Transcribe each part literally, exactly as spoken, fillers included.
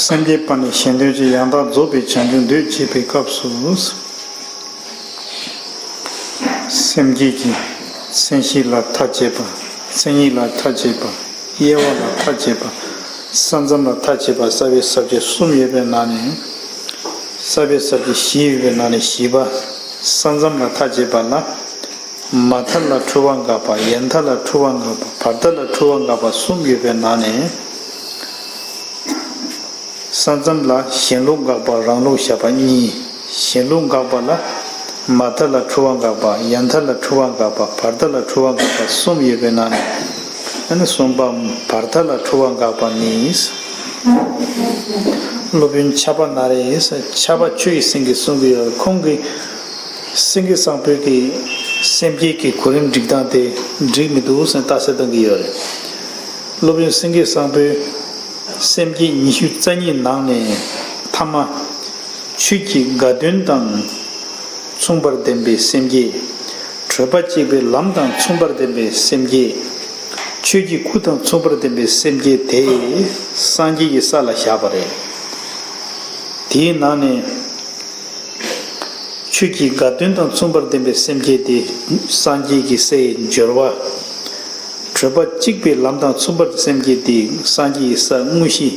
སེམས་བསྐྱེད་པ་ནི་གཞན་དོན་གྱི་ཡང་དག་རྫོགས་པའི་བྱང་ཆུབ་འདོད་བྱེད་པའི་སྐབས་སུ། སེམས་བསྐྱེད་ཀྱི་མཚན་གཞི་ལ་མཐའ་བཅད་པ། མཚན་ཉིད་ལ་མཐའ་བཅད་པ། དབྱེ་བ་ལ་མཐའ་བཅད་པ། ས་མཚམས་ལ་མཐའ་བཅད་པ། ས་བའི་ས་བཅད་གསུམ་ཡོད་པའི་ནང་ནས། ས་བའི་ས་བཅད་བཞི་ཡོད་པའི་ནང་ནས་བཞི་པ། ས་མཚམས་ལ་མཐའ་བཅད་པ་ལ། མ་མཐའ་ལ་འཁྲུལ་བ་འགག་པ། ཡ་མཐའ་ལ་འཁྲུལ་བ་འགག་པ། བར་མཐའ་ལ་འཁྲུལ་བ་འགག་པ་གསུམ་ཡོད་པའི་ནང་ནས། ས་མཚམས་ལ་གཞན་ལུགས་འགག་པ་རང་ལུགས་བཞག་པ་གཉིས། གཞན་ལུགས་འགག་པ་ལ། མ་མཐའ་ལ་འཁྲུལ་བ་འགག་པ། ཡ་མཐའ་ལ་འཁྲུལ་བ་འགག་པ། བར་མཐའ་ལ་འཁྲུལ་བ་འགག་པ་གསུམ་ཡོད་པའི་ནང་ནས། ཨ་ནི་གསུམ་པ་བར་མཐའ་ལ་འཁྲུལ་བ་འགག་པ་ནི། སློབ་དཔོན་ཕྱྭ་པ་ན་རེ། ཕྱྭ་པ་ཆོས་ཀྱི་སེང་གེས་གསུང་གི་ཡོད། ཁོང་གིས་སེང་གེ་བཟང་པོའི་གི་སེམས་བསྐྱེད་ཀྱི་གོ་རིམ་སྒྲིག་སྟངས་དེ་འགྲིག་མི་འདུག་ཟེར་རྟགས་གསལ་གཏོང་གི་ཡོད་རེད། སློབ་དཔོན་སེང་གེ་བཟང་པོའི་སེམས་བསྐྱེད་ཉི་ཤུ་རྩ་གཉིས་ནང་ནས་ཐ་མ། ཆོས་ཀྱི་དགའ་སྟོན་དང་མཚུངས་པར་ལྡན་པའི་སེམས་བསྐྱེད། བགྲོད་པ་གཅིག་པའི་ལམ་དང་མཚུངས་པར་ལྡན་པའི་སེམས་བསྐྱེད། ཆོས་ཀྱི་སྐུ་དང་མཚུངས་པར་ལྡན་པའི་སེམས་བསྐྱེད་དེ་སངས་རྒྱས་ཀྱི་ས་ལ་བཞག་པ་རེད། དེའི་ནང་ནས། ཆོས་ཀྱི་དགའ་སྟོན་དང་མཚུངས་པར་ལྡན་པའི་སེམས་བསྐྱེད་དེ་སངས་རྒྱས་ཀྱི་སའི་སྦྱོར་བ། བགྲོད་པ་གཅིག་པའི་ལམ་དང་མཚུངས་པར་སེམས་བསྐྱེད་དེ་སངས་རྒྱས་ཀྱི་ས་དངོས་གཞི།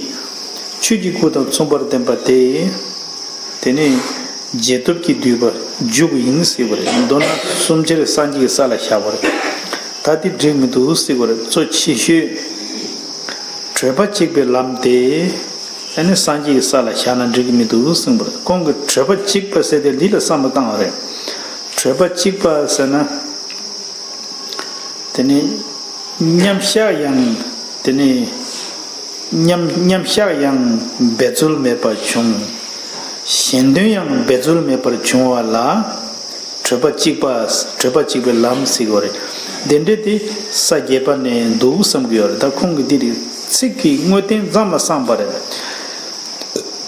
ཆོས་ཀྱི་སྐུ་དང་མཚུངས་པར་ལྡན་པ་དེ། དེ་ནི་རྗེས་ཐོབ་ཀྱི་བསྡུས་པ་མཇུག་ཡིན་ཟེར་བ་རེད། མདོར་ན་གསུམ་ཆར་སངས་རྒྱས་ཀྱི་ས་ལ་བཞག་པ་རེད། ད་དེ་འགྲིག་མི་འདུག་ཟེར་བ་རེད། གཙོ་ཆེ་ཤོས། བགྲོད་པ་གཅིག་པའི་ལམ་དེ། ཨ་ནི་སངས་རྒྱས་ཀྱི་ས་ལ་བཞག་ན་འགྲིག་གི་མི་འདུག་གསུངས་པ་རེད། ཁོང་གིས་བགྲོད་པ་གཅིག་པ་ཟེར་ཏེ་འདི་ལ་བསམ་བློ་བཏང་བ་རེད། བགྲོད་པ་གཅིག་པ་ཟེར་ན། དེ་ནི་མཉམ་བཞག་ཡང་། དེ་ནི་མཉམ་མཉམ་བཞག་ཡང་འབད་རྩོལ་མེད་པར་བྱུང་། གཞན་དོན་ཡང་འབད་རྩོལ་མེད་པར་བྱུང་བ་ལ། བགྲོད་པ་གཅིག་པ། བགྲོད་པ་གཅིག་པའི་ལམ་ཟེར་གྱི་ཡོད་རེད། དེ་འདྲ་དེ་ས་བརྒྱད་པ་ནས་འདུག་བསམ་གྱི་ཡོད་རེད། ད་ཁོང་གིས་འདི་རིགས་ཚིག་གི་དངོས་བསྟན་ཙམ་ལ་བསམ་པ་རེད།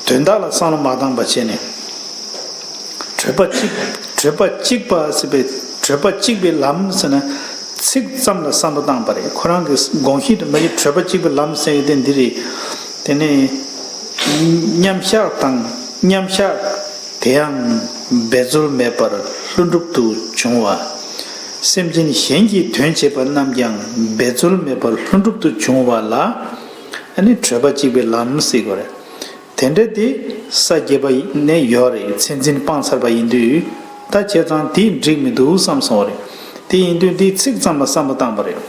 དོན་དག་ལ་བསམ་བློ་མ་བཏང་པ་བྱས་ནས། བགྲོད་པ་གཅིག་བགྲོད་པ་གཅིག་པ་ཟེར་བའི་བགྲོད་པ་གཅིག་པའི་ལམ་ཟེར་ན་ཚིག་ཙམ་ལ་བསམ་བློ་བཏང་པ་རེད། ཁོ་རང་གི་དགོངས་གཞི་དེ་མ་གཞི་བགྲོད་པ་གཅིག་པའི་ལམ་ཟེར་ཡོད་དེ་འདི་རེད། དེ་ནས་མཉམ་བཞག་དང་མཉམ་བཞག་དེ་ཡང་འབད་རྩོལ་མེད་པར་ལྷུན་གྲུབ་ཏུ་བྱུང་བ། སེམས་ཅན་གཞན་གྱི་དོན་བྱེད་པ་རྣམས་ཀྱང་འབད་རྩོལ་མེད་པར་ལྷུན་གྲུབ་ཏུ་བྱུང་བ་ལ། ཨ་ནི་བགྲོད་པ་གཅིག་པའི་ལམ་ཟེར་དགོས་རེད། དེ་འདྲ་དེ་ས་བརྒྱད་པ་ནས་ཡོད་རེད། མཚན་འཛིན་སྤངས་ཚར་བ་ཡིན་དུས། ད་བྱས་ཙང་དེ་འགྲིག་མི་འདུག་བསམ་སོང་བ་རེད། དེ་ཡིན་དུས་འདི་ཚིག་ཙམ་ལ་བསམ་བློ་བཏང་པ་རེད།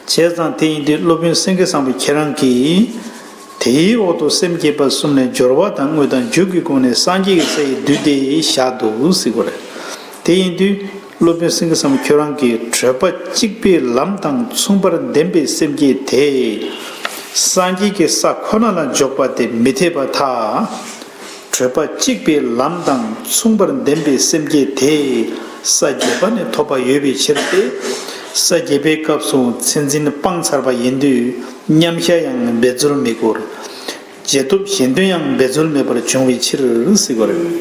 བྱས་ཙང་དེ་ཡིན་དུས་སློབ་དཔོན་སེང་གེ་བཟང་པོ་ཁྱེད་རང་གིས། དེའི་འོག་ཏུ་སེམས་བསྐྱེད་པ་གསུམ་ནས་སྦྱོར་བ་དང་དངོས་དང་མཇུག་གི་སྒོ་ནས་སངས་རྒྱས་ཀྱི་སའི་བསྡུས་ཏེ་བཞག་འདུག་ཟེར་དགོས་རེད། དེ་ཡིན་དུས། སློབ་དཔོན་སེང་གེ་བཟང་པོ་ཁྱོད་རང་གིས་བགྲོད་པ་གཅིག་པའི་ལམ་དང་མཚུངས་པར་ལྡན་པའི་སེམས་བསྐྱེད་དེ། སངས་རྒྱས་ཀྱི་ས་ཁོ་ན་ལ་འཇོག་པ་དེ་མི་འཐད་པར་ཐལ། བགྲོད་པ་གཅིག་པའི་ལམ་དང་མཚུངས་པར་ལྡན་པའི་སེམས་བསྐྱེད་དེ་ས་བརྒྱད་པ་ནས་ཐོབ་པ་ཡོད་པའི་ཕྱིར་ཏེ། ས་བརྒྱད་པའི་སྐབས་སུ་མཚན་འཛིན་སྤངས་ཚར་བ་ཡིན་དུས་མཉམ་བཞག་ཡང་འབད་རྩོལ་མི་དགོས། རྗེས་ཐོབ་གཞན་དོན་ཡང་འབད་རྩོལ་མེད་པར་བྱུང་བའི་ཕྱིར་ཟེར་བ་རེད།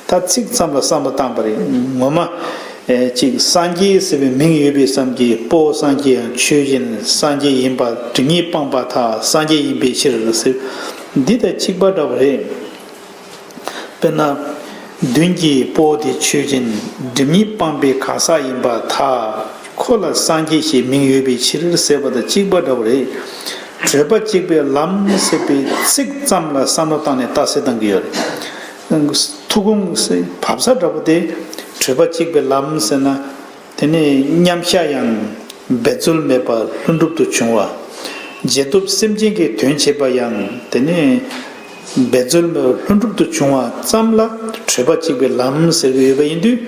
ད་ཚིག་ཙམ་ལ་བསམ་བློ་བཏང་པ་རེད། ངོ་མ། ཨེ་གཅིག་སངས་རྒྱས་ཟེར་བའི་མིང་ཡོད་པའི་བསམ་གྱིས་དཔའ་བོ་སངས་རྒྱས་ཡང་ཆོས་ཅན། སངས་རྒྱས་ཡིན་པ་སྒྲིབ་གཉིས་སྤངས་པར་ཐལ། སངས་རྒྱས་ཡིན་པའི་ཕྱིར་ཟེར། འདི་དང་གཅིག་པ་འདྲ་བ་རེད། དཔེར་ན། མདུན་གྱི་དཔའ་བོ་དེ་ཆོས་ཅན། སྒྲིབ་གཉིས་སྤངས་པའི་གང་ཟག་ཡིན་པར་ཐལ། ཁོ་ལ་སངས་རྒྱས་ཞེས་མིང་ཡོད་པའི་ཕྱིར་ཟེར་བ་དང་གཅིག་པ་འདྲ་བ་རེད། བགྲོད་པ་གཅིག་པའི་ལམ་ཟེར་བའི་ཚིག་ཙམ་ལ་བསམ་བློ་བཏང་ནས་རྟགས་གསལ་གཏང་གི་ཡོད་རེད། ཐུགས་དགོངས་བབས་ས་འདྲ་པོ་དེ། བགྲོད་པ་གཅིག་པའི་ལམ་ཟེར་ན། དེ་ནས་མཉམ་བཞག་ཡང་འབད་རྩོལ་མེད་པར་ལྷུན་གྲུབ་ཏུ་བྱུང་བ། རྗེས་ཐོབ་སེམས་ཅན་གྱི་དོན་བྱེད་པ་ཡང་དེ་ནས་འབད་རྩོལ་མེད་པར་ལྷུན་གྲུབ་ཏུ་བྱུང་བ་ཙམ་ལ་བགྲོད་པ་གཅིག་པའི་ལམ་ཟེར་གྱི་ཡོད་པ་ཡིན་དུས།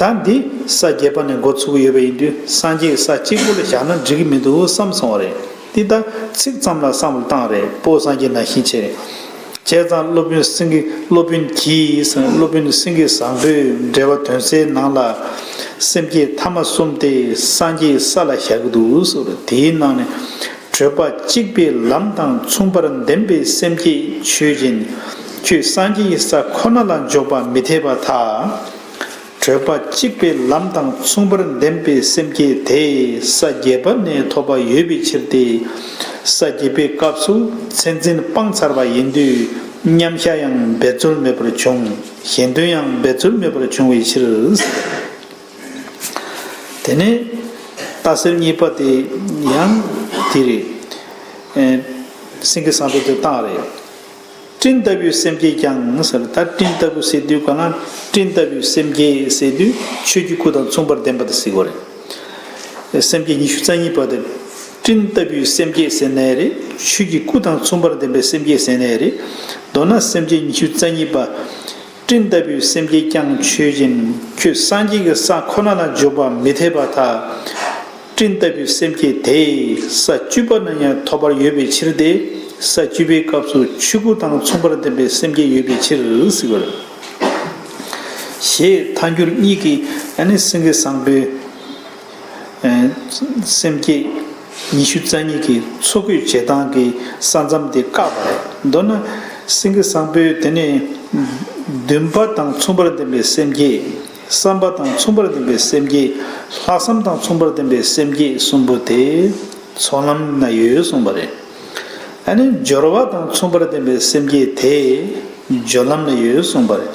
ད་འདི་ས་བརྒྱད་པ་ནས་འགོ་ཚུགས་ཀྱི་ཡོད་པ་ཡིན་དུས་སངས་རྒྱས་ས་གཅིག་པུ་ལ་བཞག་ན་འགྲིག་གི་མི་འདུག་བསམ་སོང་བ་རེད། འདི་ད་ཚིག་ཙམ་ལ་བསམ་བློ་བཏང་རེད། དཔའ་བོ་སངས་རྒྱས་ནང་བཞིན་བྱས་རེད། བྱས་ཙང་སློབ་དཔོན་སེང་གེ་སློབ་དཔོན་གྱིས་སློབ་དཔོན་སེང་གེ་བཟང་པོས་འགྲེལ་པ་དོན་གསལ་ནང་ལ། སེམས་བསྐྱེད་ཐ་མ་གསུམ་དེ་སངས་རྒྱས་ས་ལ་བཞག་གི་འདུག་ཟེར། དེའི་ནང་ནས་བགྲོད་པ་གཅིག་པའི་ལམ་དང་མཚུངས་པར་ལྡན་པའི་སེམས་བསྐྱེད་ཆོས་ཅན། ཁྱོད་སངས་རྒྱས་ཀྱི་ས་ཁོ་ན་ལ་འཇོག་པ་མི་འཐད་པར་ཐལ། བགྲོད་པ་གཅིག་པའི་ལམ་དང་མཚུངས་པར་ལྡན་པའི་སེམས་བསྐྱེད་དེ་ས་བརྒྱད་པ་ནས་ཐོབ་པ་ཡོད་པའི་ཕྱིར་ཏེ། ས་བརྒྱད་པའི་སྐབས་སུ་མཚན་འཛིན་སྤངས་ཚར་བ་ཡིན་དུས་མཉམ་གཞག་ཡང་འབད་རྩོལ་མེད་པར་བྱུང་། གཞན་དོན་ཡང་འབད་རྩོལ་མེད་པར་བྱུང་བའི་ཕྱིར། དེ་ནས་རྟགས་གསལ་གཉིས་པ་དེ་ཡང་དེ་རེད། ཨེ། སེང་གེ་བཟང་པོས་དེ་བཏང་རེད། སྤྲིན་ལྟ་བུའི་སེམས་བསྐྱེད་ཀྱང་ཟེར། ད་སྤྲིན་ལྟ་བུ་ཟེར་དུས་གང་ན་སྤྲིན་ལྟ་བུའི་སེམས་བསྐྱེད་ཟེར་དུས་ཆོས་ཀྱི་སྐུ་དང་མཚུངས་པར་ལྡན་པ་དེ་ཟེར་དགོས་རེད། སེམས་བསྐྱེད་ཉི་ཤུ་རྩ་གཉིས་པ་དེ་སྤྲིན་ལྟ་བུའི་སེམས་བསྐྱེད་ཟེར་ནའི་རེད། ཆོས་ཀྱི་སྐུ་དང་མཚུངས་པར་ལྡན་པའི་སེམས་བསྐྱེད་ཟེར་ནའི་རེད། མདོར་ན་སེམས་བསྐྱེད་ཉི་ཤུ་རྩ་གཉིས་པ། སྤྲིན་ལྟ་བུའི་སེམས་བསྐྱེད་ཀྱང་ཆོས་ཅན། ཁྱོད་སངས་རྒྱས་ཀྱི་ས་ཁོ་ན་ལ་འཇོག་པ་མི་འཐད་པར་ཐལ། སྤྲིན་ལྟ་བུའི་སེམས་བསྐྱེད་དེ་ས་བཅུ་པ་ན་ཡང་ཐོབ་པར་ཡོད་པའི་ཕྱིར་ཏེ། ས་བཅུ་པའི་སྐབས་སུ་ཆོས་སྐུ་དང་མཚུངས་པར་ལྡན་པའི་སེམས་བསྐྱེད་ཡོད་པའི་ཕྱིར་ཟེར་བ་རེད། ཞེས་ཐལ་འགྱུར་གཉིས་ཀྱིས་ཨ་ནི་སེང་གེ་བཟང་པོའི་སེམས་བསྐྱེད་ཉི་ཤུ་རྩ་གཉིས་ཀྱི་འཚོ་གོས་བྱེད་སྟངས་ཀྱི་ས་མཚམས་དེ་བཀག་པ་རེད། མདོར་ན་སེང་གེ་བཟང་པོས་དེ་ནས་འདུན་པ་དང་མཚུངས་པར་ལྡན་པའི་སེམས་བསྐྱེད། བསམ་པ་དང་མཚུངས་པར་ལྡན་པའི་སེམས་བསྐྱེད། ལྷག་བསམ་དང་མཚུངས་པར་ལྡན་པའི་སེམས་བསྐྱེད་གསུམ་པོ་དེ་ཚོགས་ལམ་ན་ཡོད་གསུངས་པ་རེད། ཨ་ནི་སྦྱོར་བ་དང་མཚུངས་པར་ལྡན་པའི་སེམས་བསྐྱེད་དེ་སྦྱོར་ལམ་ན་ཡོད་གསུངས་པ་རེད།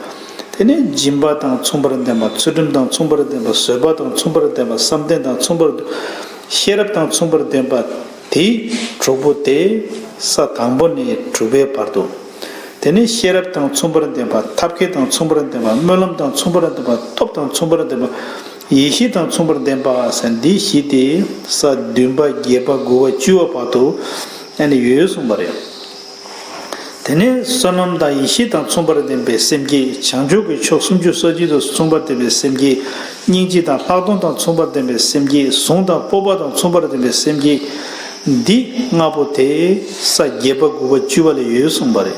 དེ་ནས་སྦྱིན་པ་དང་མཚུངས་པར་ལྡན་པ། ཚུལ་ཁྲིམས་དང་མཚུངས་པར་ལྡན་པ། བཟོད་པ་དང་མཚུངས་པར་ལྡན་པ། བསམ་གཏན་དང་མཚུངས་པར། ཤེས་རབ་དང་མཚུངས་པར་ལྡན་པ། དེ་དྲུག་པོ་དེ་ས་དང་པོ་ནས་དྲུག་པའི་བར་དུ། དེ་ནས་ཤེས་རབ་དང་མཚུངས་པར་ལྡན་པ། ཐབས་མཁས་དང་མཚུངས་པར་ལྡན་པ། སྨོན་ལམ་དང་མཚུངས་པར་ལྡན་པ། སྟོབས་དང་མཚུངས་པར་ལྡན་པ། ཡེ་ཤེས་དང་མཚུངས་པར་ལྡན་པ་ཟེར་འདི་བཞི་དེ་ས་བདུན་པ་བརྒྱད་པ་དགུ་པ་བཅུ་པ་བར་དུ་ཨ་ནི་ཡོད་གསུངས་པ་རེད། དེ་ནས་བསོད་ནམས་དང་ཡེ་ཤེས་དང་མཚུངས་པར་ལྡན་པའི་སེམས་བསྐྱེད། བྱང་ཆུབ་ཀྱི་ཕྱོགས་སུམ་ཅུ་སོ་གཅིག་དང་མཚུངས་པར་ལྡན་པའི་སེམས་བསྐྱེད། སྙིང་རྗེ་དང་ལྷག་མཐོང་དང་མཚུངས་པར་ལྡན་པའི་སེམས་བསྐྱེད། གཟུངས་དང་སྤོབས་པ་དང་མཚུངས་པར་ལྡན་པའི་སེམས་བསྐྱེད། འདི་ལྔ་པོ་དེ་ས་བརྒྱད་པ་དགུ་པ་བཅུ་པ་ལ་ཡོད་གསུངས་པ་རེད།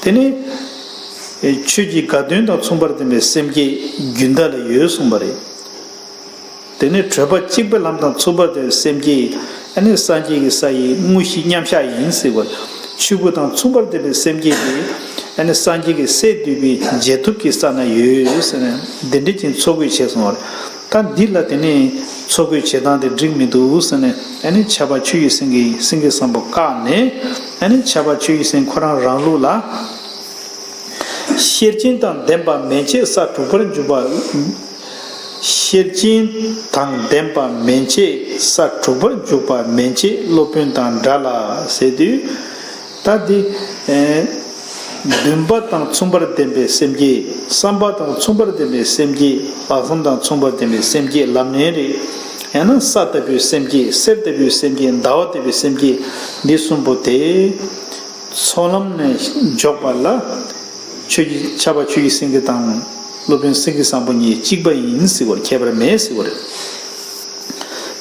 དེ་ནས་ཆོས་ཀྱི་དགའ་སྟོན་དང་མཚུངས་པར་ལྡན་པའི་སེམས་བསྐྱེད་རྒྱུན་མཐའ་ལ་ཡོད་གསུངས་པ་རེད། དེ་ནས་བགྲོད་པ་གཅིག་པའི་ལམ་དང་མཚུངས་པར་ལྡན་པའི་སེམས་བསྐྱེད། ཨ་ནི་སངས་རྒྱས་ཀྱི་ས་ཡི་དངོས་གཞི་མཉམ་གཞག་ཡིན་ཟེར་བ། ཆོས་སྐུ་དང་མཚུངས་པར་ལྡན་པའི་སེམས་བསྐྱེད་དེ་ཨ་ནི་སངས་རྒྱས་ཀྱི་སས་བསྡུས་པའི་རྗེས་ཐོབ་ཀྱི་ས་ན་ཡོད་ཟེར་ནས་འདི་འདྲ་ཅིག་འཚོ་གོས་བྱས་སོང་བ། ད་འདི་ལ་དེ་ནས་འཚོ་གོས་བྱེད་སྟངས་དེ་འགྲིག་མི་འདུག་ཟེར་ནས་ཨ་ནི་ཕྱྭ་པ་ཆོས་ཀྱི་སེང་གེ་སེང་གེ་བཟང་པོ་བཀག་ནས་ཨ་ནི་ཕྱྭ་པ་ཆོས་ཀྱི་སེང་ཁོ་རང་རང་ལུགས་ལ། ཤེར་ཕྱིན་དང་ལྡན་པ་མན་ཆད་ས་དྲུག་པར་འཇུག་པ། ཤེར་ཕྱིན་དང་ལྡན་པ་མན་ཆད་ས་དྲུག་པར་འཇུག་པ་མན་ཆད་སློབ་དཔོན་དང་འདྲ་ལ་ཟེར་དུས། ད་འདི། ཨེ། འདུན་པ་དང་མཚུངས་པར་ལྡན་པའི་སེམས་བསྐྱེད། བསམ་པ་དང་མཚུངས་པར་ལྡན་པའི་སེམས་བསྐྱེད། ལྷག་བསམ་དང་མཚུངས་པར་ལྡན་པའི་སེམས་བསྐྱེད་ལབ་ནའི་རེད། ཡང་ན་ས་ལྟ་བུའི་སེམས་བསྐྱེད། གསེར་ལྟ་བུའི་སེམས་བསྐྱེད། ཟླ་བ་ལྟ་བུའི་སེམས་བསྐྱེད། འདི་གསུམ་པོ་དེ། ཚོགས་ལམ་ནས་འཇོག་པ་ལ། ཆོས་ཀྱི་ཕྱྭ་པ་ཆོས་ཀྱི་སེང་གེ་དང་སློབ་དཔོན་སེང་གེ་བཟང་པོ་གཉིས་གཅིག་པ་ཡིན་ཟེར་བར་ཁྱད་པར་མེད་ཟེར་བ་རེད།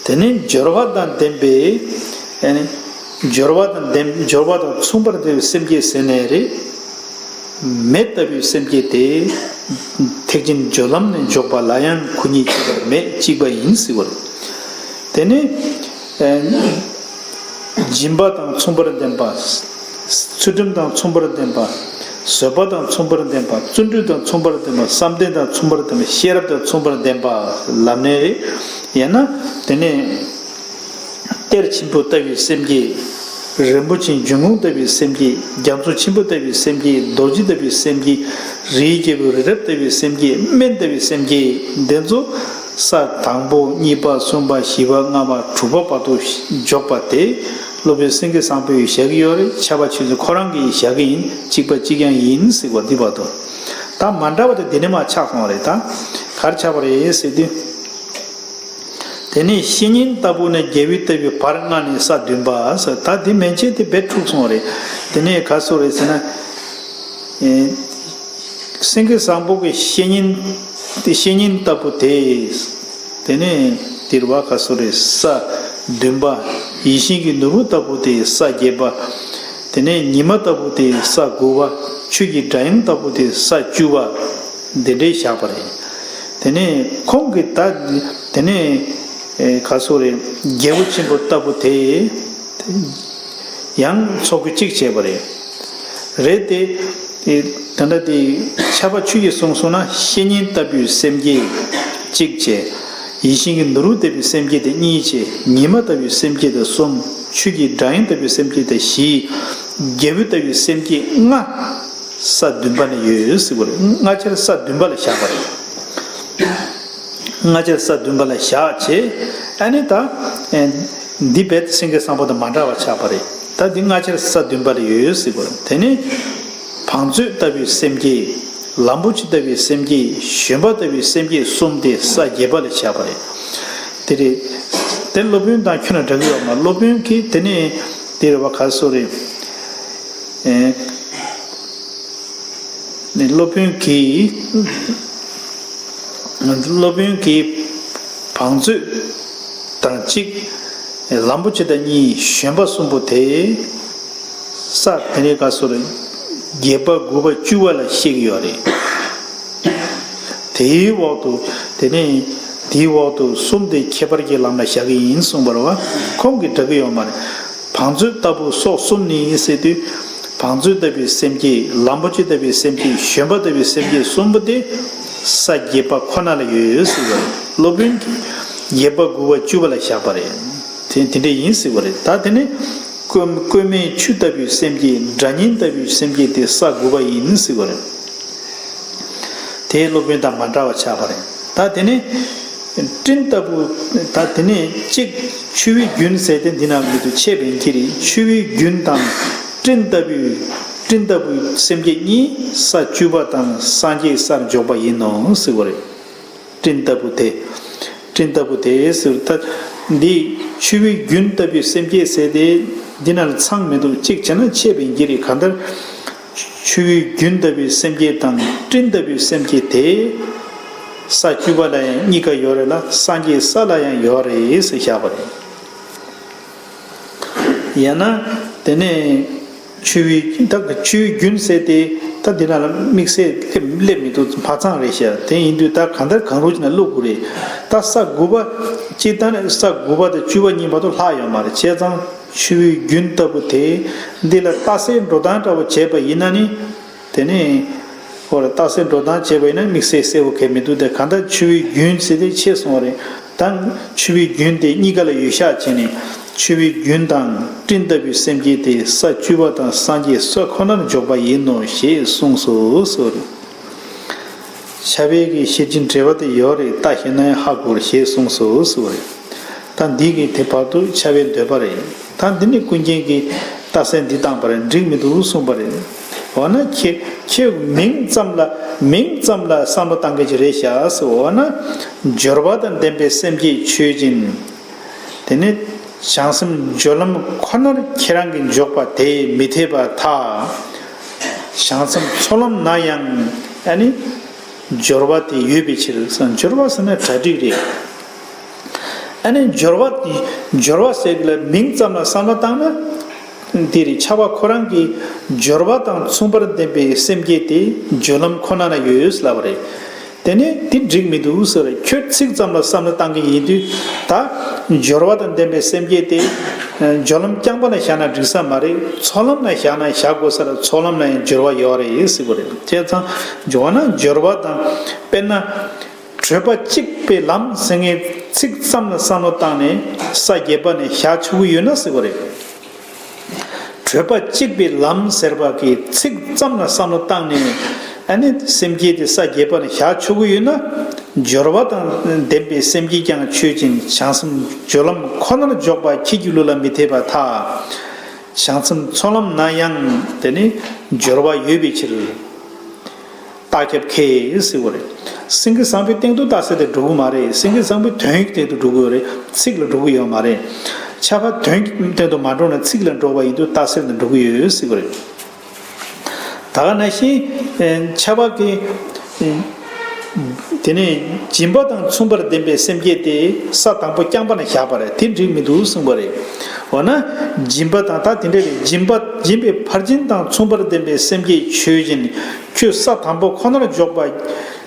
དེ་ནས་སྦྱོར་བ་དང་ལྡན་པའི་ཨ་ནི་སྦྱོར་བ་དང་ལྡན་སྦྱོར་བ་དང་མཚུངས་པར་ལྡན་པའི་སེམས་བསྐྱེད་ཟེར་ནའི་རེད། མེ་ལྟ་བུའི་སེམས་བསྐྱེད་དེ་ཐེག་ཆེན་སྦྱོར་ལམ་ནས་འཇོག་པ་ལ་ཡང་ཁོ་གཉིས་ཁྱད་པར་མེད་གཅིག་པ་ཡིན་ཟེར་བ་རེད། དེ་ནས་ཨ། སྦྱིན་པ་དང་མཚུངས་པར་ལྡན་པ། ཚུལ་ཁྲིམས་དང་མཚུངས་པར་ལྡན་པ། བཟོད་པ་དང་མཚུངས་པར་ལྡན་པ། བརྩོན་འགྲུས་དང་མཚུངས་པར་ལྡན་པ། བསམ་གཏན་དང་མཚུངས་པར་ལྡན་པ། ཤེས་རབ་དང་མཚུངས་པར་ལྡན་པ་ལབ་ནའི་རེད། ཡང་ན་དེ་ནས་གཏེར་ཆེན་པོ་ལྟ་བུའི་སེམས་བསྐྱེད། རིན་པོ་ཆེའི་འབྱུང་ཁུངས་ལྟ་བུའི་སེམས་བསྐྱེད། རྒྱ་མཚོ་ཆེན་པོ་ལྟ་བུའི་སེམས་བསྐྱེད། རྡོ་རྗེ་ལྟ་བུའི་སེམས་བསྐྱེད། རིའི་རྒྱལ་པོའི་རི་རབ་ལྟ་བུའི་སེམས་བསྐྱེད། སྨན་ལྟ་བུའི་སེམས་བསྐྱེད། འདི་ཚོ་ས་དང་པོ་གཉིས་པ་གསུམ་པ་བཞི་པ་ལྔ་པ་དྲུག་པ་བར་དུ་འཇོག་པ་དེ་སློབ་དཔོན་སེང་གེ་བཟང་པོས་བཞག་གི་ཡོད་རེད། ཕྱྭ་པ་ཆོས་ཀྱི་ཁོ་རང་གིས་བཞག་གི་ཡིན། གཅིག་པ་གཅིག་རྐྱང་ཡིན་ཟེར་བ་འདི་བར་དུ། ད་མ་འདྲ་བ་དེ་འདི་ནས་མར་ཆགས་སོང་བ་རེད། ད་ག་རེ་ཆགས་པ་རེད་ཟེར་དུས། དེ་ནས་བཤེས་གཉེན་ལྟ་བུ་ནས་རྒྱལ་བའི་ལྟ་བུའི་བར་ལྔ་ནས་ས་བདུན་པ་ཟེར། ད་འདི་མན་ཆད་དེ་བེད་འཁྲུགས་སོང་བ་རེད། དེ་ནས་ག་སོ་རེད་ཟེར་ན། ཨེ། སེང་གེ་བཟང་པོ་གི་བཤེས་གཉེན་དེ་བཤེས་གཉེན་ལྟ་བུ་དེ། དེ་ནས་དེར་བ་ག་སོ་རེད། ས་བདུན་པ། ཡིད་བཞིན་གྱི་ནོར་བུ་ལྟ་བུ་དེ་ས་བརྒྱད་པ། དེ་ནས་ཉི་མ་ལྟ་བུ་དེ་ས་དགུ་པ། ཆོས་ཀྱི་སྒྲ་དབྱངས་ལྟ་བུ་དེ་ས་བཅུ་པ། འདི་འདྲའི་བཞག་པ་རེད། དེ་ནས་ཁོང་གིས་ད་དེ་ནས་ཨེ་ག་སོ་རེད། རྒྱལ་པོ་ཆེན་པོ་ལྟ་བུ་དེ་ཡང་ཚོགས་ཀྱི་གཅིག་བྱས་པ་རེད། རེད་དེ། ཨེ་ད་ལྟ་དེ་ཕྱྭ་པ་ཆོས་ཀྱིས་གསུངས་སོང་ན་བཤེས་གཉེན་ལྟ་བུའི་སེམས་བསྐྱེད་གཅིག་བྱས། ཡིད་བཞིན་གྱི་ནོར་བུ་ལྟ་བུའི་སེམས་བསྐྱེད་དེ་གཉིས་བྱས། ཉི་མ་ལྟ་བུའི་སེམས་བསྐྱེད་དེ་གསུམ། ཆོས་ཀྱི་སྒྲ་དབྱངས་ལྟ་བུའི་སེམས་བསྐྱེད་དང་བཞི། རྒྱལ་པོ་ལྟ་བུའི་སེམས་བསྐྱེད་ལྔ། ས་བདུན་པ་ན་ཡོད་ཟེར་བ་རེད། ལྔ་ཆར་ས་བདུན་པ་ལ་བཞག་པ་རེད། ལྔ་ཆར་ས་བདུན་པ་ལ་བཞག་བྱས། ཨ་ནི་ད། ཨེ། འདི་རྦད་དེ་སེང་གེ་བཟང་པོ་དང་མ་འདྲ་བ་ཆགས་པ་རེད། ད་འདི་ལྔ་ཆར་ས་བདུན་པ་ལ་ཡོད་ཟེར་བ་རེད། དེ་ནི། བང་མཛོད་ལྟ་བུའི་སེམས་བསྐྱེད། ལམ་པོ་ཆེ་ལྟ་བུའི་སེམས་བསྐྱེད། བཞོན་པ་ལྟ་བུའི་སེམས་བསྐྱེད་གསུམ་དེ་ས་བརྒྱད་པ་ལ་བཞག་པ་རེད། དེ་རེད། དེ་སློབ་དཔོན་དང་ཁྱོད་ན་འདྲ་གི་ཡོད་མ། སློབ་དཔོན་གྱིས་དེ་ནི། དེ་རེད་བ། ག་སོ་རེད། ཨེ། ནི་སློབ་དཔོན་གྱིས། སློབ་དཔོན་གྱིས་བང་མཛོད་དང་གཅིག། ལམ་པོ་ཆེ་དང་གཉིས། བཞོན་པ་གསུམ་པོ་དེ། ས་དེ་ནས་ག་སོ་རེད། བརྒྱད་པ་དགུ་པ་བཅུ་པ་ལ་བཤད་ཀྱི་ཡོད་རེད། དེའི་འོག་ཏུ། དེ་ནས་དེའི་འོག་ཏུ་གསུམ་དེ་ཁྱད་པར་གྱི་ལམ་ལ་བཞག་གི་ཡིན་གསུངས་པ་རེད་བ། ཁོང་གིས་འདྲ་གི་ཡོད་མ་རེད། བང་མཛོད་ལྟ་བུ་སོགས་གསུམ་ནི་ཟེར་དུས། བང་མཛོད་ལྟ་བུའི་སེམས་བསྐྱེད། ལམ་པོ་ཆེ་ལྟ་བུའི་སེམས་བསྐྱེད། བཞོན་པ་ལྟ་བུའི་སེམས་བསྐྱེད་གསུམ་པོ་དེ། ས་བརྒྱད་པ་ཁོ་ན་ལ་ཡོད་ཟེར་བ་རེད། སློབ་དཔོན་གྱིས་བརྒྱད་པ་དགུ་པ་བཅུ་པ་ལ་བཞག་པ་རེད། དེ་དེ་འདྲ་ཡིན་ཟེར་བ་རེད། ད་དེ་ནི། བཀོད་བཀོད་མའི་ཆུ་ལྟ་བུའི་སེམས་བསྐྱེད། སྒྲ་སྙན་ལྟ་བུའི་སེམས་བསྐྱེད་དེ་ས་དགུ་པ་ཡིན་ཟེར་བ་རེད། དེ་སློབ་དཔོན་དང་མ་འདྲ་བ་ཆགས་པ་རེད། ད་དེ་ནི། སྤྲིན་ལྟ་བུ། ད་དེ་ནི་གཅིག་ཆུ་བོའི་རྒྱུན་ཟེར་ཏེ་འདི་ན་མི་འདུག་ཆད་པའི་གི་རེད། ཆུ་བོའི་རྒྱུན་དང་སྤྲིན་ལྟ་བུའི། སྤྲིན་ལྟ་བུའི་སེམས་བསྐྱེད་གཉིས་ས་བཅུ་པ་དང་སངས་རྒྱས་སར་འཇོག་པ་ཡིན་ནོ་ཟེར་བ་རེད། སྤྲིན་ལྟ་བུ་དེ། སྤྲིན་ལྟ་བུ་དེ་ཟེར་ད། འདི་ཆུ་བོའི་རྒྱུན་ལྟ་བུའི་སེམས་བསྐྱེད་ཟེར་ཏེ་འདི་ན་ལ་ཚང་མི་འདུག་གཅིག་བྱས་ན་ཆད་པའི་གི་རེད། གང་ལྟར། ཆུ་བོའི་རྒྱུན་ལྟ་བུའི་སེམས་བསྐྱེད་དང་སྤྲིན་ལྟ་བུའི་སེམས་བསྐྱེད་དེ། ས་བཅུ་པ་ལ་ཡང་གཉིས་ཀ་ཡོད་རེད་ལ། སངས་རྒྱས་ས་ལ་ཡང་ཡོད་རེད་ཟེར་བཞག་པ་རེད། ཡང་ན། དེ་ནས་ཆུ་བོའི། ད་ཆུ་བོའི་རྒྱུན་ཟེར་ཏེ། ད་འདི་ན་ལ་དམིགས་བསལ་སླེབས་སླེབས་མི་འདུག་མ་ཚང་རེད་ཤག་དེ་ཡིན་དུས་ད་གང་ལྟར་གང་རུང་ཅིག་ན་བླུག་དགོས་རེད། ད་ས་དགུ་པ། སྤྱིར་བཏང་ནས་ས་དགུ་པ་དང་བཅུ་པ་གཉིས་མ་གཏོགས་ལྷག་ཡོད་མ་རེད། བྱས་ཙང་། ཆུ་བོའི་རྒྱུན་ལྟ་བུ་དེ། འདི་ལ་རྟགས་གསལ་འགྲོ་སྟངས་འདྲ་བོ་བྱས་པ་ཡིན་ན་ནི། དེ་ནས། ཧོར་རྟགས་གསལ་འགྲོ་སྟངས་བྱས་པ་ཡིན་ན་དམིགས་བསལ་གསལ་བོ་གལ་མི་འདུག་དེ་གང་ལྟར་ཆུ་བོའི་རྒྱུན་ཟེར་དེ་ཆད་སོང་བ་རེད། ད་ཆུ་བོའི་རྒྱུན་དེ་གཉིས་ཀ་ལ་ཡོད་ཤག་བྱས་ནས། ཆུ་བོའི་རྒྱུན་དང་སྤྲིན་ལྟ་བུའི་སེམས་བསྐྱེད་དེ་ས་བཅུ་པ་དང་སངས་རྒྱས་ས་ཁོ་ནར་འཇོག་པ་ཡིན་ནོ་ཞེས་གསུངས་སོ་ཟེར་བ་རེད། ཕྱྭ་པའི་གི་ཤེར་ཕྱིན་འགྲེལ་པ་དེ་ཡོད་རེད། ད་ཤེས་ན་ཧ་གོ་རེད་ཞེས་གསུངས་སོ་ཟེར་བ་རེད། ད་འདི་གི་དེ་བར་དུ་ཕྱྭ་པའི་འདོད་པ་རེད། ད་འདི་ནི་ཀུན་མཁྱེན་གྱིས་རྟགས་གསལ་འདི་བཏང་པ་རེད། འགྲིག་མི་འདུག་གསུངས་པ་རེད། འོ་ན་ཁྱེད་ཁྱེད་མིང་ཙམ་ལ་མིང་ཙམ་ལ་བསམ་བློ་བཏང་མཁན་ཅིག་རེད་ཤག་ཟེར། འོ་ན་སྦྱོར་བ་དང་ལྡན་པའི་སེམས་བསྐྱེད་ཆོས་ཅན། དེ་ནི་བྱང་སེམས་སྦྱོར་ལམ་ཁོ་ནར་ཁྱེད་རང་གིས་འཇོག་པ་དེ་མི་འཐད་པར་ཐལ། བྱང་སེམས་ཚོགས་ལམ་ན་ཡང་ཨ་ནི། སྦྱོར་བ་དེ་ཡོད་པའི་ཕྱིར། སྦྱོར་བ་ཟེར་ན་གྲ་སྒྲིག་རེད། ཨ་ནི་སྦྱོར་བ་དེ་སྦྱོར་བ་ཟེར་གི་ལ་མིང་ཙམ་ལ་བསམ་བློ་བཏང་ན། འདི་རེད། ཕྱྭ་པ་ཁོ་རང་གིས་སྦྱོར་བ་དང་མཚུངས་པར་ལྡན་པའི་སེམས་བསྐྱེད་དེ་སྦྱོར་ལམ་ཁོ་ན་ན་ཡོད་ལབ་པ་རེད། དེ་ནས་དེ་འགྲིག་མི་འདུག་ཟེར། ཁྱོད་ཚིག་ཙམ་ལ་བསམ་བློ་བཏང་གི་ཡིན་དུས། ད་སྦྱོར་བ་དང་ལྡན་པའི་སེམས་བསྐྱེད་དེ་སྦྱོར་ལམ་རྐྱང་པ་ལ་བཞག་ན་འགྲིག་ས་མ་རེད། ཚོགས་ལམ་ལ་བཞག་ན་བཞག་དགོས་ས་རེད། ཚོགས་ལམ་ལ་ཡང་སྦྱོར་བ་ཡོད་རེད་ཟེར་བ་རེད། བྱས་ཙང་འོ་ན་སྦྱོར་བ་དང་། དཔེར་ན། བགྲོད་པ་གཅིག་པའི་ལམ་ཟེར་མཁན་ཚིག་ཙམ་ལ་བསམ་བློ་བཏང་ནས་ས་བརྒྱད་པ་ནས་བཞག་ཆོག་གི་ཡོད་ན་ཟེར་བ་རེད། བགྲོད་པ་གཅིག་པའི་ལམ་ཟེར་བ་གི་ཚིག་ཙམ་ལ་བསམ་བློ་བཏང་ནས་ཨ་ནི་སེམས་བསྐྱེད་དེ་ས་བརྒྱད་པ་ནས་བཞག་ཆོག་གི་ཡོད་ན། སྦྱོར་བ་དང་ལྡན་པའི་སེམས་བསྐྱེད་ཀྱང་ཆོས་ཅན། བྱང་སེམས་སྦྱོར་ལམ་ཁོ་ནར་འཇོག་པ་ཁྱེད་ཀྱི་ལུགས་ལ་མི་འཐད་པར་ཐལ། བྱང་སེམས་ཚོགས་ལམ་ན་ཡང་དེ་ནི་སྦྱོར་བ་ཡོད་པའི་ཕྱིར། རྟགས་ཁྱབ་ཁས་ཟེར་བ་རེད། སེང་གེ་བཟང་པོའི་སྟེང་དུ་རྟགས་གསལ་དེ་འགྲོ་གི་མ་རེད། སེང་གེ་བཟང་པོའི་དོན་གྱི་སྟེང་དུ་འགྲོ་གི་ཡོད་རེད། ཚིག་ལ་འགྲོ་གི་ཡོད་མ་རེད། ཕྱྭ་པ་དོན་གྱི་སྟེང་དུ་མ་འགྲོ་ན་ཚིག་ལ་འགྲོ་བ་ཡིན་དུས་རྟགས་གསལ་དེ་འགྲོ་གི་ཡོད་ཟེར་བ་རེད། ད་ག་ནང་བཞིན་ཕྱྭ་པ་གིས་དེ་ནས་སྦྱིན་པ་དང་མཚུངས་པར་ལྡན་པའི་སེམས་བསྐྱེད་དེ་ས་དང་པོ་རྐྱང་པ་ན་བཞག་པ་རེད། དེ་འགྲིག་མི་འདུག་གསུངས་པ་རེད། འོ་ན་སྦྱིན་པ་དང་ད་དེ་འདྲ་རེད། སྦྱིན་པ་སྦྱིན་པའི་ཕར་ཕྱིན་དང་མཚུངས་པར་ལྡན་པའི་སེམས་བསྐྱེད་ཆོས་ཅན། ཁྱོད་ས་དང་པོ་ཁོ་ནར་འཇོག་པ།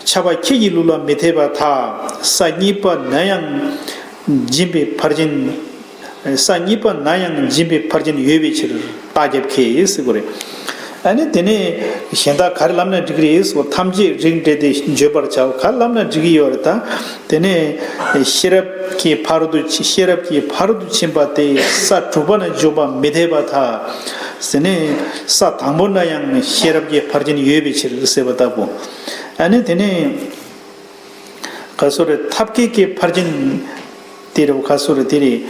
ཕྱྭ་པ་ཁྱེད་ཀྱི་ལུགས་ལ་མི་འཐད་པར་ཐལ། ས་གཉིས་པ་ན་ཡང་སྦྱིན་པའི་ཕར་ཕྱིན། ས་གཉིས་པ་ན་ཡང་སྦྱིན་པའི་ཕར་ཕྱིན་ཡོད་པའི་ཕྱིར་རྟགས་ཁྱབ་ཁས་ཟེར་བ་རེད། ཨ་ནི་དེ་ནས་གཞན་དག་ག་རེ་ལབ་ན་འགྲིག་རེད་ཟེར་བ། ཐམས་ཅད་རིགས་འགྲེ་སྟེ་བརྗོད་པར་བྱའོ། ག་རེ་ལབ་ན་འགྲིག་གི་ཡོད་རེད་ད། དེ་ནས་ཤེས་རབ། ཀྱི་ཕ་རོལ་ཏུ་ཕྱིན། ཤེས་རབ་ཀྱི་ཕ་རོལ་ཏུ་ཕྱིན་པ་དེ་ས་དྲུག་པ་ན་འཇོག་པ་མི་འཐད་པར་ཐལ། ཟེར་ནས་ས་དང་པོ་ན་ཡང་ཤེས་རབ་ཀྱི་ཕར་ཕྱིན་ཡོད་པའི་ཕྱིར་ཟེར་བ་ལྟ་བུ། ཨ་ནི་དེ་ནས་ག་སོ་རེ་ཐབས་མཁས་ཀྱི་ཕར་ཕྱིན་དེ་རེད། ག་སོ་རེ་དེ་རེད།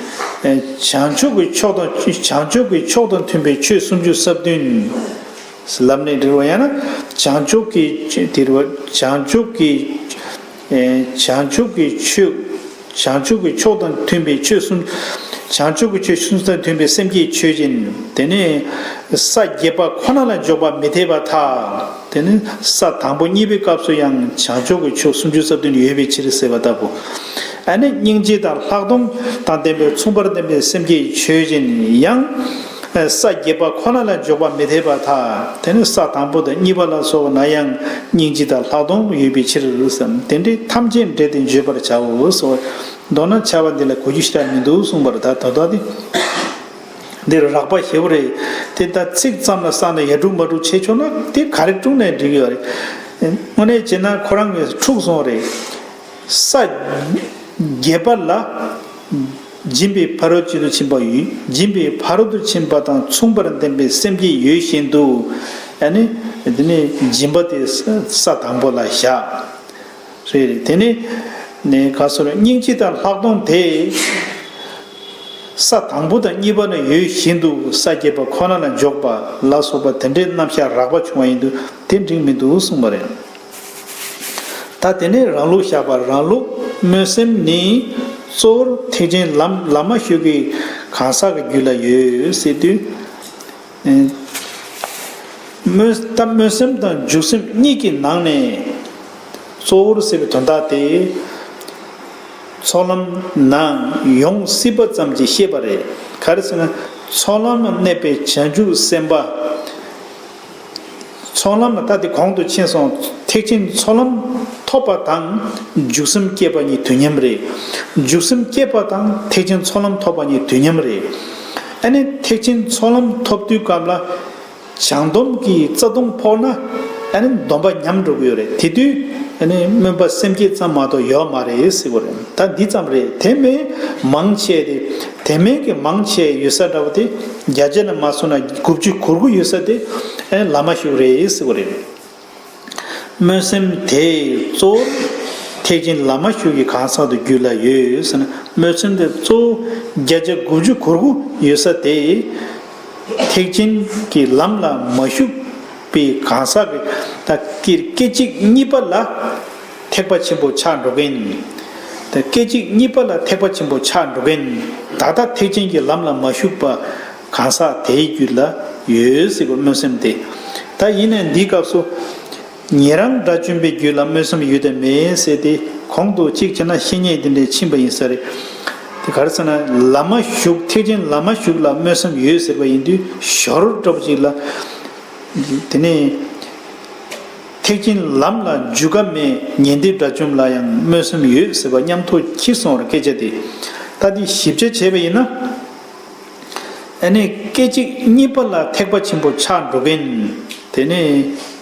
བྱང་ཆུབ་ཀྱི་ཕྱོགས་དང་བྱང་ཆུབ་ཀྱི་ཕྱོགས་དང་མཐུན་པའི་ཆོས་སུམ་ཅུ་སོ་བདུན། ལམ་ནས་འགྲེལ་བ་ཡང་ན་བྱང་ཆུབ་ཀྱི་དེ་རེད། བྱང་ཆུབ་ཀྱི་བྱང་ཆུབ་ཀྱི་ཆོས། བྱང་ཆུབ་ཀྱི་ཕྱོགས་དང་མཐུན་པའི་ཆོས་གསུམ། བྱང་ཆུབ་ཀྱི་ཆོས་གསུམ་དང་མཐུན་པའི་སེམས་བསྐྱེད་ཆོས་ཅན། དེ་ནི་ས་བརྒྱད་པ་ཁོ་ན་ལ་འཇོག་པ་མི་འཐད་པར་ཐལ། དེ་ནི་ས་དང་པོ་གཉིས་པའི་སྐབས་སུ་ཡང་བྱང་ཆུབ་ཀྱི་ཕྱོགས་སུམ་ཅུ་རྩ་བདུན་ཡོད་པའི་ཕྱིར་ཟེར་བ་ལྟ་བུ། ཨ་ནི་སྙིང་རྗེ་དང་ལྷག་མཐོང་དང་ལྡན་པའི་མཚུངས་པར་ལྡན་པའི་སེམས་བསྐྱེད་ཆོས་ཅན་ཡང་། ས་བརྒྱད་པ་ཁོ་ན་ལ་འཇོག་པ་མི་འཐད་པར་ཐལ། དེ་ནི་ས་དང་པོ་དང་གཉིས་པ་ལ་སོགས་པ་ན་ཡང་སྙིང་རྗེ་དང་ལྷག་མཐོང་ཡོད་པའི་ཕྱིར་ཟེར། དེ་འདྲའི་ཐམས་ཅད་འབྲེལ་ཏེ་བརྗོད་པར་བྱའོ་ཟེར། མདོར་ན་ཁྱབ་པ་འདི་ལ་གོ་རྒྱུ་ཞེ་དྲག་མི་འདུག་གསུངས་པར་ད་ད་ལྟ་དེ། འདིར་རགས་པ་ཞེ་པོ་རེད། དེ་ལྟར་ཚིག་ཙམ་ལ་བསམ་ནས་ཡ་དྲུག་མ་དྲུག་བྱེད་ཆོག་ན་དེ་ག་རེ་དྲུང་ནས་འགྲིག་གི་ཡོད་རེད། དངོས་གནས་བྱས་ན་ཁོ་རང་གིས་འཁྲུག་སོང་རེད། ས་བརྒྱད་པ་ལ་སྦྱིན་པའི་ཕ་རོལ་ཏུ་ཕྱིན་པ་ཡོད། སྦྱིན་པའི་ཕ་རོལ་ཏུ་ཕྱིན་པ་དང་མཚུངས་པར་ལྡན་པའི་སེམས་བསྐྱེད་ཡོད་བཞིན་དུ། ཨ་ནི་དེ་ནི་སྦྱིན་པ་དེ་ས་དང་པོ་ལ་བཞག་རེད། དེ་ནི་ནས་ག་སོ་རེ་སྙིང་རྗེ་དང་ལྷག་མཐོང་དེ་ས་དང་པོ་དང་གཉིས་པ་ན་ཡོད་བཞིན་དུ་ས་བརྒྱད་པ་ཁོ་ན་ལ་འཇོག་པ་ལ་སོགས་པ་དེ་འདྲའི་རྣམ་གཞག་རགས་པ་བྱུང་བ་ཡིན་དུས་དེ་འགྲིག་མི་འདུག་གསུངས་པ་རེད། ད་དེ་ནས་རང་ལུགས་བཞག་པ། རང་ལུགས་སྨོན་སེམས་ནི་གཙོ་བོར་ཐེག་ཆེན་ལམ་བླ་མ་ཞུགས་ཀྱི་གང་ཟག་གི་རྒྱུད་ལ་ཡོད་ཟེར་དུས། སྨོན་ད་སྨོན་སེམས་དང་འཇུག་སེམས་གཉིས་ཀྱི་ནང་ནས་གཙོ་བོར་ཟེར་བའི་དོན་དག་དེ་ཚོགས་ལམ་ནང་ཡོང་སྲིད་པ་ཙམ་གྱིས་ཤེས་པ་རེད། ག་རེ་ཟེར་ན་ཚོགས་ལམ་ལ་གནས་པའི་བྱང་ཆུབ་སེམས་དཔའ། ཚོགས་ལམ་ལ་ད་དེ་གོང་དུ་ཕྱིན་སོང་། ཐེག་ཆེན་ཚོགས་ལམ་ཐོབ་པ་དང་འཇུག་སེམས་སྐྱེས་པ་གཉིས་དུས་མཉམ་རེད། འཇུག་སེམས་སྐྱེས་པ་དང་ཐེག་ཆེན་ཚོགས་ལམ་ཐོབ་པ་གཉིས་དུས་མཉམ་རེད། ཨ་ནི་ཐེག་ཆེན་ཚོགས་ལམ་ཐོབ་དུས་སྐབས་ལ་བྱང་སྡོམ་གྱི་རྩ་ལྟུང་ཕོག་ན་ཨ་ནི་སྡོམ་པ་ཉམས་འགྲོ་གི་ཡོད་རེད། དེ་དུས་ཨ་ནི་སྨོན་པ་སེམས་བསྐྱེད་ཙམ་མ་གཏོགས་ཡོད་མ་རེད་ཟེར་གྱི་ཡོད་རེད། ད་འདི་ཙམ་རེད། དེ་མིན་མང་ཆེ་དེ། དེ་མིན་གྱི་མང་ཆེ་ཡོད་ས་འདྲ་བོ་དེ་བརྒྱ་ཆ་ནས་མ་སོང་ན་དགུ་བཅུ་གོ་དགུ་ཡོད་ས་དེ་ཨེ་བླ་མ་ཞུགས་རེད་ཟེར་གྱི་རེད། སྨོན་སེམས་དེ་གཙོ་བོར་ཐེག་ཆེན་བླ་མ་ཞུགས་ཀྱི་གང་ཟག་ཏུ་རྒྱུད་ལ་ཡོད་ཟེར་ན། སྨོན་སེམས་དེ་གཙོ་བོ་བརྒྱ་ཆ་དགུ་བཅུ་གོ་དགུ་ཡོད་ས་དེ་ཐེག་ཆེན་གྱི་ལམ་ལ་མ་ཞུགས་པའི་གང་ཟག་གི་ད་སྐད་སྐད་ཅིག་གཉིས་པ་ལ། ཐེག་པ་ཆེན་པོ་ཆགས་འགྲོ་གིན། དེ་སྐད་ཅིག་གཉིས་པ་ལ་ཐེག་པ་ཆེན་པོ་ཆགས་འགྲོ་གིན། ད་ལྟ་ཐེག་ཆེན་གྱི་ལམ་ལ་མ་ཞུགས་པ་གང་ཟག་དེའི་རྒྱུད་ལ་ཡོད་ཟེར་བའི་སྨོན་སེམས་དེ། ད་ཡིན་ནའི་འདིའི་སྐབས་སུ་ཉན་རང་དགྲ་བཅོམ་པའི་རྒྱུད་ལ་སྨོན་སེམས་ཡོད་དམ་མེད་ཟེར་ཏེ་གོང་དུ་གཅིག་བྱས་ན་བཤེས་གཉེན་དེ་འདྲས་ཕྱིན་པ་ཡིན་ས་རེད། དེ་ག་རེ་ཟེར་ན་བླ་མ་ཞུགས་ཐེག་ཆེན་བླ་མ་ཞུགས་ལ་སྨོན་སེམས་ཡོད་ཟེར་བ་ཡིན་དུས་ཞོར་འདྲ་པོ་ཅིག་ལ། དེ་ནས་ཐེག་ཆེན་ལམ་ལ་འཇུག་ག་མེད་ཉན་ཐོས་དགྲ་བཅོམ་ལ་ཡང་སྨོན་སེམས་ཡོད་ཟེར་བ་མཉམ་དུ་འཁྱེར་སོང་བར་སྐད་ཆ་དེ། ད་འདི་ཞིབ་ཆ་བྱས་པ་ཡིན་ན། ཨ་ནི་སྐད་ཅིག་གཉིས་པ་ལ་ཐེག་པ་ཆེན་པོ་ཆགས་འགྲོ་གིན། དེ་ནས་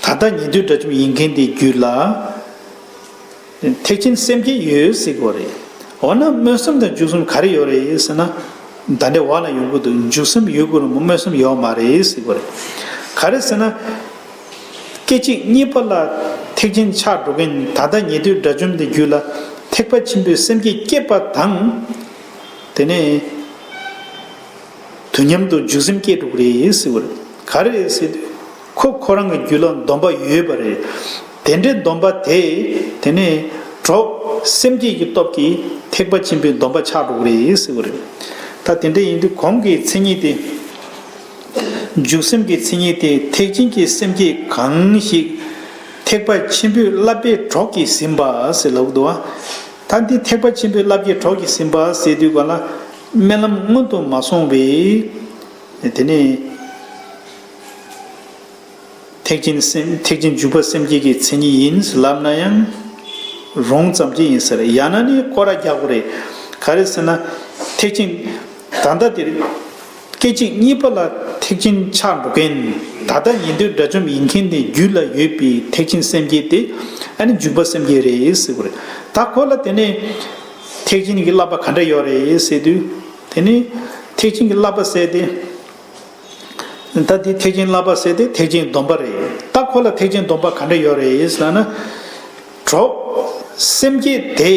ད་ལྟ་ཉན་ཐོས་དགྲ་བཅོམ་ཡིན་མཁན་དེའི་རྒྱུད་ལ། ཐེག་ཆེན་སེམས་བསྐྱེད་ཡོད་ཟེར་གྱི་ཡོད་རེད། འོ་ན་སྨོན་སེམས་དང་འཇུག་སེམས་ག་རེ་ཡོད་རེད་ཟེར་ན། ད་འདྲ་བ་ལ་ཡོང་གི་འདུག་འཇུག་སེམས་ཡོད་དགོས་རུང་སྨོན་སེམས་ཡོད་མ་རེད་ཟེར་གྱི་ཡོད་རེད། ག་རེ་ཟེར་ན། སྐད་ཅིག་གཉིས་པ་ལ་ཐེག་ཆེན་ཆགས་འགྲོ་མཁན་ད་ལྟ་ཉན་ཐོས་དགྲ་བཅོམ་དེ་རྒྱུད་ལ་ཐེག་པ་ཆེན་པོའི་སེམས་བསྐྱེད་སྐྱེས་པ་དང་། དེ་ནས། དུས་མཉམ་དུ་འཇུག་སེམས་སྐྱེས་འགྲོ་གི་རེད་ཟེར་བ་རེད། ག་རེ་རེད་ཟེར་དུས། ཁོ་ཁོ་རང་གི་རྒྱུད་ལ་སྡོམ་པ་ཡོད་པ་རེད། དེ་འདྲའི་སྡོམ་པ་དེ་དེ་ནས་གྲོགས་སེམས་བསྐྱེད་ཀྱི་སྟོབས་ཀྱིས་ཐེག་པ་ཆེན་པོའི་སྡོམ་པ་ཆགས་འགྲོ་གི་རེད་ཟེར་བ་རེད། ད་དེ་འདྲ་ཡིན་དུས་གོང་གི་མཚན་ཉིད་དེ། འཇུག་སེམས་ཀྱི་མཚན་ཉིད་དེ་ཐེག་ཆེན་གྱི་སེམས་བསྐྱེད་གང་ཞིག་ཐེག་པ་ཆེན་པོའི་བསླབ་པའི་གྲོགས་ཀྱིས་ཟིན་པ་ཟེར་ལབ་འདུག་བ། ད་འདི་ཐེག་པ་ཆེན་པོའི་བསླབ་ཀྱི་གྲོགས་ཀྱིས་ཟིན་པ་ཟེར་དུས་ག་ལ་སྨོན་ལམ་སྔོན་དུ་མ་སོང་བའི། དེ་ནས་ཐེག་ཆེན་སེམས་ཐེག་ཆེན་འཇུག་པ་སེམས་བསྐྱེད་ཀྱི་མཚན་ཉིད་ཡིན་ལབ་ན་ཡང་རུང་ཙམ་ཅིག་ཡིན་ས་རེད། ཡང་ན་ནི་སྐོར་ར་རྒྱག་དགོས་རེད། ག་རེ་ཟེར་ན་ཐེག་ཆེན་ད་ལྟ་དེར་སྐད་ཅིག་གཉིས་པ་ལ་ཐེག་ཆེན་ཆགས་འགྲོ་མཁན་ད་ལྟ་ཉན་ཐོས་དགྲ་བཅོམ་ཡིན་མཁན་དེ་རྒྱུད་ལ་ཡོད་པའི་ཐེག་ཆེན་སེམས་བསྐྱེད་དེ་ཨ་ནི་འཇུག་པ་སེམས་བསྐྱེད་རེད་ཟེར་དགོས་རེད། ད་ཁོ་ལ་དེ་ནས། ཐེག་ཆེན་གྱི་བསླབ་པ་ག་འདྲ་ཡོད་རེད་ཟེར་དུས། དེ་ནི་ཐེག་ཆེན་གྱི་བསླབ་པ་ཟེར་ཏེ། ད་འདི་ཐེག་ཆེན་བསླབ་པ་ཟེར་ཏེ་ཐེག་ཆེན་སྡོམ་པ་རེད། ད་ཁོ་ལ་ཐེག་ཆེན་སྡོམ་པ་ག་འདྲ་ཡོད་རེད་ཟེར་ན། གྲོགས་སེམས་བསྐྱེད་དེ་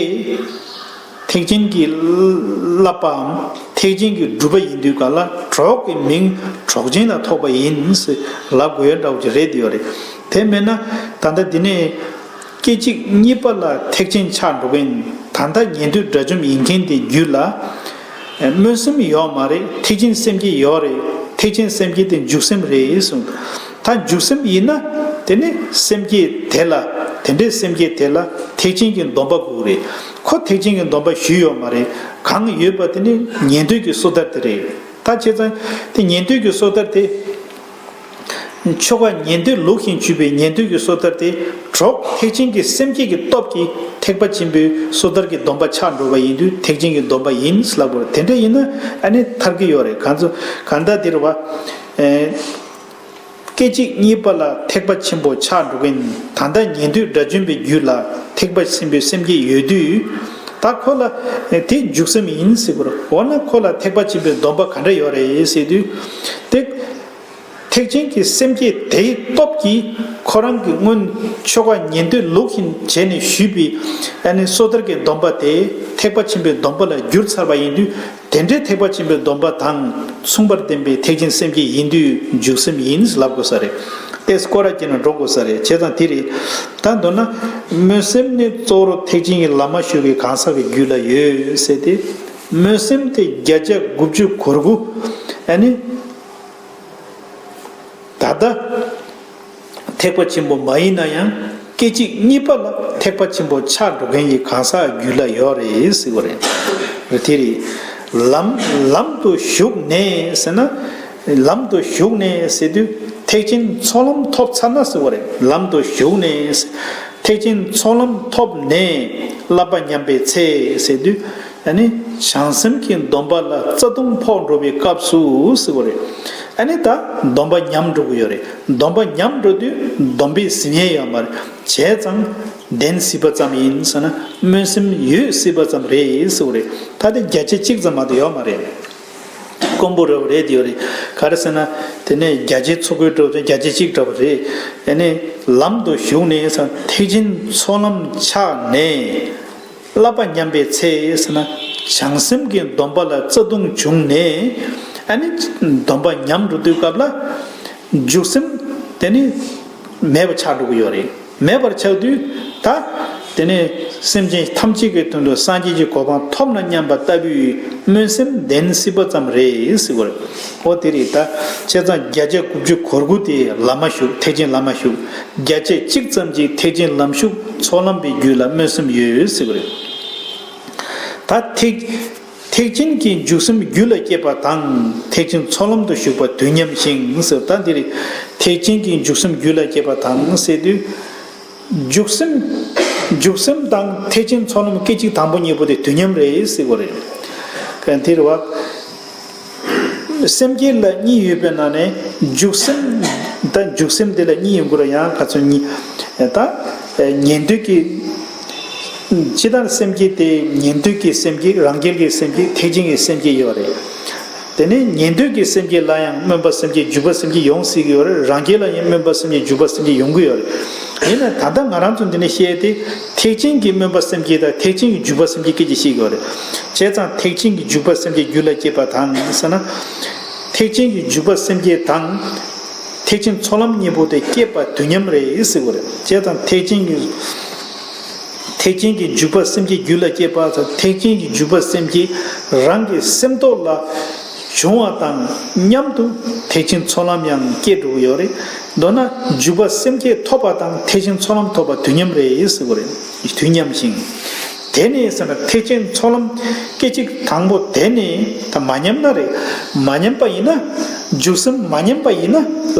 ཐེག་ཆེན་གྱི་བསླབ་པའམ་ཐེག་ཆེན་གྱི་སྒྲུབ་པ་ཡིན་དུས་ག་ལ་གྲོགས་ཀྱི་མིང་གྲོགས་ཆེན་ལ་ཐོགས་པ་ཡིན་ཟེར་ལབ་དགོས་ཡ་འདྲ་བོ་ཅིག་རེད་ཡོད་རེད། དེ་མིན་ན་ད་ལྟ་འདི་ནས་སྐད་ཅིག་གཉིས་པ་ལ་ཐེག་ཆེན་ཆགས་འགྲོ་མཁན། ད་ལྟ་ཉན་ཐོས་དགྲ་བཅོམ་ཡིན་མཁན་དེ་རྒྱུད་ལ་སྨོན་སེམས་ཡོད་མ་རེད། ཐེག་ཆེན་སེམས་བསྐྱེད་ཡོད་རེད། ཐེག་ཆེན་སེམས་བསྐྱེད་དེ་འཇུག་སེམས་རེད་གསུངས། ད་འཇུག་སེམས་ཡིན་ན་དེ་ནི་སེམས་བསྐྱེད་དེ་ལ། དེ་འདྲའི་སེམས་བསྐྱེད་དེ་ལ་ཐེག་ཆེན་གྱི་སྡོམ་པ་དགོས་རེད། ཁོ་ཐེག་ཆེན་གྱི་སྡོམ་པ་ཞུས་ཡོད་མ་རེད། གང་ཡོད་པ་དེ་ནི་ཉན་ཐོས་ཀྱི་སོ་ཐར་དེ་རེད། ད་བྱས་ཙང་དེ་ཉན་ཐོས་ཀྱི་སོ་ཐར་དེ། ཆོ་ག་ཉན་ཐོས་ལུགས་བཞིན་བྱུས་པའི་ཉན་ཐོས་ཀྱི་སོ་ཐར་དེ། གྲོགས་ཐེག་ཆེན་གྱི་སེམས་བསྐྱེད་ཀྱི་སྟོབས་ཀྱིས་ཐེག་པ་ཆེན་པོའི་སོ་ཐར་གྱི་སྡོམ་པ་ཆགས་འགྲོ་བ་ཡིན་དུས་ཐེག་ཆེན་གྱི་སྡོམ་པ་ཡིན་ལབ་དགོས་རེད། དེ་འདྲ་ཡིན་ན་ཨ་ནི་ཐར་གྱི་ཡོད་རེད། གང་ཚོ་གང་ལྟར་འདིར་བ། ཨེ། སྐད་ཅིག་གཉིས་པ་ལ་ཐེག་པ་ཆེན་པོ་ཆགས་འགྲོ་མཁན། ད་ལྟ་ཉན་ཐོས་དགྲ་བཅོམ་པའི་རྒྱུད་ལ་ཐེག་པ་ཆེན་པོའི་སེམས་བསྐྱེད་ཡོད་དུས། ད་ཁོ་ལ་དེ་འཇུག་སེམས་ཡིན་ཟེར་དགོས་རེད། འོ་ན་ཁོ་ལ་ཐེག་པ་ཆེན་པོའི་སྡོམ་པ་ག་འདྲ་ཡོད་རེད་ཟེར་དུས། དེ་ཐེག་ཆེན་གྱི་སེམས་བསྐྱེད་དེའི་སྟོབས་ཀྱིས་ཁོ་རང་གི་སྔོན་ཆོ་ག་ཉན་ཐོས་ལུགས་བཞིན་བྱས་ནས་ཞུས་པའི་ཨ་ནི་སོ་ཐར་གྱི་སྡོམ་པ་དེ། ཐེག་པ་ཆེན་པོའི་སྡོམ་པ་ལ་གྱུར་ཚར་བ་ཡིན་དུས། དེ་འདྲའི་ཐེག་པ་ཆེན་པོའི་སྡོམ་པ་དང་མཚུངས་པར་ལྡན་པའི་ཐེག་ཆེན་སེམས་བསྐྱེད་ཡིན་དུས་འཇུག་སེམས་ཡིན་ལབ་དགོས་ས་རེད། ཏེ་སྐོར་ར་བསྐྱལ་ནས་འགྲོ་དགོས་ས་རེད། བྱས་ཙང་དེ་རེད། ད་མདོར་ན་སྨོན་སེམས་ནི་གཙོ་བོར་ཐེག་ཆེན་གྱི་ལམ་མ་ཞུགས་པའི་གང་ཟག་གི་རྒྱུད་ལ་ཡོད་ཟེར་ཏེ། སྨོན་སེམས་དེ་བརྒྱ་ཆ་དགུ་བཅུ་གོ་དགུ་ཨ་ནི། ད་ལྟ་ཐེག་པ་ཆེན་པོ་མ་ཡིན་ན་ཡང་སྐད་ཅིག་གཉིས་པ་ལ་ཐེག་པ་ཆེན་པོ་ཆགས་འགྲོ་མཁན་གྱི་གང་ཟག་རྒྱུད་ལ་ཡོད་རེད་ཟེར་བ་རེད། དེ་རེད། ལམ་ལམ་དུ་ཞུགས་ནས་ཟེར་ན། ལམ་དུ་ཞུགས་ནས་ཟེར་དུས་ཐེག་ཆེན་ཚོགས་ལམ་ཐོབ་ཚར་ན་ཟེར་བ་རེད། ལམ་དུ་ཞུགས་ནས། ཐེག་ཆེན་ཚོགས་ལམ་ཐོབ་ནས་བསླབ་པ་ཉམས་པའི་ཚེ་ཟེར་དུས། ཨ་ནི་བྱང་སེམས་ཀྱི་སྡོམ་པ་ལ་རྩ་ལྟུང་ཕོག་འགྲོ་བའི་སྐབས་སུ་ཟེར་བ་རེད། ཨ་ནི་ད་སྡོམ་པ་ཉམས་འགྲོ་གི་ཡོད་རེད། སྡོམ་པ་ཉམས་འགྲོ་དུས་སྡོམ་པའི་ཟིན་ཡས་ཡོད་མ་རེད། བྱས་ཙང་བདེན་སྲིད་པ་ཙམ་ཡིན་ཟེར་ན་སྨོན་སེམས་ཡོད་སྲིད་པ་ཙམ་རེད་ཟེར་བ་རེད། ད་དེ་བརྒྱ་ཆ་གཅིག་ཙམ་མ་གཏོགས་ཡོད་མ་རེད། དཀོན་པོ་རེད་རེད་དེ་ཡོད་རེད། ག་རེ་ཟེར་ན། དེ་ནས་བརྒྱ་ཆའི་ཚོགས་ཀུན་འགྲོ་དུས་བརྒྱ་ཆ་གཅིག་འདྲ་བ་རེད། ཨ་ནི་ལམ་དུ་ཞུགས་ནས་ཟེར་ཐེག་ཆེན་ཚོགས་ལམ་ཆགས་ནས། བསླབ་པ་ཉམས་པའི་ཚེ་ཟེར་ན། བྱང་སེམས་ཀྱི་སྡོམ་པ་ལ་རྩ་ལྟུང་བྱུང་ནས། ཨ་ནི་སྡོམ་པ་ཉམས་འགྲོ་དུས་སྐབས་ལ། འཇུག་སེམས་དེ་ནི་མེད་པ་ཆགས་འགྲོ་གི་ཡོད་རེད། མེད་པར་ཆགས་དུས་ད། དེ་ནས་སེམས་ཅན་ཐམས་ཅད་ཀྱི་དོན་དུ་སངས་རྒྱས་ཀྱི་གོ་འཕང་ཐོབ་ན་སྙམ་པ་ལྟ་བུའི་སྨོན་སེམས་བདེན་སྲིད་པ་ཙམ་རེད་ཟེར་བ་རེད། འོ་དེ་རེད་ད། བྱས་ཙང་བརྒྱ་ཆ་དགུ་བཅུ་གོ་དགུ་དེ་ལམ་མ་ཞུགས། ཐེག་ཆེན་ལམ་མ་ཞུགས། བརྒྱ་ཆ་གཅིག་ཙམ་གྱིས་ཐེག་ཆེན་ལམ་ཞུགས་ཚོགས་ལམ་པའི་རྒྱུད་ལ་སྨོན་སེམས་ཡོད་ཟེར་བ་རེད། ད་ཐེག་ཐེག་ཆེན་གྱི་འཇུག་སེམས་རྒྱུད་ལ་སྐྱེས་པ་དང་ཐེག་ཆེན་ཚོགས་ལམ་དུ་ཞུགས་པ་དུས་མཉམ་ཞིང་ཟེར། ད་འདིར་ཐེག་ཆེན་གྱི་འཇུག་སེམས་རྒྱུད་ལ་སྐྱེས་པ་དང་ཟེར་དུས། འཇུག་སེམས། འཇུག་སེམས་དང་ཐེག་ཆེན་ཚོགས་ལམ་སྐད་ཅིག་དང་པོ་གཉིས་པོ་དེ་དུས་མཉམ་རེད་ཟེར་བ་རེད། ག་འདིར་བ། སེམས་བསྐྱེད་ལ་གཉིས་ཡོད་པའི་ནང་ནས་འཇུག་སེམས། ད་འཇུག་སེམས་དེ་ལ་གཉིས་ཡོང་གི་རེད། ཡང་ག་ཚོད་གཉིས། ད་ཉན་ཐོས་ཀྱི། ཇི་ལྟར་སེམས་བསྐྱེད་དེ་ཉན་ཐོས་ཀྱི་སེམས་བསྐྱེད། རང་རྒྱལ་གྱི་སེམས་བསྐྱེད། ཐེག་ཆེན་གྱི་སེམས་བསྐྱེད་ཡོད་རེད། དེ་ནས་ཉན་ཐོས་ཀྱི་སེམས་བསྐྱེད་ལ་ཡང་སྨོན་པ་སེམས་བསྐྱེད་འཇུག་པ་སེམས་བསྐྱེད་ཡོང་སྲིད་ཀྱི་ཡོད་རེད། རང་རྒྱལ་ལ་ཡང་སྨོན་པ་སེམས་བསྐྱེད་འཇུག་པ་སེམས་བསྐྱེད་ཡོང་གི་ཡོད་རེད། ཡིན་ན་ད་ལྟ་ང་རང་ཚོ་འདི་ནས་བཤད་དེ་ཐེག་ཆེན་གྱི་སྨོན་པ་སེམས་བསྐྱེད་དང་ཐེག་ཆེན་གྱི་འཇུག་པ་སེམས་བསྐྱེད་སྐད་ཆ་བཤད་ཀྱི་ཡོད་རེད། བྱས་ཙང་ཐེག་ཆེན་གྱི་འཇུག་པ་སེམས་བསྐྱེད་རྒྱུད་ལ་སྐྱེས་པ་དང་ཟེར་ན། ཐེག་ཆེན་གྱི་འཇུག་པ་སེམས་བསྐྱེད་དང་། ཐེག་ཆེན་ཚོགས་ལམ་གཉིས་པོ་དེ་སྐྱེས་པ་དུས་མཉམ་རེད་ཟེར་བ་རེད། བྱས་ཙང་ཐེག་ཆེན་གྱི། ཐེག་ཆེན་གྱི་འཇུག་པ་སེམས་བསྐྱེད་རྒྱུད་ལ་སྐྱེས་པ་དང་ཐེག་ཆེན་གྱི་འཇུག་པ་སེམས་བསྐྱེད་རང་གི་སེམས་ཐོག་ལ་བྱུང་བ་དང་མཉམ་དུ་ཐེག་ཆེན་ཚོགས་ལམ་ཡང་སྐྱེ་འགྲོ་གི་ཡོད་རེད། མདོར་ན་འཇུག་པ་སེམས་བསྐྱེད་ཐོབ་པ་དང་ཐེག་ཆེན་ཚོགས་ལམ་ཐོབ་པ་དུས་མཉམ་རེད་ཟེར་བ་རེད། དུས་མཉམ་ཞིང་། དེ་ནས་ཟེར་ན་ཐེག་ཆེན་ཚོགས་ལམ་སྐད་ཅིག་དང་པོ་དེ་ནས་ད་མ་ཉམས་ན་རེད། མ་ཉམས་པ་ཡིན་ན། འཇུག་སེམས་མ་ཉམས་པ་ཡིན་ན།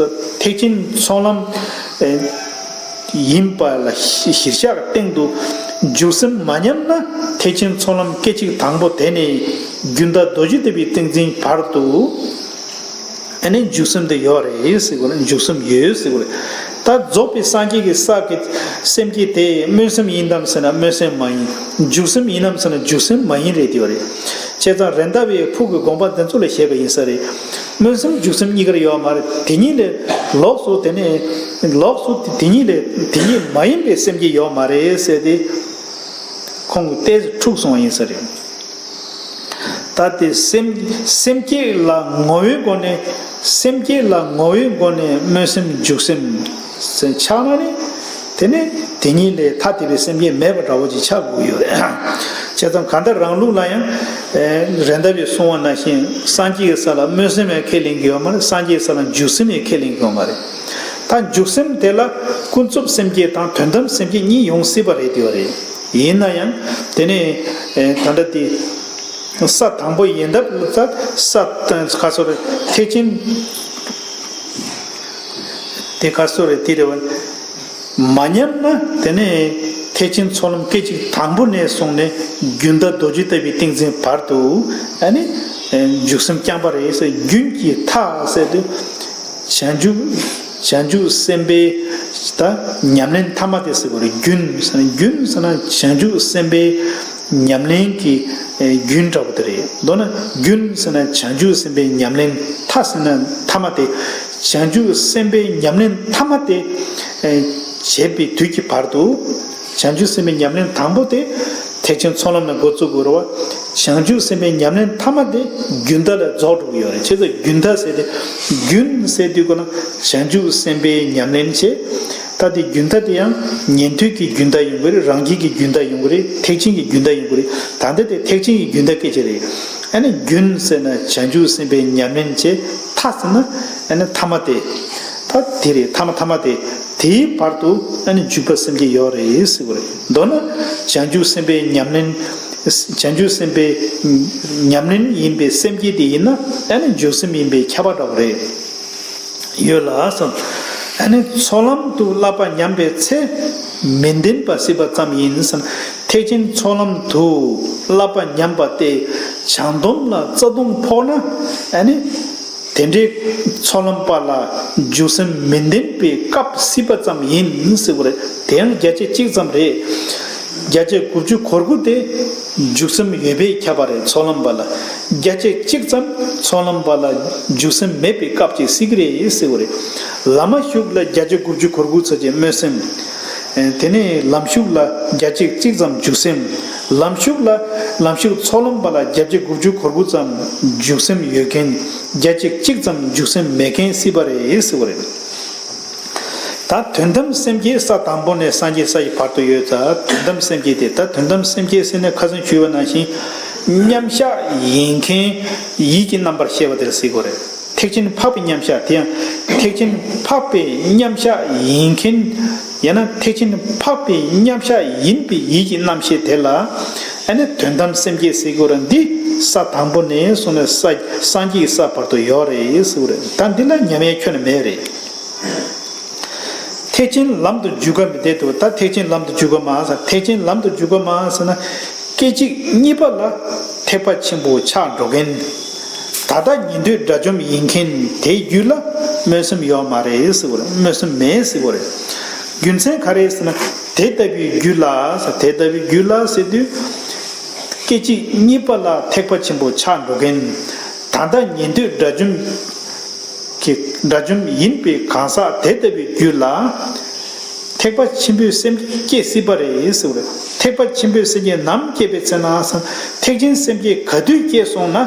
ཐེག་ཆེན་ཚོགས་ལམ་ཡིན་པ་ལ་གཞིར་བཞག་སྟེང་དུ་འཇུག་སེམས་མ་ཉམས་ན་ཐེག་ཆེན་ཚོགས་ལམ་སྐད་ཅིག་དང་པོ་དེ་ནས་རྒྱུན་མཐའ་རྡོ་རྗེ་ཐེག་པའི་ཏིང་འཛིན་བར་དུ། ཨ་ནི་འཇུག་སེམས་དེ་ཡོད་རེད་ཟེར་གོ་རེད། འཇུག་སེམས་ཡོད་ཟེར་གོ་རེད། ད་རྫོགས་པའི་སངས་རྒྱས་ཀྱི་ས་གི་སེམས་བསྐྱེད་དེ་སྨོན་སེམས་ཡིན་ནམ་ཟེར་ན་སྨོན་སེམས་མ་ཡིན། འཇུག་སེམས་ཡིན་ནམ་ཟེར་ན་འཇུག་སེམས་མ་ཡིན་རེད་དེ་བ་རེད། བྱས་ཙང་རེད་མདའ་བའི་ཕུག་གི་དགོངས་པ་འདི་ཚོ་ལ་བཤད་པ་ཡིན་ས་རེད། སྨོན་སེམས་འཇུག་སེམས་གཉིས་ཀར་ཡོད་མ་རེད། དེ་གཉིས་ལས་ལོགས་སུ་དེ་ནས་ལོགས་སུ་དེ་གཉིས་ལས་དེ་གཉིས་མ་ཡིན་པའི་སེམས་བསྐྱེད་ཡོད་མ་རེད་ཟེར་ཏེ། ཁོང་གི་ཏོག་ཙམ་འཁྲུགས་སོང་བ་ཡིན་ས་རེད། ད་དེ་སེམས་སེམས་བསྐྱེད་ལ་ངོ་བོའི་སྒོ་ནས་སེམས་བསྐྱེད་ལ་ངོ་བོའི་སྒོ་ནས་སྨོན་སེམས་འཇུག་སེམས་ཟེར་ཆགས་ན་ནི་དེ་ནི་དེ་གཉིས་ལས་ཐ་དད་པའི་སེམས་བསྐྱེད་མེད་པ་འདྲ་བོ་ཅིག་ཆགས་དགོས་ཡོད་རེད། བྱས་ཙང་གང་ལྟར་རང་ལུགས་ལ་ཡང་རེད་མདའ་བའི་གསུང་བ་ནང་བཞིན་སངས་རྒྱས་ཀྱི་ས་ལ་སྨོན་སེམས་ཡང་ཁས་ལེན་གྱི་ཡོད་མ་རེད། སངས་རྒྱས་ས་ལ་འཇུག་སེམས་ཡང་ཁས་ལེན་གྱི་ཡོད་མ་རེད། ད་འཇུག་སེམས་དེ་ལ་ཀུན་རྫོབ་སེམས་བསྐྱེད་དང་དོན་དམ་སེམས་བསྐྱེད་གཉིས་ཡོང་སྲིད་པ་རེད་དེ་བ་རེད། ཡིན་ན་ཡང་དེ་ནས་ད་ལྟ་དེ་ས་དང་པོ་ཡིན་སྟབས་ད་ས་ག་སོ་རེད་ཐེག་ཆེན་དེ་ག་སོ་རེད་དེ་རེད་བ། མ་ཉམས་ན་དེ་ནས་ཐེག་ཆེན་ཚོགས་ལམ་སྐད་ཅིག་དང་པོ་ནས་བཟུང་ནས་རྒྱུན་མཐའ་རྡོ་རྗེ་ལྟ་བུའི་ཏིང་འཛིན་བར་དུ་ཨ་ནི་འཇུག་སེམས་རྐྱང་པ་རེད་ཟེར། རྒྱུན་གྱི་མཐའ་ཟེར་དུས་བྱང་ཆུབ་བྱང་ཆུབ་སེམས་དཔའི་ད་ཉམས་ལེན་མཐའ་མ་དེ་ཟེར་བ་རེད། རྒྱུན་ཟེར་ན་རྒྱུན་ཟེར་ན་བྱང་ཆུབ་སེམས་དཔའི་ཉམས་ལེན་གྱི་རྒྱུན་འདྲ་བོ་དེ་རེད། མདོར་ན་རྒྱུན་ཟེར་ན་བྱང་ཆུབ་སེམས་དཔའི་ཉམས་ལེན། མཐའ་ཟེར་ན་མཐའ་མ་དེ། བྱང་ཆུབ་སེམས་དཔའི་ཉམས་ལེན་མཐའ་མ་དེ་བྱེད་པའི་དུས་ཀྱི་བར་དུ། བྱང་ཆུབ་སེམས་དཔའི་ཉམས་ལེན་དང་པོ་དེ་ཐེག་ཆེན་ཚོགས་ལམ་ནས་འགོ་བཙུགས་དགོས་རེད་བ། བྱང་ཆུབ་སེམས་དཔའི་ཉམས་ལེན་མཐའ་མ་དེ་རྒྱུན་མཐའ་ལ་རྫོགས་འགྲོ་གི་ཡོད་རེད། བྱས་ཙང་རྒྱུན་མཐའ་ཟེར་ཏེ་རྒྱུན་ཟེར་དུས་ཀོ་ན་བྱང་ཆུབ་སེམས་དཔའི་ཉམས་ལེན་བྱེད། ད་དེ་རྒྱུན་མཐའ་དེ་ཡང་ཉན་ཐོས་ཀྱི་རྒྱུན་མཐའ་ཡོང་གི་རེད། རང་རྒྱལ་གྱི་རྒྱུན་མཐའ་ཡོང་གི་རེད། ཐེག་ཆེན་གྱི་རྒྱུན་མཐའ་ཡོང་གི་རེད། ད་ལྟ་དེ་ཐེག་ཆེན་གྱི་རྒྱུན་མཐའ་སྐད་ཆ་རེད། ཨ་ནི་རྒྱུན་ཟེར་ན་བྱང་ཆུབ་སེམས་དཔའི་ཉམས་ལེན་བྱེད། མཐའ་ཟེར་ན་ཨ་ནི་མཐའ་མ་དེ། ད་དེ་རེད། མཐའ་མ་མཐའ་མ་དེ། དེའི་བར་དུ་ཨ་ནི་འཇུག་པ་སེམས་བསྐྱེད་ཡོད་རེད་ཟེར་བ་རེད། མདོར་ན་བྱང་ཆུབ་སེམས་དཔའི་ཉམས་ལེན། བྱང་ཆུབ་སེམས་དཔའི་ཉམས་ལེན་ཡིན་པའི་སེམས་བསྐྱེད་དེ་ཡིན་ན་ཨ་ནི་འཇུག་སེམས་ཡིན་པའི་ཁྱབ་པ་འདྲ་བོ་རེད། ཡོད་ལ་སོ། ཨ་ནི་ཚོགས་ལམ་དུ་བསླབ་པ་ཉམས་པའི་ཚེ། མི་ལྡན་པ་སྲིད་པ་ཙམ་ཡིན་ཟེར། ཐེག་ཆེན་ཚོགས་ལམ་དུ་བསླབ་པ་ཉམས་པ་སྟེ། བྱང་སྡོམ་ལ་རྩ་ལྟུང་ཕོག་ན་ཨ་ནི། དེ་འདྲའི་ཚོགས་ལམ་པ་ལ་འཇུག་སེམས་མི་ལྡན་པའི་སྐབས་སྲིད་པ་ཙམ་ཡིན་ཟེར་བ་རེད། དེ་ཡང་བརྒྱ་ཆ་གཅིག་ཙམ་རེད། བརྒྱ་ཆ་དགུ་བཅུ་གོ་དགུ་དེ་འཇུག་སེམས་ཡོད་པས་ཁྱབ་པ་རེད། ཚོགས་ལམ་པ་ལ་བརྒྱ་ཆ་གཅིག་ཙམ་ཚོགས་ལམ་པ་ལ་འཇུག་སེམས་མེད་པའི་སྐབས་ཅིག་སྲིད་ཀྱི་རེད་ཟེར་བ་རེད། ལམ་ཞུགས་ལ་བརྒྱ་ཆ་དགུ་བཅུ་གོ་དགུ་ཚོ་ཅེས་སྨོན་སེམས། དེ་ནས་ལམ་ཞུགས་ལ་བརྒྱ་ཆ་གཅིག་ཙམ་འཇུག་སེམས། ལམ་ཞུགས་ལ་ལམ་ཞུགས་ཚོགས་ལམ་པ་ལ་བརྒྱ་ཆ་དགུ་བཅུ་གོ་དགུ་ཙམ་འཇུག་སེམས་ཡོད་མཁན། བརྒྱ་ཆ་གཅིག་ཙམ་འཇུག་སེམས་མེད་མཁན་སྲིད་པ་རེད་ཟེར་བ་རེད། ད་དོན་དམ་སེམས་བསྐྱེད་ས་དང་པོ་ནས་སངས་རྒྱས་ས་ཡི་བར་དུ་ཡོད་ཙང་དོན་དམ་སེམས་བསྐྱེད་དེ། ད་དོན་དམ་སེམས་བསྐྱེད་ཟེར་ནས་ཁ་སང་ཞུས་པ་ནང་བཞིན་མཉམ་བཞག་ཡིན་མཁན་ཡིད་ཀྱི་རྣམ་པར་ཤེས་པ་དེར་ཟེར་དགོས་རེད། ཐེག་ཆེན་འཕགས་པའི་མཉམ་བཞག་དེ་ཡང་ཐེག་ཆེན་འཕགས་པའི་མཉམ་བཞག་ཡིན་མཁན། ཡང་ན་ཐེག་ཆེན་འཕགས་པའི་མཉམ་བཞག་ཡིན་པའི་ཡིད་ཀྱི་རྣམ་ཤེས་དེ་ལ་ཨ་ནི་དོན་དམ་སེམས་བསྐྱེད་ཟེར་དགོས་རེད། འདི་ས་དང་པོ་ནས་བཟུང་ནས་ས་སངས་རྒྱས་ཀྱི་ས་བར་དུ་ཡོད་རེད་ཟེར་དགོས་རེད། ད་འདི་ལ་ཉམས་ཡས་ཁྱོན་ནས་མེད་རེད། ཐེག་ཆེན་ལམ་དུ་འཇུག་ག་མི་བདེ་འདུག་ད་ཐེག་ཆེན་ལམ་དུ་འཇུག་ག་མ་ཟེར། ཐེག་ཆེན་ལམ་དུ་འཇུག་ག་མ་ཟེར་ན་སྐད་ཅིག་གཉིས་པ་ལ་ཐེག་པ་ཆེན་པོ་ཆགས་འགྲོ་མཁན། ད་ལྟ་ཉན་ཐོས་དགྲ་བཅོམ་ཡིན་མཁན་དེའི་རྒྱུད་ལ་སྨོན་སེམས་ཡོད་མ་རེད་ཟེར་བ་རེད། སྨོན་སེམས་མེད་ཟེར་བ་རེད། རྒྱུ་མཚན་ག་རེ་ཟེར་ན་དེ་ལྟ་བུའི་རྒྱུད་ལ་ཟེར། དེ་ལྟ་བུའི་རྒྱུད་ལ་ཟེར་དུས། སྐད་ཅིག་གཉིས་པ་ལ་ཐེག་པ་ཆེན་པོ་ཆགས་འགྲོ་མཁན། ད་ལྟ་ཉན་ཐོས་དགྲ་བཅོམ་གྱི་དགྲ་བཅོམ་ཡིན་པའི་གང་ཟག་དེ་ལྟ་བུའི་རྒྱུད་ལ་ཐེག་པ་ཆེན་པོའི་སེམས་བསྐྱེད་སྲིད་པ་རེད་ཟེར་བ་རེད། ཐེག་པ་ཆེན་པོའི་སེམས་བསྐྱེད་ནམ་སྐྱེས་པའི་ཚེ་ན་ཟེར་ན་ཐེག་ཆེན་སེམས་བསྐྱེད་ག་དུས་སྐྱེས་སོང་ན།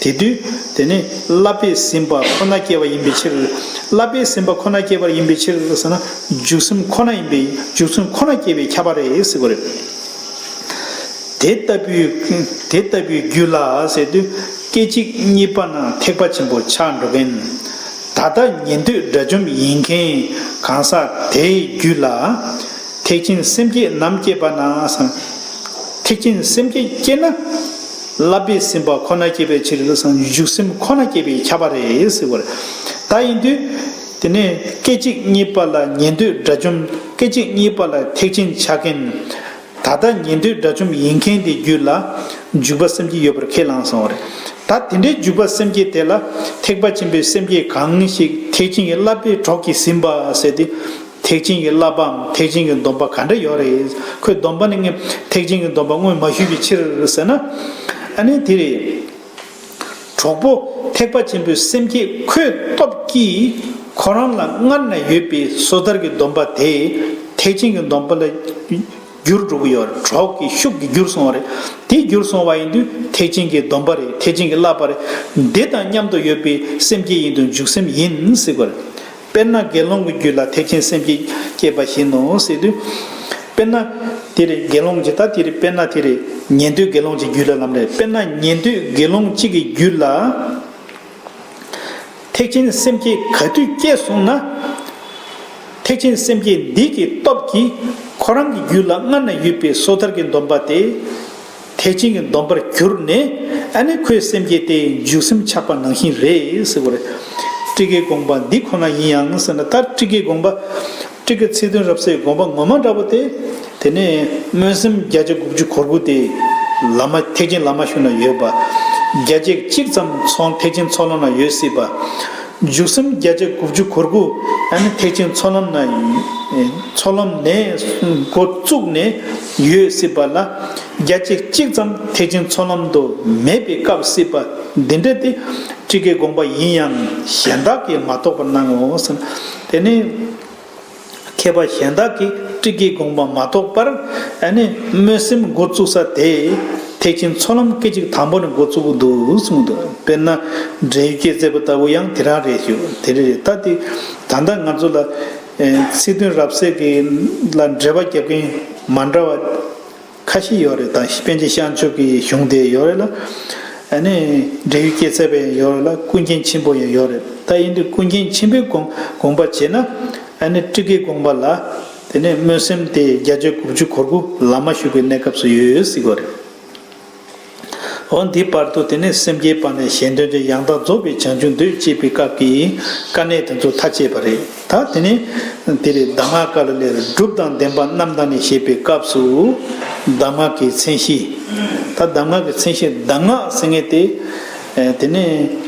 དེ་དུས་དེ་ནི་བསླབ་པས་ཟིན་པ་ཁོ་ན་སྐྱེ་བ་ཡིན་པའི་ཕྱིར། བསླབ་པས་ཟིན་པ་ཁོ་ན་སྐྱེ་བ་ཡིན་པའི་ཕྱིར་ཟེར་ན་འཇུག་སེམས་ཁོ་ན་ཡིན་པའི་འཇུག་སེམས་ཁོ་ན་སྐྱེ་བའི་ཁྱབ་པ་རེད་ཟེར་བ་རེད། དེ་ལྟ་བུའི་དེ་ལྟ་བུའི་རྒྱུད་ལ་ཟེར་དུས་སྐད་ཅིག་གཉིས་པ་ན་ཐེག་པ་ཆེན་པོ་ཆགས་འགྲོ་མཁན། ད་ལྟ་ཉན་ཐོས་དགྲ་བཅོམ་ཡིན་མཁན་གང་ཟག་དེའི་རྒྱུད་ལ་ཐེག་ཆེན་སེམས་བསྐྱེད་ནམ་སྐྱེས་པ་ན་ཟེར། ཐེག་ཆེན་སེམས་བསྐྱེད་སྐྱེས་ན་བསླབ་པས་ཟིན་པ་ཁོ་ན་སྐྱེ་བའི་ཕྱིར་ཟེར་ན་འཇུག་སེམས་ཁོ་ན་སྐྱེ་བའི་ཁྱབ་པ་རེད་ཟེར་བ་རེད། ད་ཡིན་དུས་དེ་ནས་སྐད་ཅིག་གཉིས་པ་ལ་ཉན་ཐོས་དགྲ་བཅོམ། སྐད་ཅིག་གཉིས་པ་ལ་ཐེག་ཆེན་ཆགས་མཁན། ད་ལྟ་ཉན་ཐོས་དགྲ་བཅོམ་ཡིན་མཁན་དེ་རྒྱུད་ལ་འཇུག་པ་སེམས་བསྐྱེད་ཡོད་པར་ཁས་བླངས་སོང་བ་རེད། ད་དེ་འདྲའི་འཇུག་པ་སེམས་བསྐྱེད་དེ་ལ་ཐེག་པ་ཆེན་པོའི་སེམས་བསྐྱེད་གང་ཞིག་ ཐེག་ཆེན་གྱི་བསླབ་པའི་གྲོགས་ཀྱིས་ཟིན་པ་ཟེར་ཏེ། ཐེག་ཆེན་གྱི་བསླབ་པའམ་ཐེག་ཆེན་གྱི་སྡོམ་པ་ག་འདྲ་ཡོད་རེད། ཁོའི་སྡོམ་པ་ནི་ངས་ཐེག་ཆེན་གྱི་སྡོམ་པ་དངོས་མ་ཞུས་པའི་ཕྱིར་ཟེར་ན། ཨ་ནི་དེ་རེད། གྲོགས་པོ་ཐེག་པ་ཆེན་པོའི་སེམས་བསྐྱེད་ཁོའི་སྟོབས་ཀྱིས་ཁོ་རང་ལ་སྔར་ནས་ཡོད་པའི་སོ་ཐར་གྱི་སྡོམ་པ་དེ་ཐེག་ཆེན་གྱི་སྡོམ་པ་ལ་འགྱུར་འགྲོ་གི་ཡོད་རེད། གྲོགས་ཀྱི་ཤུགས་ཀྱིས་འགྱུར་སོང་བ་རེད། དེ་འགྱུར་སོང་བ་ཡིན་དུས་ཐེག་ཆེན་གྱི་སྡོམ་པ་རེད། ཐེག་ཆེན་གྱི་བསླབ་པ་རེད། འདི་དང་མཉམ་དུ་ཡོད་པའི་སེམས་བསྐྱེད་ཡིན་དུས་འཇུག་སེམས་ཡིན་ཟེར་བ་རེད། དཔེར་ན་དགེ་སློང་གི་རྒྱུད་ལ་ཐེག་ཆེན་སེམས་བསྐྱེད་སྐྱེས་པ་བཞིན་ནོ་ཟེར་དུས། དཔེར་ན་དེ་རེད། དགེ་སློང་གི་ད་དེ་རེད། དཔེར་ན་དེ་རེད། ཉན་ཐོས་དགེ་སློང་གི་རྒྱུད་ལ་ལམ་རེད། དཔེར་ན་ཉན་ཐོས་དགེ་སློང་གཅིག་གི་རྒྱུད་ལ་ཐེག་ཆེན་སེམས་བསྐྱེད་ག་དུས་སྐྱེས་སོང་ན། ཐེག་ཆེན་སེམས་བསྐྱེད་འདི་གི་སྟོབས་ཀྱིས་ཁོ་རང་གི་རྒྱུད་ལ་སྔར་ནས་ཡོད་པའི་སོ་ཐར་གྱི་སྡོམ་པ་དེ་ཐེག་ཆེན་གྱི་སྡོམ་པར་གྱུར་ནས། ཨ་ནི་ཁོའི་སེམས་བསྐྱེད་དེ་འཇུག་སེམས་ཆགས་པ་ནང་བཞིན་རེད་ཟེར་བ་རེད། ཊཱི་ཀའི་དགོངས་པ་འདི་ཁོ་ན་ཡིན་ཡང་ཟེར་ན། ད་ཊཱི་ཀའི་དགོངས་པ། ཊཱི་ཀ་ཚིག་དོན་རབ་གསལ་དགོངས་པ་ངོ་མ་འདྲ་པོ་དེ། དེ་ནས་སྨོན་སེམས་བརྒྱ་ཆ་དགུ་བཅུ་གོ་དགུ་དེ་བླ་མ་ཐེག་ཆེན་བླ་མ་ཞུགས་ན་ཡོད་པ། བརྒྱ་ཆ་གཅིག་ཙམ་ཚོགས་ཐེག་ཆེན་ཚོགས་ལམ་ན་ཡོད་སྲིད་པ། འཇུག་སེམས་བརྒྱ་ཆ་དགུ་བཅུ་གོ་དགུ་ཨ་ནི་ཐེག་ཆེན་ཚོགས་ལམ་ན། ཚོགས་ལམ་ནས་འགོ་བཙུགས་ནས་ཡོད་སྲིད་པ་ལ། བརྒྱ་ཆ་གཅིག་ཙམ་ཐེག་ཆེན་ཚོགས་ལམ་དུ་མེད་པའི་སྐབས་སྲིད་པ་འདི་འདྲ་དེ་ཊཱི་ཀའི་དགོངས་པ་ཡིན་ཡང་གཞན་དག་གིས་མ་རྟོགས་པར་སྣང་ངོ་ཟེར། དེ་ནས་མཁས་པ་གཞན་དག་གིས་ཊཱི་ཀའི་དགོངས་པ་མ་རྟོགས་པར། ཨ་ནི་སྨོན་སེམས་འགོ་བཙུགས་ས་དེ་ཐེག་ཆེན་ཚོགས་ལམ་སྐད་ཅིག་དང་པོ་ནས་འགོ་བཙུགས་ཀྱི་འདུག་གསུངས་འདུག་དཔེར་ན་འབྲས་ཡུལ་སྐྱེད་ཚལ་པ་ལྟ་བུ་ཡང་དེ་རང་རེད་ཞུ། དེ་རེད། ད་དེ་ད་ལྟ་ང་ཚོ་ལ་ཚིག་དོན་རབ་གསལ་གྱི་ལ་འགྲེལ་པ་རྒྱབ་མཁན་མ་འདྲ་བ་ཁ་ཤས་ཡོད་རེད། ད་པཎ་ཆེན་ཤཱཀྱ་མཆོག་གི་གཞུང་དེ་ཡོད་རེད་ལ། ཨ་ནི་འབྲས་ཡུལ་སྐྱེད་ཚལ་པའི་ཡོད་རེད་ལ། ཀུན་མཁྱེན་ཆེན་པོ་ཡང་ཡོད་རེད། ད་ཡིན་དུས་ཀུན་མཁྱེན་ཆེན་པོའི་དགོངས་དགོངས་པ་བྱས་ན། ཨ་ནི་ཊཱི་ཀའི་དགོངས་པ་ལ། དེ་ནས་སྨོན་སེམས་དེ་བརྒྱ་ཆ་དགུ་བཅུ་གོ་དགུ་བླ་མ་ཞུགས་པའི་གནས་སྐབས་སུ་ཡོད་ཟེར་གྱི་ཡོད་རེད། འོ་འདི་བར་དུ་དེ་ནས་སེམས་བསྐྱེད་པ་ནས་གཞན་དོན་དུ་ཡང་དག་རྫོགས་པའི་བྱང་ཆུབ་འདོད་ཅེས་པའི་སྐབས་ཀྱི་དཀའ་གནད་དེ་ཚོ་མཐའ་དཔྱད་པ་རེད། ད་དེ་ནས་དེ་རེད། གདམས་ངག་བཀའ་ལ་ལས་སྒྲུབ་དང་ལྡན་པ་རྣམས་དང་ནི་ཞེས་པའི་སྐབས་སུ། གདམས་ངག་གི་མཚན་གཞི། ད་གདམས་ངག་གི་མཚན་གཞི་གདམས་ངག་ཟེར་མཁན་དེ། དེ་ནས།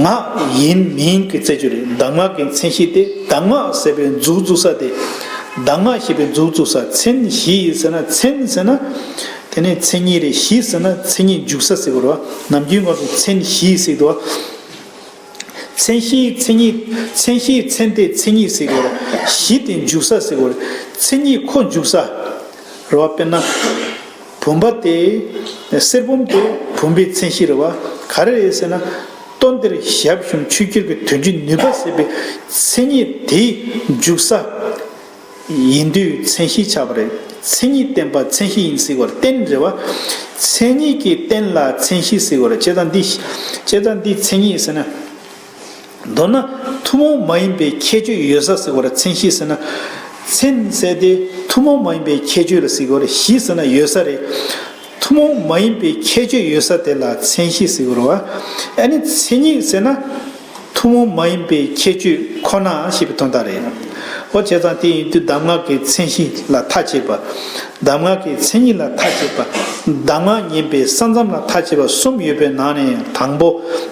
ངག་ཡིན་མིན་གྱི་རྩད་གཅོད་རེད། གདམས་ངག་གི་མཚན་གཞི་དེ། གདམས་ངག་ཟེར་བའི་མཛུབ་བཙུགས་ས་དེ། གདམས་ངག་ཞེས་པའི་མཛུབ་བཙུགས་ས། མཚན་གཞི་ཟེར་ན། མཚན་ཟེར་ན་དེ་ནས་མཚན་ཉིད་རེད། གཞི་ཟེར་ན་མཚན་ཉིད་འཇུག་ས་ཟེར་དགོས་རེད་བ། ནམ་རྒྱུན་ང་ཚོ་མཚན་གཞི་ཟེར་གྱི་འདུག་བ། མཚན་གཞི་མཚན་ཉིད། མཚན་གཞི་མཚན་དེ་མཚན་ཉིད་ཟེར་དགོས་རེད། གཞི་དེ་འཇུག་ས་ཟེར་དགོས་རེད། མཚན་ཉིད་ཁོ་འཇུག་ས་རེད་བ། དཔེར་ན། བུམ་པ་དེ། གསེར་བུམ་དེ་བུམ་པའི་མཚན་གཞི་རེད་བ། ག་རེ་རེད་ཟེར་ན། སྟོན་དེར་ཞབས་ཞུམ་ཆོས་ཁྱེར་གྱི་དོན་བྱེད་ནུས་པ་ཟེར་བའི་མཚན་ཉིད་དེ་འཇུག་ས་ཡིན་དུས་མཚན་གཞི་ཆགས་པ་རེད། མཚན་ཉིད་བསྟན་པ་མཚན་གཞི་ཡིན་ཟེར་བ་རེད། རྟེན་རེད་བ། མཚན་ཉིད་ཀྱི་རྟེན་ལ་མཚན་གཞི་ཟེར་བ་རེད། བྱས་ཙང་འདི། བྱས་ཙང་འདི་མཚན་ཉིད་ཟེར་ན། མདོར་ན་ཐུན་མོང་མ་ཡིན་པའི་ཁྱད་ཆོས་ཡོད་ས་ཟེར་བ་རེད། མཚན་གཞི་ཟེར་ན། མཚན་ཟེར་དེ་ཐུན་མོང་མ་ཡིན་པའི་ཁྱད་ཆོས་ལ་ཟེར་གྱི་ཡོད་རེད། གཞི་ཟེར་ན་ཡོད་ས་རེད། ཐུན་མོང་མ་ཡིན་པའི་ཁྱད་ཆོས་ཡོད་ས་དེ་ལ་མཚན་གཞི་ཟེར་གྱི་ཡོད་རེད་བ། ཨ་ནི་མཚན་ཉིད་ཟེར་ན་ཐུན་མོང་མ་ཡིན་པའི་ཁྱད་ཆོས་ཁོ་ན་ཞེས་པའི་དོན་དག་རེད། འོ་བྱས་ཙང་དེ་ཡིན་དུས་གདམས་ངག་གི་མཚན་གཞི་ལ་མཐའ་དཔྱད་པ། གདམས་ངག་གི་མཚན་ཉིད་ལ་མཐའ་དཔྱད་པ། གདམས་ངག་ཉན་པའི་ས་མཚམས་ལ་མཐའ་དཔྱད་པ་གསུམ་ཡོད་པའི་ནང་ནས། དང་པོ།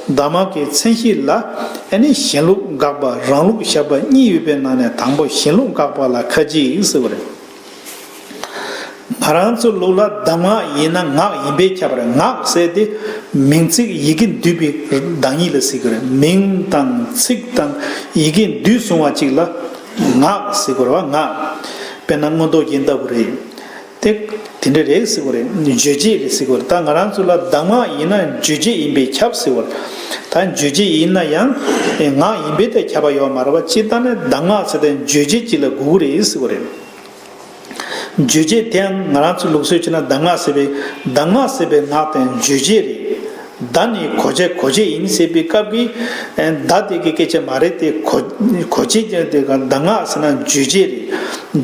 གདམས་ངག་གི་མཚན་གཞི་ལ་ཨ་ནི་གཞན་ལུགས་དགག་པ་རང་ལུགས་བཞག་པ་གཉིས་ཡོད་པའི་ནང་ནས། དང་པོ་གཞན་ལུགས་དགག་པ་ལ་ཁ་ཅིག་ཟེར་བ་རེད། ང་རང་ཚོའི་ལུགས་ལ་གདམས་ངག་ཡིན་ན་ངག་ཡིན་པས་ཁྱབ་པ་རེད། ངག་ཟེར་དེ་མིང་ཚིག་ཡི་གེ་འདུས་པའི་བདག་ཉིད་ལ་ཟེར་གྱི་རེད། མིང་དང་ཚིག་དང་ཡི་གེ་འདུས་སོང་བ་ཅིག་ལ་ངག་ཟེར་གྱི་རེད་བ། ངག་དཔེར་ན་མངོན་རྟོགས་རྒྱན་ལྟ་བུ་རེད། དེ་དེ་འདྲ་རེད་ཟེར་གྱི་རེད། རྗོད་བྱེད་རེད་ཟེར་གྱི་རེད། ད་ང་རང་ཚོ་ལ་གདམས་ངག་ཡིན་ན་རྗོད་བྱེད་ཡིན་པས་ཁྱབ་ཟེར་གྱི་རེད། ད་རྗོད་བྱེད་ཡིན་ན་ཡང་ངག་ཡིན་པས་དེ་ཁྱབ་པ་ཡོད་མ་རེད་བ། སྤྱིར་བཏང་ནས་གདམས་ངག་ཟེར་དེ་རྗོད་བྱེད་ཅིག་ལ་གོ་གི་རེད་ཟེར་གྱི་རེད། རྗོད་བྱེད་དེའང་ང་རང་ཚོའི་ལུགས་སྲོལ་བྱས་ན་གདམས་ངག་ཟེར་བའི། གདམས་ངག་ཟེར་བའི་ངག་དེ་རྗོད་བྱེད་རེད། བརྡ་ནི་གོ་བྱ་གོ་བྱེད་ཡིན་ཟེར་བའི་སྐབས་ཀྱི། བརྡ་དེ་གི་སྐད་ཆ་མ་རེད་དེ། གོ་གོ་བྱེད་ཀྱི་དེ་ག་གདམས་ངག་ཟེར་ན་རྗོད་བྱེད་རེད།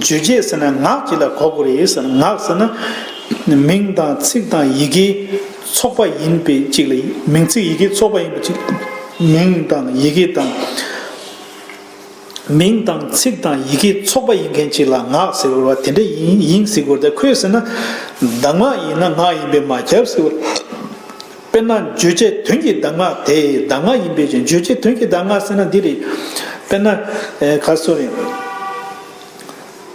རྗོད་བྱེད་ཟེར་ན་ངག་ཅིག་ལ་གོ་དགོས་རེད་ཟེར། ངག་ཟེར་ན་མིང་དང་ཚིག་དང་ཡི་གེ་ཚོགས་པ་ཡིན་པའི་ཅིག་ལ། མིང་ཚིག་ཡི་གེ་ཚོགས་པ་ཡིན་པའི་ཅིག། མིང་དང་ཡི་གེ་དང་། མིང་དང་ཚིག་དང་ཡི་གེ་ཚོགས་པ་ཡིན་མཁན་ཅིག་ལ་ངག་ཟེར་བ་དེ་འདྲ་ཡིན་ཡིན་ཟེར་དགོས་རེད། ཁོས་ཟེར་ན་གདམས་ངག་ཡིན་ན་ངག་ཡིན་པས་མ་ཁྱབ་ཟེར་བ། དཔེར་ན་བརྗོད་བྱའི་དོན་གྱི་གདམས་ངག་དེ་གདམས་ངག་ཡིན་པའི་ཕྱིར། བརྗོད་བྱའི་དོན་གྱི་གདམས་ངག་ཟེར་ན་འདི་རེད། དཔེར་ན་ཨེ་ག་སོ་རེད།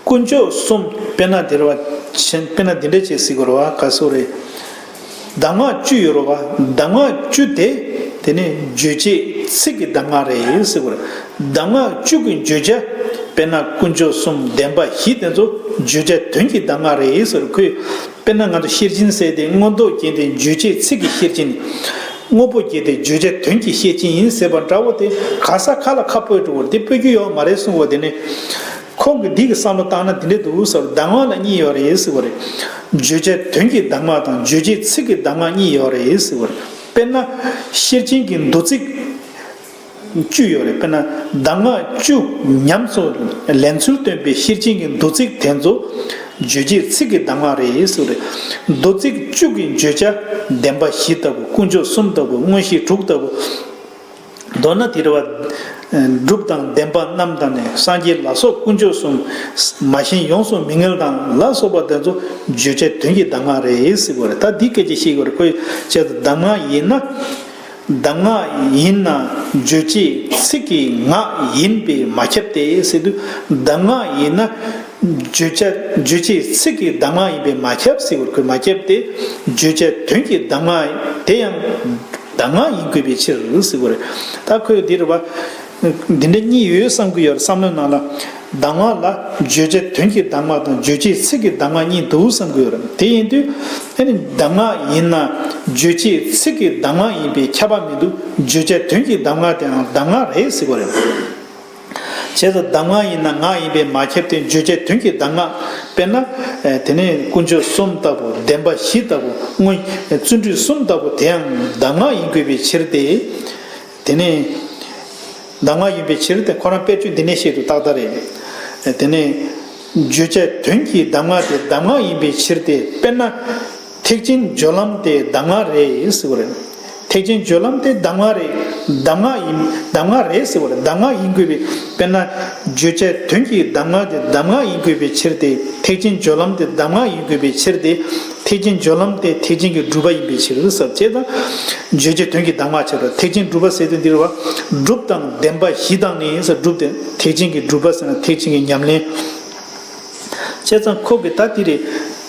དཀོན་མཆོག་གསུམ། དཔེར་ན་དེ་རེད་བ། ཆེན་དཔེར་ན་འདི་འདྲ་ཅིག་ཟེར་དགོས་རེད་བ། ག་སོ་རེད། གདམས་ངག་བཅུ་ཡོད་རེད་བ། གདམས་ངག་བཅུ་དེ་དེ་ནི་རྗོད་བྱེད་ཚིག་གི་གདམས་ངག་རེད་ཟེར་དགོས་རེད། གདམས་ངག་བཅུ་གི་བརྗོད་བྱ། དཔེར་ན་དཀོན་མཆོག་གསུམ། བདེན་པ་བཞི་དེ་ཚོ་བརྗོད་བྱ་དོན་གྱི་གདམས་ངག་རེད་ཟེར། ཁོས་དཔེར་ན་ང་ཚོ་ཤེར་ཕྱིན་ཟེར་དེ་མངོན་རྟོགས་རྒྱན་དེ་རྗོད་བྱེད་ཚིག་གི་ཤེར་ཕྱིན། དངོས་པོ་བརྒྱད་དེ་བརྗོད་བྱ་དོན་གྱི་ཤེར་ཕྱིན་ཡིན་ཟེར་བ་འདྲ་བོ་དེ་ག་ས་ག་ལ་ཁ་སྤོས་འགྲོ་བར་དེ་སྤོས་རྒྱུ་ཡོད་མ་རེད་གསུངས་པ་དེ་ནི། ཁོང་གིས་འདི་གི་བསམ་བློ་བཏང་ན་འདི་འདྲ་འདུག་ཟེར། གདམས་ངག་ལ་གཉིས་ཡོད་རེད་ཟེར་བ་རེད། བརྗོད་བྱ་དོན་གྱི་གདམས་ངག་དང་བརྗོད་བྱེད་ཚིག་གི་གདམས་ངག་གཉིས་ཡོད་རེད་ཟེར་བ་རེད། དཔེར་ན་ཤེར་ཕྱིན་གྱི་མདོ་ཚིག་བཅུ་ཡོད་རེད། དཔེར་ན་གདམས་ངག་བཅུ་ཉམས་སུ་ལེན་ཚུལ་སྟོན་པའི་ཤེར་ཕྱིན་གྱི་མདོ་ཚིག་དེ་ཚོ་རྗོད་བྱེད་ཚིག་གི་གདམས་ངག་རེད་ཟེར་བ་རེད། མདོ་ཚིག་བཅུ་གི་བརྗོད་བྱ་བདེན་པ་བཞི་ལྟ་བུ། དཀོན་མཆོག་གསུམ་ལྟ་བུ། མངོན་ཤེས་དྲུག་ལྟ་བུ། མདོར་ན་དེ་རེད་བ། སྒྲུབ་དང་བདེན་པ་རྣམས་དང་ནི། སངས་རྒྱས་ལ་སོགས་དཀོན་མཆོག་གསུམ། མ་ཞེན་ཡོངས་སུ་མི་ངལ་དང་ལ་སོགས་པ་དེ་ཚོ་བརྗོད་བྱ་དོན་གྱི་གདམས་ངག་རེད་ཟེར་བ་རེད། ད་འདི་སྐད་ཆ་བཤད་དགོས་རེད། ཁོས་བྱས་ཙང་གདམས་ངག་ཡིན་ན། གདམས་ངག་ཡིན་ན་རྗོད་བྱེད་ཚིག་གི་ངག་ཡིན་པས་མ་ཁྱབ་སྟེ་ཟེར་དུས། གདམས་ངག་ཡིན་ན་བརྗོད་བྱ་རྗོད་བྱེད་ཚིག་གི་གདམས་ངག་ཡིན་པས་མ་ཁྱབ་ཟེར་བ་རེད། ཁོས་མ་ཁྱབ་སྟེ་བརྗོད་བྱ་དོན་གྱི་གདམས་ངག་དེ་ཡང་། གདམས་ངག་ཡིན་དགོས་པའི་ཕྱིར་ཟེར་བ་རེད། ད་ཁོས་འདི་རེད་བ། འདི་འདྲ་གཉིས་ཡོད་བསམ་གྱི་ཡོད་རེད། བསམ་བློའི་ནང་ལ། གདམས་ངག་ལ་བརྗོད་བྱ་དོན་གྱི་གདམས་ངག་དང་བརྗོད་བྱེད་ཚིག་གི་གདམས་ངག་གཉིས་འདུག་བསམ་གྱི་ཡོད་རེད། དེ་ཡིན་དུས་ཨ་ནི་གདམས་ངག་ཡིན་ན་བརྗོད་བྱེད་ཚིག་གི་གདམས་ངག་ཡིན་པས་ཁྱབ་པ་མི་འདུག་བརྗོད་བྱ་དོན་གྱི་གདམས་ངག་དེའང་གདམས་ངག་རེད་ཟེར་བ་རེད། བྱས་ཙང་གདམས་ངག་ཡིན་ན་ངག་ཡིན་པས་མ་ཁྱབ་སྟེ། བརྗོད་བྱ་དོན་གྱི་གདམས་ངག་དཔེར་ན། དེ་ནས་དཀོན་མཆོག་གསུམ་ལྟ་བུ། བདེན་པ་བཞི་ལྟ་བུ། མངོན། བརྩོན་འགྲུས་གསུམ་ལྟ་བུ་དེའང་གདམས་ངག་ཡིན་དགོས་པའི་ཕྱིར་ཏེ། དེ་ནས་གདམས་ངག་ཡིན་པའི་ཕྱིར་ཏེ། ཁོ་རང་དཔེར་བརྗོད་འདི་ནས་བཤད་དུས་ཏག་ཏག་རེད། དེ་ནས་བརྗོད་བྱ་དོན་གྱི་གདམས་ངག་དེ་གདམས་ངག་ཡིན་པའི་ཕྱིར་ཏེ། དཔེར་ན། ཐེག་ཆེན་སྦྱོར་ལམ་དེ་གདམས་ངག་རེད་ཟེར་བ་རེད། ཐེག་ཆེན་སྦྱོར་ལམ་དེ་གདམས་ངག་རེད། གདམས་ངག་ཡིན། གདམས་ངག་རེད་ཟེར་བ་རེད། གདམས་ངག་ཡིན་དགོས་པའི། དཔེར་ན། བརྗོད་བྱ་དོན་གྱི་གདམས་ངག་དེ་གདམས་ངག་ཡིན་དགོས་པའི་ཕྱིར་ཏེ། ཐེག་ཆེན་སྦྱོར་ལམ་དེ་གདམས་ངག་ཡིན་དགོས་པའི་ཕྱིར་ཏེ། ཐེག་ཆེན་སྦྱོར་ལམ་དེ་ཐེག་ཆེན་གྱི་སྒྲུབ་པ་ཡིན་པའི་ཕྱིར་ཟེར་བྱས་ཙང་། བརྗོད་བྱ་དོན་གྱི་གདམས་ངག་བྱས་པ། ཐེག་ཆེན་སྒྲུབ་པ་ཟེར་དུས་འདི་རེད་བ། སྒྲུབ་དང་བདེན་པ་བཞི་དང་ནི་ཟེར། སྒྲུབ་དེ་ཐེག་ཆེན་གྱི་སྒྲུབ་པ་ཟེར་ན་ཐེག་ཆེན་གྱི་ཉམས་ལེན། བྱས་ཙང་ཁོ་གི་ད་འདི་རེད།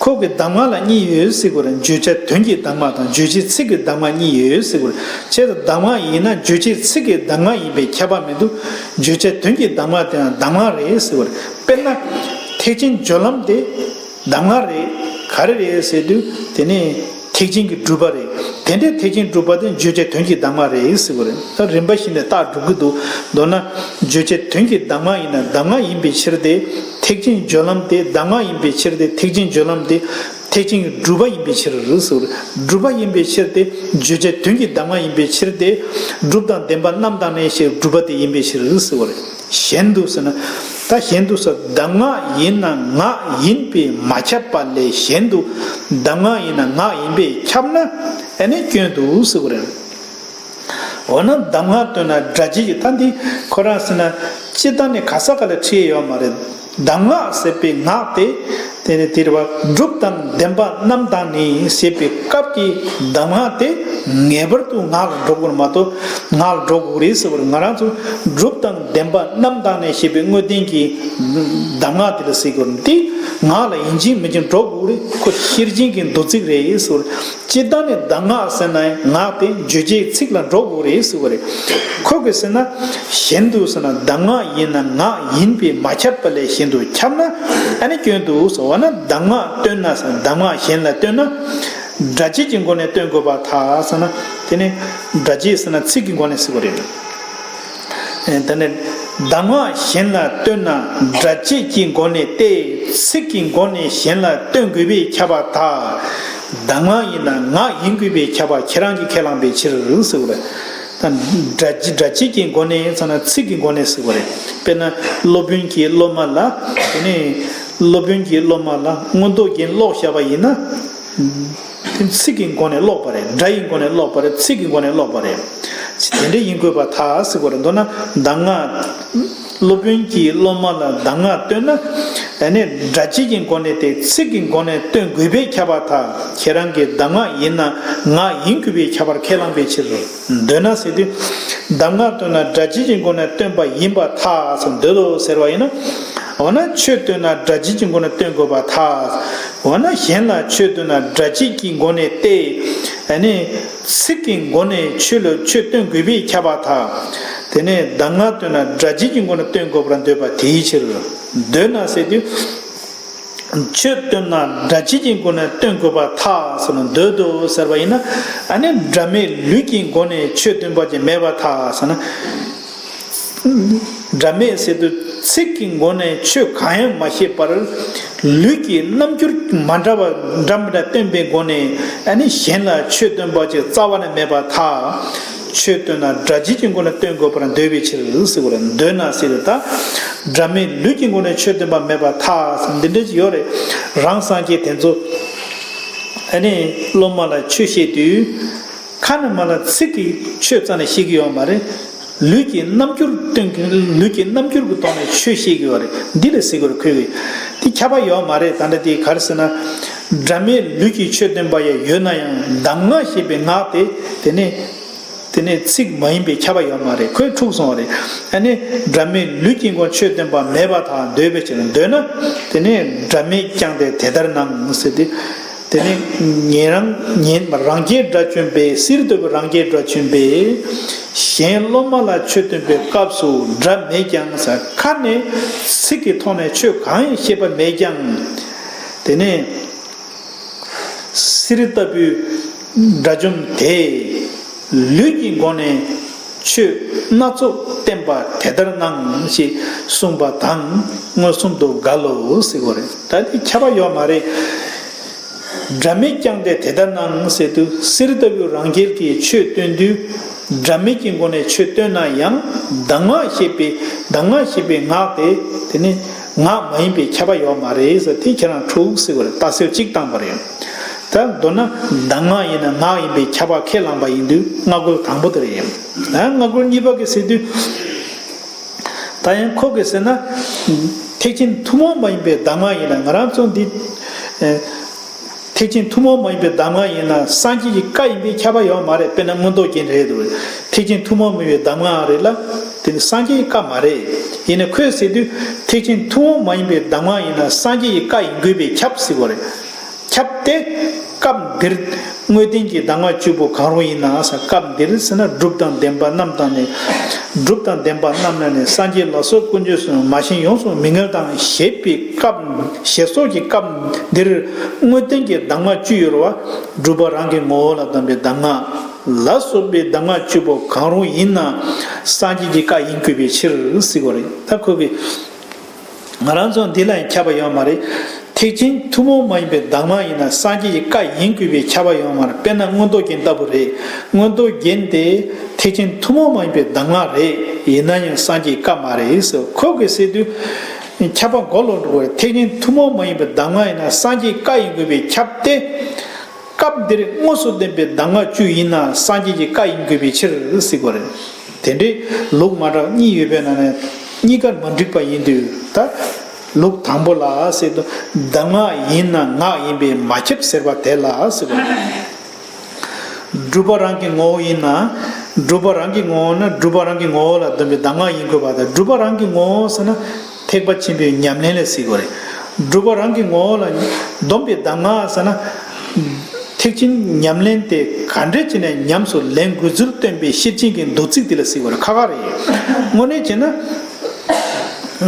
ཁོ་གི་གདམས་ངག་ལ་གཉིས་ཡོད་ཟེར་དགོས་རེད། བརྗོད་བྱ་དོན་གྱི་གདམས་ངག་དང་བརྗོད་བྱེད་ཚིག་གི་གདམས་ངག་གཉིས་ཡོད་ཟེར་དགོས་རེད། བྱས་ཙང་གདམས་ངག་ཡིན་ན་བརྗོད་བྱེད་ཚིག་གི་གདམས་ངག་ཡིན་པས་ཁྱབ་པ་མི་འདུག་བརྗོད་བྱ་དོན་གྱི་གདམས་ངག་དེའང་གདམས་ངག་རེད་ཟེར་དགོས་རེད། དཔེར་ན། ཐེག་ཆེན་སྦྱོར་ལམ་དེ་གདམས་ངག་རེད། ག་རེ་རེད་ཟེར་དུས་དེ་ནི་ཐེག་ཆེན་གྱི་སྒྲུབ་པ་རེད། དེ་འདྲའི་ཐེག་ཆེན་སྒྲུབ་པ་དེ་བརྗོད་བྱ་དོན་གྱི་གདམས་ངག་རེད་ཟེར་དགོས་རེད། ད་རིམ་པ་བཞིན་ནས་རྟགས་སྒྲུབ་ཀྱི་འདུག་མདོར་ན། བརྗོད་བྱ་དོན་གྱི་གདམས་ངག་ཡིན་ན་གདམས་ངག་ཡིན་པའི་ཕྱིར་ཏེ། ཐེག་ཆེན་སྦྱོར་ལམ་དེ་གདམས་ངག་ཡིན་པའི་ཕྱིར་ཏེ། ཐེག་ཆེན་སྦྱོར་ལམ་དེ་ཐེག་ཆེན་གྱི་སྒྲུབ་པ་ཡིན་པའི་ཕྱིར་ཟེར་བ་རེད། སྒྲུབ་པ་ཡིན་པའི་ཕྱིར་ཏེ། བརྗོད་བྱ་དོན་གྱི་གདམས་ངག་ཡིན་པའི་ཕྱིར་ཏེ། སྒྲུབ་དང་བདེན་པ་རྣམས་དང་ནི་ཞེས་སྒྲུབ་པ་དེ་ཡིན་པའི་ཕྱིར་ཟེར་བ་རེད། གཞན་དུ་ཟེར་ན། ད་གཞན་དུ་ཟེར། གདམས་ངག་ཡིན་ན་ངག་ཡིན་པས་མ་ཁྱབ་པ་ལས་གཞན་དུ། གདམས་ངག་ཡིན་ན་ངག་ཡིན་པས་ཁྱབ་ན་ཨ་ནི་སྐྱོན་འདུག་ཟེར་བ་རེད། འོ་ན་གདམས་ངག་སྟོན་ན་སྒྲ་བྱས་ཀྱི། ད་འདི་ཁོ་རང་ཟེར་ན་སྤྱིར་བཏང་ནས་ག་ས་ག་ལ་ཁྲིད་ཡོད་མ་རེད། གདམས་ངག་ཟེར་བའི་ངག་དེ། དེ་ནི་དེ་རེད་བ། སྒྲུབ་དང་བདེན་པ་རྣམས་དང་ནི་ཞེས་པའི་སྐབས་ཀྱི་གདམས་ངག་དེ་ངེས་པར་དུ་ངག་ལ་འགྲོ་དགོས་མ་གཏོགས་ངག་ལ་འགྲོ་དགོས་རེད་ཟེར་བར། ང་རང་ཚོ་སྒྲུབ་དང་བདེན་པ་རྣམས་དང་ནི་ཞེས་པའི་དངོས་བསྟན་གྱི་གདམས་ངག་དེ་ལ་ཟེར་དགོས་རེད། འདི་ངག་ལ་ཡིན་གཅིག་མིན་གཅིག་འགྲོ་དགོས་རེད། ཁོ་ཤེར་ཕྱིན་གྱི་མདོ་ཚིག་རེད་ཟེར་བར། སྤྱིར་བཏང་ནས་གདམས་ངག་ཟེར་ན་ངག་དེ་རྗོད་བྱེད་ཚིག་ལ་འགྲོ་དགོས་རེད་ཟེར་བ་རེད། ཁོ་གིས་ཟེར་ན་གཞན་དུ་ཟེར་ན་གདམས་ངག་ཡིན་ན་ངག་ཡིན་པས་མ་ཁྱབ་པ་ལས་གཞན་དུ་ཁྱབ་ན་ཨ་ནི་སྐྱོན་འདུག་ཟེར་བ་ན། གདམས་ངག་སྟོན་ན་ཟེར་ན་གདམས་ངག་གཞན་ལ་སྟོན་ན་སྒྲ་བྱས་ཀྱི་སྒོ་ནས་སྟོན་དགོས་པར་ཐལ་ཟེར་ན། དེ་ནི་སྒྲ་བྱས་ཟེར་ན་ཚིག་གི་སྒོ་ནས་ཟེར་བ་རེད། ཨེ། དེ་ནས་གདམས་ངག་གཞན་ལ་སྟོན་ན་སྒྲ་བྱས་ཀྱི་སྒོ་ནས་ཏེ། ཚིག་གི་སྒོ་ནས་གཞན་ལ་སྟོན་དགོས་པས་ཁྱབ་པར་ཐལ། གདམས་ངག་ཡིན་ན་ངག་ཡིན་དགོས་པས་ཁྱབ་པ་ཁྱེད་རང་གིས་ཁས་བླངས་པའི་ཕྱིར་ཟེར་བ་རེད། ད་སྒྲ་སྒྲ་བྱས་ཀྱི་སྒོ་ནས་ཟེར་ན་ཚིག་གི་སྒོ་ནས་ཟེར་བ་རེད། དཔེར་ན་སློབ་དཔོན་གྱིས་སློབ་མ་ལ། དེ་ནས་སློབ་དཔོན་གྱིས་སློབ་མ་ལ་མངོན་རྟོགས་རྒྱན་ཀློག་བཞག་པ་ཡིན་ན། དེ་ཚིག་གི་སྒོ་ནས་ཀློག་པ་རེད། སྒྲ་ཡི་སྒོ་ནས་ཀློག་པ་རེད། ཚིག་གི་སྒོ་ནས་ཀློག་པ་རེད། དེ་འདྲ་ཡིན་དགོས་པར་ཐལ་ཟེར་བ་རེད། མདོར་ན་གདམས་ངག་ སློབ་དཔོན་གྱིས་སློབ་མ་ལ་གདམས་ངག་སྟོན་ན། ཨ་ནི་སྒྲ་བྱས་ཀྱི་སྒོ་ནས་ཏེ་ཚིག་གི་སྒོ་ནས་སྟོན་དགོས་པས་ཁྱབ་པར་ཐལ། ཁྱེད་རང་གི་གདམས་ངག་ཡིན་ན་ངག་ཡིན་དགོས་པས་ཁྱབ་པར་ཁས་བླངས་པའི་ཕྱིར། འདོད་ན་ཟེར་དུས། གདམས་ངག་སྟོན་ན་སྒྲ་བྱས་ཀྱི་སྒོ་ནས་སྟོན་པ་ཡིན་པར་ཐལ་ཟེར་འདོད་དོ་ཟེར་བ་ཡིན་ན། འོ་ན་ཆོས་སྟོན་ན་སྒྲ་བྱས་ཀྱི་སྒོ་ནས་སྟོན་དགོས་པར་ཐལ། འོ་ན་གཞན་ལ་ཆོས་སྟོན་ན་སྒྲ་བྱས་ཀྱི་སྒོ་ནས་ཏེ། ཨ་ནི་ཚིག་གི་སྒོ་ནས་ཆོས་ལ་ཆོས་སྟོན་དགོས་པས་ཁྱབ་པར་ཐལ། དེ་ནས་གདམས་ངག་སྟོན་ན་སྒྲ་བྱས་ཀྱི་སྒོ་ནས་སྟོན་དགོས་པར་འདོད་པ་དེའི་ཕྱིར། འདོད་ན་ཟེར་དུས། ཆོས་སྟོན་ན་སྒྲ་བྱས་ཀྱི་སྒོ་ནས་སྟོན་དགོས་པར་ཐལ་ཟེར་ན་འདོད་དོ་ཟེར་བ་ཡིན་ན། ཨ་ནི་སྒྲ་མེད་ལུས་ཀྱི་སྒོ་ནས་ཆོས་སྟོན་པ་ཅིག་མེད་པར་ཐལ་ཟེར་ན། སྒྲ་མེད་ཟེར་དུས་ཚིག་གི་སྒོ་ནས་ཆོས་གང་ཡང་མ་བཤད་པར། ལུས་ཀྱི་རྣམ་འགྱུར་མ་འདྲ་བ་འདྲ་མི་འདྲ་སྟོན་པའི་སྒོ་ནས་ཨ་ནི་གཞན་ལ་ཆོས་སྟོན་པ་ཅིག་རྩ་བ་ནས་མེད་པར་ཐལ། ཆོས་སྟོན་ན་སྒྲ་བྱས་ཀྱི་སྒོ་ནས་སྟོན་དགོས་པར་འདོད་པའི་ཕྱིར་ཟེར་བ་ལ་འདོད་ན་ཟེར་དུས་ད། སྒྲ་མེད་ལུས་ཀྱི་སྒོ་ནས་ཆོས་སྟོན་པ་མེད་པར་ཐལ་ཟེར་འདི་འདྲ་ཅིག་ཡོད་རེད། རང་སངས་རྒྱས་དེ་ཚོ་ཨ་ནི་སློབ་མ་ལ་ཆོས་བཤད་དུས། ཁ་ནས་མ་ལ་ཚིག་གིས་ཆོས་རྩ་ནས་བཤད་ཀྱི་ཡོད་མ་རེད། ལུས་ཀྱི་རྣམ་འགྱུར་སྟོན་གྱི་ལུས་ཀྱི་རྣམ་འགྱུར་གྱི་ཐོག་ནས་ཆོས་བཤད་ཀྱི་ཡོད་རེད། འདི་ལ་ཟེར་དགོས་རེད་ཁོས་གི། འདི་ཁྱབ་པ་ཡོད་མ་རེད། ད་ལྟ་དེ་ག་རེ་ཟེར་ན། སྒྲ་མེད་ལུས་ཀྱི་ཆོས་སྟོན་པ་ཡང་ཡོད་ན་ཡང་གདམས་ངག་ཞེས་པའི་ངག་དེ་དེ་ནས་དེ་ནས་ཚིག་མ་ཡིན་པའི་ཁྱབ་པ་ཡོད་མ་རེད། ཁོས་འཁྲུགས་སོང་བ་རེད། ཨ་ནི་སྒྲ་མེད་ལུས་ཀྱི་སྒོ་ཆོས་སྟོན་པ་མེད་པར་ཐལ། འདོད་པའི་ཕྱིར་འདོད་ན། དེ་ནས་སྒྲ་མེད་ཀྱང་དེ་དེ་ལྟར་སྣང་ཟེར་ཏེ། དེ་ནས་ཉན་རང་ཉན་རང་རྒྱལ་སྒྲ་བཅོམ་པས་གསེར་ལྟ་བུའི་རང་རྒྱལ་སྒྲ་བཅོམ་པས། གཞན་སློབ་མ་ལ་ཆོས་སྟོན་པའི་སྐབས་སུ་སྒྲ་མེད་ཀྱང་ཟེར་ཁ་ནས་ཚིག་གི་ཐོག་ནས་ཆོས་གང་ཡང་བཤད་པ་མེད་ཀྱང་། དེ་ནས་གསེར་ལྟ་བུའི་དགྲ་བཅོམ་དེས་ལུས་ཀྱི་སྒོ་ནས་ཆོས་སྣ་ཚོགས་བསྟན་པ་དེ་ལྟར་སྣང་ཞེས་གསུངས་པ་དང་མངོན་སུམ་དུ་འགལ་ལོ་ཟེར་བ་རེད། ད་དེ་ཁྱབ་པ་ཡོད་མ་རེད། སྒྲ་མེད་ཀྱང་དེ་དེ་ལྟར་སྣང་ཟེར་དུས་གསེར་ལྟ་བུའི་རང་རྒྱལ་གྱིས་ཆོས་སྟོན་དུས་སྒྲ་མེད་ཀྱི་སྒོ་ནས་ཆོས་སྟོན་ན་ཡང་གདམས་ངག་ཞེས་པའི་གདམས་ངག་ཞེས་པའི་ངག་དེ་དེ་ནི་ངག་མ་ཡིན་པའི་ཁྱབ་པ་ཡོད་མ་རེད་ཟེར། དེ་ཁྱེད་རང་འཁྲུག་ཟེར་བ་རེད། ལྟ་ཚུལ་གཅིག་བཏང་པ་རེད། ད་མདོར་ན་གདམས་ངག་ཡིན་ན་ངག་ཡིན་པའི་ཁྱབ་པ་ཁས་བླངས་པ་ཡིན་དུས་སྔ་རྒོལ་དང་པོ་དེ་རེད། ཡང་སྔ་རྒོལ་གཉིས་པ་གི་ཟེར་དུས། ད་ཡང་ཁོ་གིས་ཟེར་ན། ཐེག་ཆེན་ཐུན་མོང་མ་ཡིན་པའི་གདམས་ངག་ཡིན་ན་ང་རང་ཚོ་འདི། ཨེ། ཐེག་ཆེན་ཐུན་མོང་མ་ཡིན་པའི་གདམས་ངག་ཡིན་ན་སངས་རྒྱས་ཀྱི་བཀའ་ཡིན་པའི་ཁྱབ་པ་ཡོད་མ་རེད། དཔེར་ན་མངོན་རྟོགས་རྒྱན་རེད་འདུག་ཐེག་ཆེན་ཐུན་མོང་མ་ཡིན་པའི་གདམས་ངག་རེད་ལ། དེ་ནི་སངས་རྒྱས་ཀྱི་བཀའ་མ་རེད། ཡིན་ནའི་ཁོས་ཟེར་དུས་ཐེག་ཆེན་ཐུན་མོང་མ་ཡིན་པའི་གདམས་ངག་ཡིན་ན་སངས་རྒྱས་ཀྱི་བཀའ་ཡིན་དགོས་པའི་ཁྱབ་ཟེར་བ་རེད། ཁྱབ་སྟེ། སྐབས་འདིར་དངོས་བསྟན་གྱི་གདམས་ངག་བཅུ་པོ་གང་རུང་ཡིན་ན་ཟེར། སྐབས་འདིར་ཟེར་ན་སྒྲུབ་དང་བདེན་པ་རྣམས་དང་ནི། སྒྲུབ་དང་བདེན་པ་རྣམས་ལ་ནི་སངས་རྒྱས་ལ་སོགས་དཀོན་མཆོག་གསུམ་མ་ཞེན་ཡོངས་སུ་མི་ངལ་དང་ཞེས་པའི་སྐབས། ཞེས་སོགས་ཀྱི་སྐབས་འདིར་དངོས་བསྟན་གྱི་གདམས་ངག་བཅུ་ཡོད་རེད་བ། སྒྲུབ་པ་རང་གི་ངོ་བོ་ལ་གདམས་པའི་གདམས་ངག་ལ་སོགས་པའི་གདམས་ངག་བཅུ་པོ་གང་རུང་ཡིན་ན་སངས་རྒྱས་ཀྱི་བཀའ་ཡིན་དགོས་པའི་ཕྱིར་ཟེར་བ་རེད། ད་ཁོ་གི་ང་རང་ཚོ་འདི་ལ་ཡང་ཁྱབ་པ་ཡོད་མ་རེད། ཐེག་ཆེན་ཐུན་མོང་མ་ཡིན་པའི་གདམས་ངག་ཡིན་ན་སངས་རྒྱས་ཀྱི་བཀའ་ཡིན་དགོས་པའི་ཁྱབ་པ་ཡོད་མ་རེད། དཔེར་ན་མངོན་རྟོགས་རྒྱན་ལྟ་བུ་རེད། མངོན་རྟོགས་རྒྱན་དེ་ཐེག་ཆེན་ཐུན་མོང་མ་ཡིན་པའི་གདམས་ངག་རེད། ཡིན་ན་ཡང་སངས་རྒྱས་ཀྱི་བཀའ་མ་རེད་ཟེར། ཁོ་གིས་ཟེར་དུས་ཁྱབ་པ་མགོ་ལོག་འགྲོ་བ་རེད། ཐེག་ཆེན་ཐུན་མོང་མ་ཡིན་པའི་གདམས་ངག་ཡིན་ན་སངས་རྒྱས་ཀྱི་བཀའ་ཡིན་དགོས་པའི་ཁྱབ་སྟེ། སྐབས་འདིར་དངོས་སུ་བསྟན་པའི་གདམས་ངག་བཅུ་ཡིན་ན་སངས་རྒྱས་ཀྱི་བཀའ་ཡིན་དགོས་པའི་ཕྱིར་ཟེར་བ་རེད། དེ་འདྲའི་ལུགས་མ་འདྲ་གཉིས་ཡོད་པའི་ནང་ནས་གཉིས་ཀ་མ་འགྲིག་པ་ཡིན་དུས་ད། ལུགས་དང་པོ་ལ་ཟེར་དུས་གདམས་ངག་ཡིན་ན་ངག་ཡིན་པས་མ་ཁྱབ་ཟེར་བ་དེ་ལ་ཟེར་བ་རེད། སྒྲུབ་པ་རང་གི་ངོ་བོ་ཡིན་ན། སྒྲུབ་པ་རང་གི་ངོ་བོ་ན་སྒྲུབ་པ་རང་གི་ངོ་བོ་ལ་སྡོམ་པའི་གདམས་ངག་ཡིན་དགོས་པ་དང་། སྒྲུབ་པ་རང་གི་ངོ་བོ་ཟེར་ན། ཐེག་པ་ཆེན་པོའི་ཉམས་ལེན་ལ་ཟེར་དགོས་རེད། སྒྲུབ་པ་རང་གི་ངོ་བོ་ལ་སྡོམ་པའི་གདམས་ངག་ཟེར་ན། ཐེག་ཆེན་ཉམས་ལེན་དེ་ག་འདྲ་བྱས་ནས་ཉམས་སུ་ལེན་དགོས་ཚུལ་སྟོན་པའི་ཤེར་ཕྱིན་གྱི་མདོ་ཚིག་དེ་ལ་ཟེར་དགོས་རེད། ཁ་ཁ་རེད། དངོས་གནས་བྱས་ན།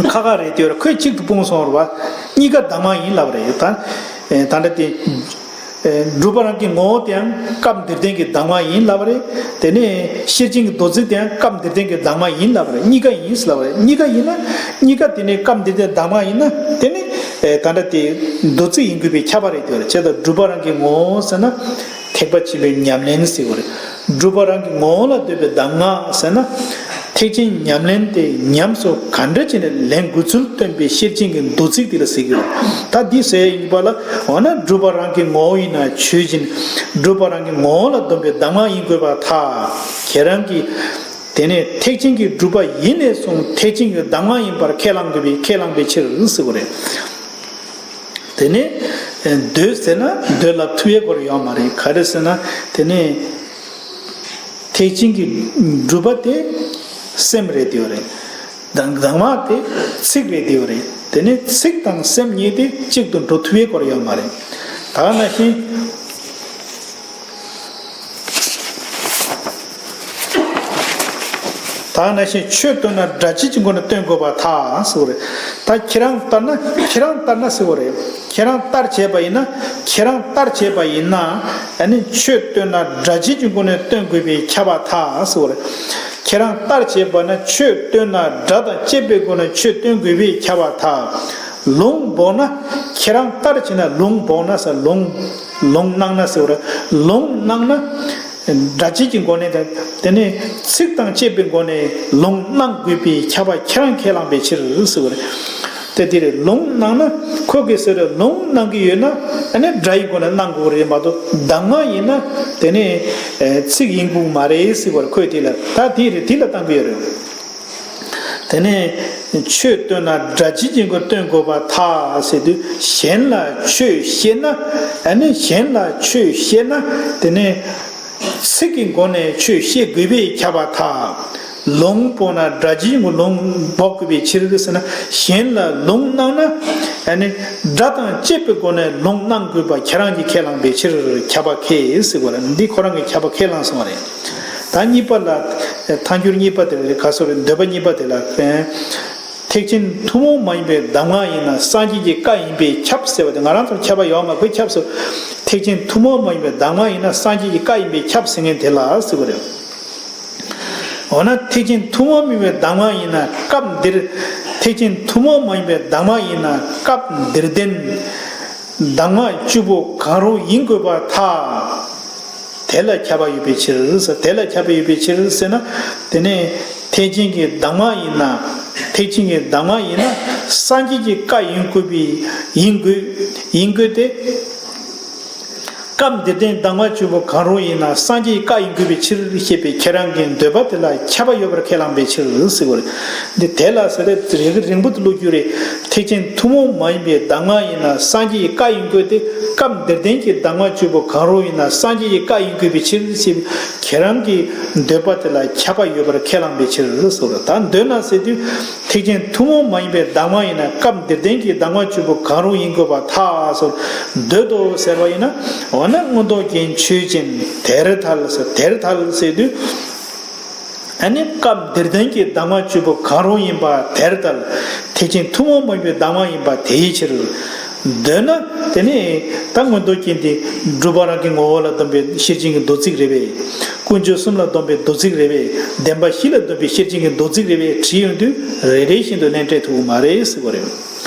ཁ་ཁ་རེད་དེ་ཁོས་གཅིག་ཏུ་སྤུངས་སོང་བ་རེད་བ། གཉིས་ཀ་གདམས་ངག་ཡིན་ལབ་རེད་ད། ད་ལྟ་དེ། སྒྲུབ་པ་རང་གི་ངོ་བོ་དེའང་སྐབས་འདིར་བསྟན་གྱི་གདམས་ངག་ཡིན་ལབ་རེད། དེ་ནས་ཤེར་ཕྱིན་གྱི་མདོ་ཚིག་དེའང་སྐབས་འདིར་བསྟན་གྱི་གདམས་ངག་ཡིན་ལབ་རེད། གཉིས་ཀ་ཡིན་ལབ་རེད། གཉིས་ཀ་ཡིན་ན། གཉིས་ཀ་དེ་ནས་སྐབས་འདིར་བསྟན་གདམས་ངག་ཡིན་ན་དེ་ནི། ད་ལྟ་དེ་མདོ་ཚིག་ཡིན་དགོས་པའི་ཁྱབ་པ་རེད་དེ་བ་རེད། བྱས་ཙང་སྒྲུབ་པ་རང་གི་ངོ་བོ་ཟེར་ན། ཐེག་པ་ཆེན་པོའི་ཉམས་ལེན་ཟེར་བ་རེད། སྒྲུབ་པ་རང་གི་ངོ་བོ་ལ་ལྟོས་པའི་གདམས་ངག་ཟེར་ན། ཐེག་ཆེན་ཉམས་ལེན་དེ་ཉམས་སུ་ག་འདྲ་བྱས་ནས་ལེན་དགོས་ཚུལ་སྟོན་པའི་ཤེར་ཕྱིན་གྱི་མདོ་ཚིག་དེ་ལ་ཟེར་གྱི་ཡོད། ད་འདི་ཟེར་ཡིན་པ་ལ་འོ་ན་སྒྲུབ་པ་རང་གི་ངོ་བོ་ཡིན་ན་ཆོས་ཅན། སྒྲུབ་པ་རང་གི་ངོ་བོ་ལ་སྡོམ་པའི་གདམས་ངག་ཡིན་དགོས་པར་ཐལ། ཁྱེད་རང་གིས་ དེ་ནས་ཐེག་ཆེན་གྱི་སྒྲུབ་པ་ཡིན་ནས་བཟུང་ཐེག་ཆེན་གྱི་གདམས་ངག་ཡིན་པར་ཁས་བླང་དགོས་པའི་ཁས་བླངས་པའི་ཕྱིར་ཟེར་བ་རེད། དེ་ནས་མདོས་ཟེར་ན་མདོས་ལ་ཐུབ་པའི་སྐོར་ཡོད་མ་རེད། ག་རེ་ཟེར་ན་དེ་ནས་ཐེག་ཆེན་གྱི་སྒྲུབ་པ་དེ་སེམས་རེད་དེ་བ་རེད། གདམས་གདམས་ངག་དེ་ཚིག་རེད་དེ་བ་རེད། དེ་ནས་ཚིག་དང་སེམས་གཉིས་དེ་གཅིག་ཏུ་འགྲོ་ཐུབ་པའི་སྐོར་ཡོད་མ་རེད། ད་ནང་བཞིན། ད་ནང་བཞིན་ཆོས་སྟོན་ན་སྒྲ་བྱེད་ཀྱི་སྒོ་ནས་སྟོན་དགོས་པར་ཐལ་ཟེར་བ་རེད། ད་ཁྱེད་རང་ལྟར་ན་ཁྱེད་རང་ལྟར་ན་ཟེར་བ་རེད། ཁྱེད་རང་ལྟར་བྱས་པ་ཡིན་ན་ཁྱེད་རང་ལྟར་བྱས་པ་ཡིན་ན་ཨ་ནི་ཆོས་སྟོན་ན་སྒྲ་བྱེད་ཀྱི་སྒོ་ནས་སྟོན་དགོས་པས་ཁྱབ་པར་ཐལ་ཟེར་བ་རེད། ཁྱེད་རང་ལྟར་བྱས་པ་ན་ཆོས་སྟོན་ན་སྒྲ་དང་བཅས་པའི་སྒོ་ནས་ཆོས་སྟོན་དགོས་པས་ཁྱབ་པར་ཐལ། ལུང་འབོགས་ན་ཁྱེད་རང་ལྟར་བྱས་ན་ལུང་འབོགས་ན་ཟེར་ལུང་ལུང་གནང་ན་ཟེར་བ་རེད། ལུང་གནང་ན། སྒྲ་བྱེད་ཀྱི་སྒོ་ནས་དང་དེ་ནས་ཚིག་དང་བཅས་པའི་སྒོ་ནས་ལུང་གནང་དགོས་པའི་ཁྱབ་པ་ཁྱེད་རང་ཁས་བླངས་པའི་ཕྱིར་ཟེར་བ་རེད། དེ་དེ་རེད། ལུང་གནང་ན་ཁོ་གིས་ཟེར་རེད། ལུང་གནང་གི་ཡོད་ན་ཨ་ནི་སྒྲ་ཡི་སྒོ་ནས་གནང་དགོས་རེད་མ་གཏོགས་གདམས་ངག་ཡིན་ན་དེ་ནས་ཚིག་ཡིན་དགོས་མ་རེད་ཟེར་བ་རེད། ཁོས་དེ་ལ་ད་དེ་རེད། དེ་ལ་བཏང་གི་ཡོད་རེད། དེ་ནས་ཆོས་སྟོན་ན་སྒྲ་བྱེད་ཀྱི་སྒོ་སྟོན་དགོས་པར་ཐལ་ཟེར་དུས་གཞན་ལ་ཆོས་བཤད་ན་ཨ་ནི་གཞན་ལ་ཆོས་བཤད་ན་དེ་ནས་ཚིག་གི་སྒོ་ནས་ཆོས་བཤད་དགོས་པས་ཁྱབ་པར་ཐལ། ལུང་འབོགས་ན་སྒྲ་བྱེད་ཀྱི་ལུང་འབོགས་དགོས་པའི་ཕྱིར་ཟེར་ན་གཞན་ལ་ལུང་གནང་ན་ཨ་ནི་སྒྲ་དང་བཅས་པའི་སྒོ་ནས་ལུང་གནང་དགོས་པ་ཁྱེད་རང་གིས་ཁས་བླངས་པའི་ཕྱིར་ཁྱབ་པ་ཁས་ཟེར་བ་ལ་འདི་ཁོ་རང་གིས་ཁྱབ་པ་ཁས་བླངས་སོང་བ་རེད། ད་གཉིས་པ་ལ། ཐལ་འགྱུར་གཉིས་པ་དེ་ལ་ག་སོ་རེ་འདོད་པ་གཉིས་པ་དེ་ལ། ཐེག་ཆེན་ཐུན་མོང་མ་ཡིན་པའི་གདམས་ངག་ཡིན་ན་སངས་རྒྱས་ཀྱི་བཀའ་ཡིན་པས་ཁྱབ་ཟེར་བ་དེ་ང་རང་ཚོར་ཁྱབ་པ་ཡོད་མ་རེད། ཁྱབ་སོ། ཐེག་ཆེན་ཐུན་མོང་མ་ཡིན་པའི་གདམས་ངག་ཡིན་ན་སངས་རྒྱས་ཀྱི་བཀའ་ཡིན་པས་ཁྱབ་ཟེར་མཁན་དེ་ལ་ཟེར་བ་རེད། འོ་ན་ཐེག་ཆེན་ཐུན་མོང་མ་ཡིན་པའི་གདམས་ངག་ཡིན་ན་སྐབས་འདིར། ཐེག་ཆེན་ཐུན་མོང་མ་ཡིན་པའི་གདམས་ངག་ཡིན་ན་སྐབས་འདིར་བསྟན། གདམས་ངག་བཅུ་པོ་གང་རུང་ཡིན་དགོས་པར་ཐལ། དེ་ལ་ཁྱབ་པ་ཡོད་པའི་ཕྱིར་ཟེར། དེ་ལ་ཁྱབ་པ་ཡོད་པའི་ཕྱིར་ཟེར་ན། དེ་ནས་ཐེག་ཆེན་གྱི་གདམས་ངག་ཡིན་ན། ཐེག་ཆེན་གྱི་གདམས་ངག་ཡིན་ན་སངས་རྒྱས་ཀྱི་བཀའ་ཡིན་དགོས་པའི་ཡིན་དགོས་ཡིན་དགོས་ཏེ། སྐབས་འདིར་བསྟན་གདམས་ངག་བཅུ་པོ་གང་རུང་ཡིན་ན་སངས་རྒྱས་ཀྱི་བཀའ་ཡིན་དགོས་པའི་ཕྱིར་ཞེས་པའི་ཁྱེད་རང་གི་འདོད་པ་དེ་ལ་ཁྱབ་པ་ཡོད་པར་ཁས་བླངས་པའི་ཕྱིར་ཟེར་བ་རེད། འདི་དེ་ལ་ཟེར་ཏེ་རིང་རིང་པོ་དུ་བླུག་རྒྱུ་རེད། ཐེག་ཆེན་ཐུན་མོང་མ་ཡིན་པའི་གདམས་ངག་ཡིན་ན་སངས་རྒྱས་ཀྱི་བཀའ་ཡིན་དགོས་ཏེ། སྐབས་འདིར་བསྟན་གྱི་གདམས་ངག་བཅུ་པོ་གང་རུང་ཡིན་ན་སངས་རྒྱས་ཀྱི་བཀའ་ཡིན་དགོས་པའི་ཕྱིར་ཞེས་ཁྱེད་རང་གི་འདོད་པ་དེ་ལ་ཁྱབ་པ་ཡོད་པར་ཁས་བླངས་པའི་ཕྱིར་ཟེར་བ་རེད། ད་འདོད་ན་ཟེར་དུས། ཐེག་ཆེན་ཐུན་མོང་མ་ཡིན་པའི་གདམས་ངག་ཡིན་ན་སྐབས་འདིར་བསྟན་གྱི་གདམས་ངག་བཅུ་པོ་གང་རུང་ཡིན་དགོས་པར་ཐལ་ཟེར། འདོད་དོ་ཟེར་བ་ཡིན་ན། འོ་ན་མངོན་རྟོགས་རྒྱན་ཆོས་ཅན། དེར་ཐལ་ཟེར། དེར་ཐལ་ཟེར་དུས། ཨ་ནི་སྐབས་འདིར་བསྟན་གྱི་གདམས་ངག་བཅུ་པོ་གང་རུང་ཡིན་པ་དེར་ཐལ། ཐེག་ཆེན་ཐུན་མོང་མ་ཡིན་པའི་གདམས་ངག་ཡིན་པ་དེའི་ཕྱིར། འདོད་ན་དེ་ནི་ད་མངོན་རྟོགས་རྒྱན་དེ་སྒྲུབ་པ་རང་གི་ངོ་བོ་ལ་སྡོམ་པའི་ཤེར་ཕྱིན་གྱི་མདོ་ཚིག་རེད་པས། ཀུན་སྤྱོད་གསུམ་ལ་སྡོམ་པའི་མདོ་ཚིག་རེད་པས། བདེན་པ་བཞི་ལ་སྡོམ་པའི་ཤེར་ཕྱིན་གྱི་མདོ་ཚིག་རེད་པས། བྲིས་ཡོང་དུས་རེ་རེ་བཞིན་དུ་ལན་སྤྲད་ཐུབ་ཀྱི་མ་རེད་ཟེར་བ་རེད།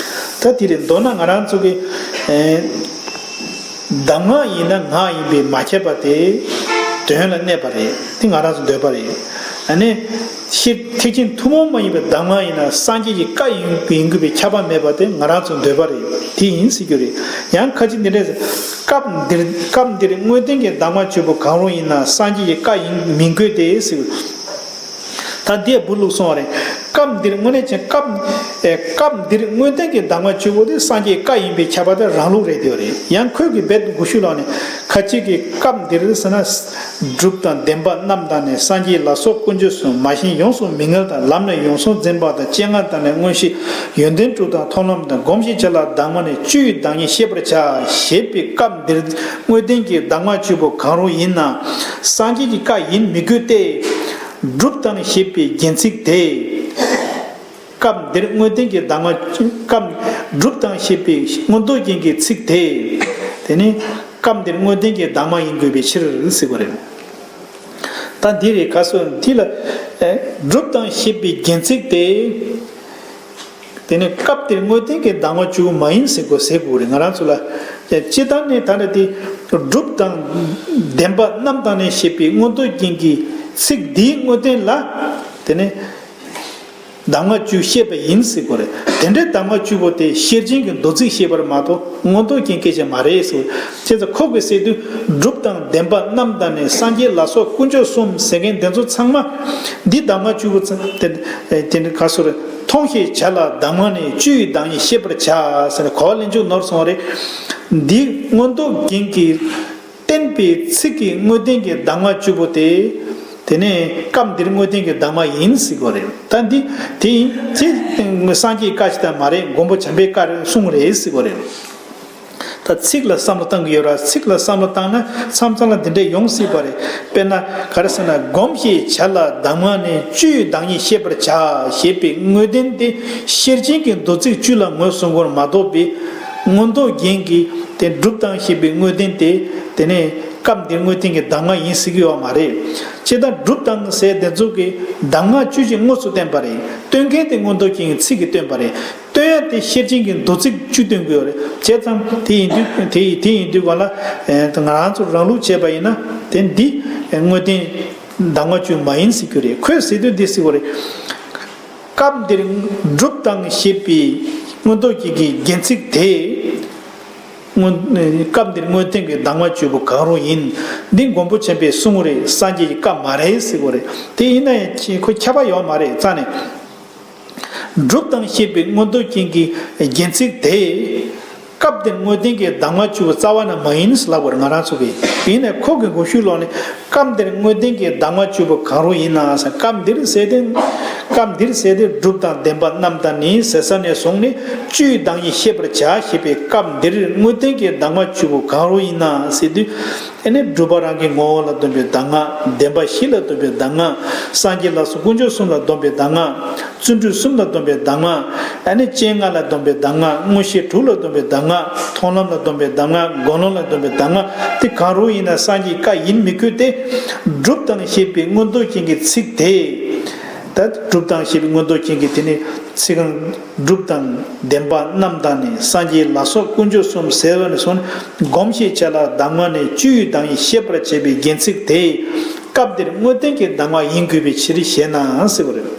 ད་དེ་རེད། མདོར་ན་ང་རང་ཚོ་གི་ཨེ་གདམས་ངག་ཡིན་ན་ངག་ཡིན་པས་མ་ཁྱབ་པ་དེ་དོན་ལ་གནས་པ་རེད། དེ་ང་རང་ཚོ་འདོད་པ་རེད། ཨ་ནི། ཤེར་ཐེག་ཆེན་ཐུན་མོང་མ་ཡིན་པའི་གདམས་ངག་ཡིན་ན་སངས་རྒྱས་ཀྱི་བཀའ་ཡིན་ཡིན་དགོས་པའི་ཁྱབ་པ་མེད་པ་དེ་ང་རང་ཚོ་འདོད་པ་རེད། དེ་ཡིན་ཟེར་རྒྱུ་རེད། ཡང་ཁ་ཅིག་འདི་འདྲས་ཟེར། སྐབས་འདིར་སྐབས་འདིར་དངོས་བསྟན་གྱི་གདམས་ངག་བཅུ་པོ་གང་རུང་ཡིན་ན་སངས་རྒྱས་ཀྱི་བཀའ་ཡིན་མི་དགོས་ཏེ་ཟེར། ད་འདི་བུ་ལུགས་སོང་བ་རེད། སྐབས་འདིར་དངོས་གནས་ཀྱི་སྐབས་ཨེ་སྐབས་འདིར་དངོས་བསྟན་གྱི་གདམས་ངག་བཅུ་པོ་དེ་སངས་རྒྱས་བཀའ་ཡིན་པའི་ཁྱབ་པ་དེ་རང་ལུགས་རེད་དེ་བ་རེད། ཡང་ཁོས་ཀྱི་རྦད་དེ་གོ་ཤུགས་ལོག་ནས་ཁ་ཅིག་གིས་སྐབས་འདིར་ཟེར་ན། སྒྲུབ་དང་བདེན་པ་རྣམས་དང་ནི། སངས་རྒྱས་ལ་སོགས་དཀོན་མཆོག་གསུམ། མ་ཞེན་ཡོངས་སུ་མི་ངལ་དང་། ལམ་ནི་ཡོངས་སུ་འཛིན་པ་དང་། སྤྱན་སྔར་དང་ནི་མངོན་ཤེས། ཡོན་ཏན་དྲུག་དང་མཐོང་ལམ་དང་། སྒོམ་ཞེས་བྱ་ལ་གདམས་ངག་ནི། བཅུ་ཡི་བདག་ཉིད་ཤེས་པར་བྱ། ཞེས་པའི་སྐབས་འདིར་དངོས་བསྟན་གྱི་གདམས་ངག་བཅུ་པོ་གང་རུང་ཡིན་ན་སངས་རྒྱས་ཀྱི་བཀའ་ཡིན་མི་དགོས་ཏེ། སྒྲུབ་དང་ཞེས་པའི་རྒྱན་ཚིག་དེ། སྐབས་འདིར་དངོས་བསྟན་གྱི་གདམས་ངག་སྐབས་སྒྲུབ་དང་ཞེས་པའི་མངོན་རྟོགས་རྒྱན་གྱི་ཚིག་དེ། དེ་ནི་སྐབས་འདིར་དངོས་བསྟན་གྱི་གདམས་ངག་ཡིན་དགོས་པའི་ཕྱིར་ཟེར་བ་རེད། ད་འདི་རེད། ག་སོ་འདི་ལ་ཨེ་སྒྲུབ་དང་ཞེས་པའི་རྒྱན་ཚིག་དེ། དེ་ནི་སྐབས་འདིར་དངོས་བསྟན་གྱི་གདམས་ངག་བཅུ་མ་ཡིན་ཟེར་དགོས་ཟེར་དགོས་རེད། ང་རང་ཚོ་ལ་སྤྱིར་བཏང་ནས་ད་ལྟ་དེ་སྒྲུབ་དང་བདེན་པ་རྣམས་དང་ནི་ཞེས་པའི་མངོན་རྟོགས་རྒྱན་གྱི་ཚིག་འདིའི་དངོས་བསྟན་ལ་དེ་ནི། གདམས་ངག་བཅུ་བཤད་པ་ཡིན་ཟེར་གོ་རེད། དེ་འདྲའི་གདམས་ངག་བཅུ་པོ་དེ་ཤེར་ཕྱིན་གྱི་མདོ་ཚིག་བཤད་པར་མ་གཏོགས་མངོན་རྟོགས་ཀྱི་སྐད་ཆ་མ་རེད་ཟེར། བྱས་ཙང་ཁོ་གིས་ཟེར་དུས་སྒྲུབ་དང་བདེན་པ་རྣམས་དང་ནི་སངས་རྒྱས་ལ་སོགས་དཀོན་མཆོག་གསུམ་ཟེར་མཁན་དེ་ཚོ་ཚང་མ་འདི་གདམས་ངག་བཅུ་པོ་ཚང་དེ་དེ་འདྲ་ག་སོ་རེད། མཐོང་ཞེས་བྱ་ལ་གདམས་ངག་ནི། བཅུ་ཡི་བདག་ཉིད་ཤེས་པར་བྱ་ཟེར་ནས་གོ་བ་ལེན་ཆོག་ནོར་སོང་བ་རེད། འདི་མངོན་རྟོགས་རྒྱན་གྱིས་བསྟན་པའི་ཚིག་གི་དངོས་བསྟན་གྱི་གདམས་ངག་བཅུ་པོ་སྟེ། དེ་ནས་སྐབས་འདིར་དངོས་བསྟན་གྱི་གདམས་ངག་ཡིན་ཟེར་གོ་རེད། ད་འདི་དེ་ཡིན་ཚེ་སངས་རྒྱས་བཀའ་ཞིག་ད་མ་རེད། མགོན་པོ་བྱམས་པའི་བཀའ་རེད་གསུངས་རེད་ཟེར་གོ་རེད། ད་ཚིག་ལ་བསམ་བློ་བཏང་གི་ཡོད་ར། ཚིག་ལ་བསམ་བློ་བཏང་ན་མཚམས་མཚམས་ལ་འདི་འདྲས་ཡོང་སྲིད་པ་རེད། དཔེར་ན་ག་རེ་ཟེར་ན། སྒོམ་ཞེས་བྱ་ལ་གདམས་ངག་ནི། བཅུ་ཡི་བདག་ཉིད་ཤེས་པར་བྱ་ཞེས་པའི་དངོས་བསྟན་དེ་ཤེར་ཕྱིན་གྱི་མདོ་ཚིག་བཅུ་ལ་ངོས་བཟུང་བར་མ་གཏོགས་པའི་མངོན་རྟོགས་རྒྱན་གྱིས་དེ་སྒྲུབ་དང་ཞེས་པའི་དངོས་བསྟན་དེ། དེ་ནས་སྐབས་འདིར་དངོས་བསྟན་གྱི་གདམས་ངག་ཡིན་ཟེར་གྱི་ཡོད་མ་རེད། ཇི་ལྟར་སྒྲུབ་དང་ཟེར་དེ་ཚོ་གི་གདམས་ངག་བཅུ་ཞིག་དངོས་སུ་བསྟན་པ་རེད། སྟོན་མཁན་དེ་མངོན་རྟོགས་རྒྱན་གྱི་ཚིག་གིས་སྟོན་པ་རེད། སྟོན་ཡ་དེ་ཤེར་ཕྱིན་གྱི་མདོ་ཚིག་བཅུ་སྟོན་དགོས་རེད། བྱས་ཙང་དེ་ཡིན་དུས་དེ་ཡི་དེ་ཡིན་དུས་ག་ལ་ང་རང་ཚོ་རང་ལུགས་བྱས་པ་ཡིན་ན་དེ་འདི་དངོས་བསྟན་གདམས་ངག་བཅུ་མ་ཡིན་ཟེར་རྒྱུ་རེད། ཁོས་ཟེར་དུས་འདི་ཟེར་བ་རེད། སྐབས་འདིར་སྒྲུབ་དང་ཞེས་པའི་མངོན་རྟོགས་རྒྱན་གྱི་རྒྱན་ཚིག་དེ། སྔོན་སྐབས་འདིར་དངོས་བསྟན་གྱི་གདམས་ངག་བཅུ་པོ་གང་རུང་ཡིན། འདི་མགོན་པོ་བྱམས་པས་གསུངས་རེད། སངས་རྒྱས་ཀྱི་བཀའ་མ་རེད་ཟེར་གོ་རེད། དེ་ཡིན་ན་ཡང་ཁོ་ཁྱབ་པ་ཡོད་མ་རེད་རྩ་ནས། སྒྲུབ་དང་ཞེས་པའི་མངོན་རྟོགས་རྒྱན་གྱི་རྒྱན་ཚིག་དེ། སྐབས་འདིར་དངོས་བསྟན་གྱི་གདམས་ངག་བཅུ་པོ་རྩ་བ་ནས་མ་ཡིན་ཟེར་ལབ་པར་ང་རང་ཚོ་གིས། ཡིན་ནའི་ཁོ་གི་གོ་ཤུགས་ལོག་ནས་སྐབས་འདིར་དངོས་བསྟན་གྱི་གདམས་ངག་བཅུ་པོ་གང་རུང་ཡིན་ན་ཟེར། སྐབས་འདིར་ཟེར་ཏེ། སྐབས་འདིར་ཟེར་ཏེ་སྒྲུབ་དང་བདེན་པ་རྣམས་དང་ནི་ཟེར་ས་ནས་བཟུང་ནས་བཅུ་ཡི་བདག་ཉིད་ཤེས་པར་བྱ་ཞེས་པའི་སྐབས་འདིར་དངོས་བསྟན་གྱི་གདམས་ངག་བཅུ་པོ་གང་རུང་ཡིན་ན་ཟེར་དུས། ཨ་ནི་སྒྲུབ་པ་རང་གི་ངོ་བོ་ལ་སྡོམ་པའི་གདམས་ངག་བདེན་པ་བཞི་ལ་སྡོམ་པའི་གདམས་ངག་སངས་རྒྱས་ལ་སོགས་དཀོན་མཆོག་གསུམ་ལ་སྡོམ་པའི་གདམས་ངག་བརྩོན་འགྲུས་གསུམ་ལ་སྡོམ་པའི་གདམས་ངག་ཨ་ནི་སྤྱན་ལྔ་ལ་སྡོམ་པའི་གདམས་ངག་མངོན་ཤེས་དྲུག་ལ་སྡོམ་པའི་གདམས་ངག་མཐོང་ལམ་ལ་སྡོམ་པའི་གདམས་ངག་སྒོམ་ལམ་ལ་སྡོམ་པའི་གདམས་ངག་དེ་གང་རུང་ཡིན་ན་སངས་རྒྱས་བཀའ་ཡིན་མི་དགོས་ཏེ། སྒྲུབ་དང་ཞེས་པའི་མངོན་རྟོགས་རྒྱན་གྱི་ཚིག་དེ། ད་སྒྲུབ་དང་ཞེས་པའི་མངོན་རྟོགས་རྒྱན་གྱི་དེ་ནི་ཚིག་རྐང་། སྒྲུབ་དང་བདེན་པ་རྣམས་དང་ནི་སངས་རྒྱས་ལ་སོགས་དཀོན་མཆོག་གསུམ་ཟེར་བ་ནས་བཟུང་སྒོམ་ཞེས་བྱ་ལ་གདམས་ངག་ནི། བཅུ་ཡི་བདག་ཉིད་ཤེས་པར་བྱ་ཞེས་པའི་རྒྱན་ཚིག་དེ། སྐབས་འདིར་དངོས་བསྟན་གྱི་གདམས་ངག་ཡིན་དགོས་པའི་ཕྱིར་ཞེ་ན་ཟེར་བ་རེད།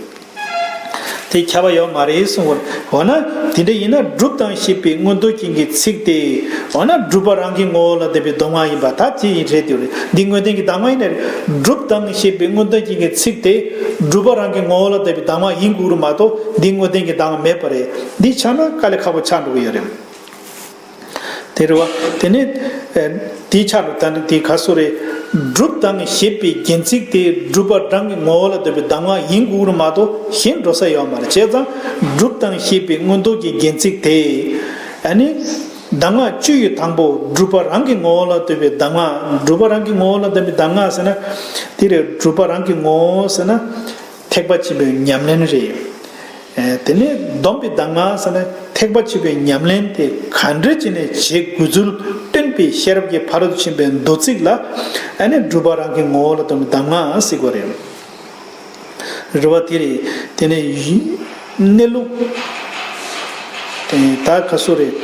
དེ་ཁྱབ་པ་ཡོད་མ་རེད་གསུངས་པ་རེད། འོ་ན་དེ་འདྲ་ཡིན་ན་སྒྲུབ་དང་ཞེས་པའི་མངོན་རྟོགས་རྒྱན་གྱི་ཚིག་དེ། འོ་ན་སྒྲུབ་པ་རང་གི་ངོ་བོ་ལ་ལྡན་པའི་གདམས་ངག་ཡིན་པ་ད་དེ་ཡིན་རེད་དེ་རེད། འདི་དངོས་བསྟན་གྱི་གདམས་ངག་ཡིན་ནའི་རེད། སྒྲུབ་དང་ཞེས་པའི་མངོན་རྟོགས་རྒྱན་གྱི་ཚིག་དེ། སྒྲུབ་པ་རང་གི་ངོ་བོ་ལ་ལྡན་པའི་གདམས་ངག་ཡིན་དགོས་རེད་མ་གཏོགས་འདི་དངོས་བསྟན་གྱི་གདམས་ངག་མེད་པ་རེད། འདི་ཆགས་ན་དཀའ་ལས་ཁག་པོ་ཆགས་འགྲོ་གི་ཡོད་རེད། དེ་རེད་བ། དེ་ནས་ཨ་དེའི་ཆ་ལ་ད་ནི་དེ་ག་སོ་རེད། སྒྲུབ་དང་ཞེས་པའི་རྒྱན་ཚིག་དེ་སྒྲུབ་པ་རང་གི་ངོ་བོ་ལ་ལྡན་པའི་གདམས་ངག་ཡིན་དགོས་རེད་མ་གཏོགས་གཞན་འགྲོ་ས་ཡོད་མ་རེད། བྱས་ཙང་སྒྲུབ་དང་ཞེས་པའི་མངོན་རྟོགས་ཀྱི་རྒྱན་ཚིག་དེ། ཨ་ནི། གདམས་ངག་བཅུ་ཡི་དང་པོ་སྒྲུབ་པ་རང་གི་ངོ་བོ་ལ་ལྡན་པའི་གདམས་ངག་སྒྲུབ་པ་རང་གི་ངོ་བོ་ལ་ལྡན་པའི་གདམས་ངག་ཟེར་ན། དེ་རེད། སྒྲུབ་པ་རང་གི་ངོ་བོ་ཟེར་ན། ཐེག་པ་ཆེན་པོའི་ཉམས་ལེན་རེད། ཨེ་དེ་ནས་སྡོམ་པའི་གདམས་ངག་ཟེར་ན་ཐེག་པ་ཆེན་པོའི་ཉམས་ལེན་དེ་ག་འདྲ་བྱས་ནས་བྱེད་དགོས་ཚུལ་སྟོན་པའི་ཤེས་རབ་ཀྱི་ཕ་རོལ་ཏུ་ཕྱིན་པའི་མདོ་ཚིག་ལ་ཨ་ནི་སྒྲུབ་པ་རང་གི་ངོ་བོ་ལ་ལྡན་པའི་གདམས་ངག་ཟེར་དགོས་རེད། རེད་བ། དེ་རེད། དེ་ནས་གནས་ལུགས་ད་ག་སོ་རེད།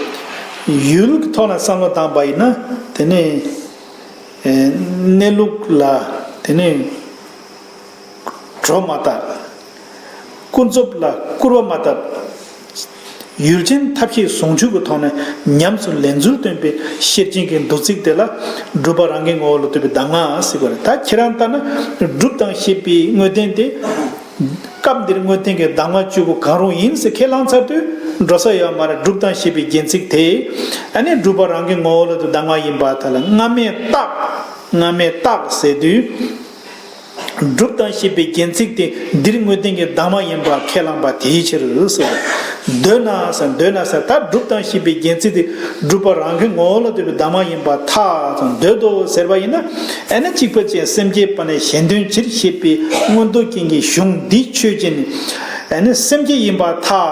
ཡུལ་གྱི་ཐོག་ནས་བསམ་བློ་བཏང་པ་ཡིན་ན་དེ་ནས་གནས་ལུགས་ལ་དེ་ནས་སྒྲོ་མ་བཏགས། ཀུན་རྫོབ་ལ་སྐུར་བ་མ་བཏབ། ཡུལ་ཅན་ཐབས་ཤེས་ཟུང་འཇུག་གི་ཐོག་ནས་ཉམས་སུ་ལེན་ཚུལ་སྟོན་པའི་ཤེར་ཕྱིན་གྱི་མདོ་ཚིག་དེ་ལ་སྒྲུབ་པ་རང་གི་ངོ་བོ་ལ་ལྡན་པའི་གདམས་ངག་ཟེར་བ་རེད། ད་ཁྱེད་རང་ལྟར་ན་སྒྲུབ་དང་ཞེས་པའི་དངོས་བསྟན་དེ། སྐབས་འདིར་དངོས་བསྟན་གྱི་གདམས་ངག་བཅུ་པོ་གང་རུང་ཡིན་ཟེར་ཁས་བླངས་ཚར་དུས་འགྲོ་ས་ཡོད་མ་རེད། སྒྲུབ་དང་ཞེས་པའི་རྒྱན་ཚིག་དེ། ཨ་ནི་སྒྲུབ་པ་རང་གི་ངོ་བོ་ལ་ལྡན་པའི་གདམས་ངག་ཡིན་པ་དེ་ལ་སྔ་མས་བརྟགས། སྔ་མས་བརྟགས་ཟེར་དུས། སྒྲུབ་དང་ཞེས་པའི་རྒྱན་ཚིག་དེ་འདིར་དངོས་བསྟན་གྱི་གདམས་ངག་ཡིན་པ་ཁས་བླངས་པ་དེའི་ཕྱིར་ཟེར། འདོད་ན་ཟེར། འདོད་ན་ཟེར། ད་སྒྲུབ་དང་ཞེས་པའི་རྒྱན་ཚིག་དེ་སྒྲུབ་པ་རང་གི་ངོ་བོ་ལ་ལྡན་པའི་གདམས་ངག་ཡིན་པར་ཐལ་ཟེར། འདོད་དོ་ཟེར་བ་ཡིན་ན། ཨ་ནི་གཅིག་པ་ཅན་སེམས་བསྐྱེད་པ་ནས་གཞན་དོན་ཕྱིར་ཞེས་པའི་མངོན་རྟོགས་རྒྱན་གྱི་གཞུང་འདི་ཆོས་ཅན། ཨ་ནི་སེམས་བསྐྱེད་ཡིན་པར་ཐལ།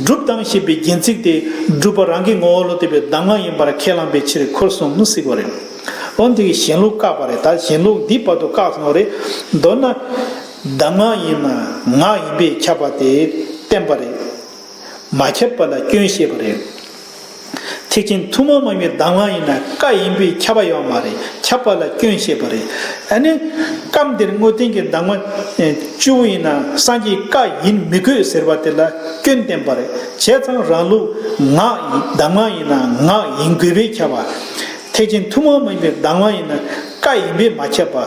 སྒྲུབ་དང་ཞེས་པའི་རྒྱན་ཚིག་དེ་སྒྲུབ་པ་རང་གི་ངོ་བོ་ལ་ལྡན་པའི་གདམས་ངག་ཡིན་པར་ཁས་བླངས་པའི་ཕྱིར་འཁོར་གསུམ་ཟེར་བ་རེད། འོ་འདི་གི་གཞན་ལུགས་བཀག་པ་རེད། ད་གཞན་ལུགས་འདི་བར་དུ་བཀག་སོང་བ་རེད། མདོར་ན། གདམས་ངག་ཡིན་ན་ངག་ཡིན་པས་ཁྱབ་པ་དེ་བསྟན་པ་རེད། མ་ཁྱབ་པ་ལ་སྐྱོན་བཤད་པ་རེད། ཐེག་ཆེན་ཐུན་མོང་མ་ཡིན་པའི་གདམས་ངག་ཡིན་ན་བཀའ་ཡིན་པས་ཁྱབ་པ་ཡོད་མ་རེད། ཁྱབ་པ་ལ་སྐྱོན་བཤད་པ་རེད། ཨ་ནི། སྐབས་འདིར་དངོས་བསྟན་གྱི་གདམས་ངག་བཅུ་པོ་ཡིན་ན་སངས་རྒྱས་བཀའ་ཡིན་མི་དགོས་ཟེར་བ་དེ་ལ་སྐྱོན་བསྟན་པ་རེད། བྱས་ཙང་རང་ལུགས་ངག་ཡིན། གདམས་ངག་ཡིན་ན་ངག་ཡིན་དགོས་པས་ཁྱབ་པ། ཐེག་ཆེན་ཐུན་མོང་མ་ཡིན་པའི་གདམས་ངག་ཡིན་ན་བཀའ་ཡིན་པས་མ་ཁྱབ་པ།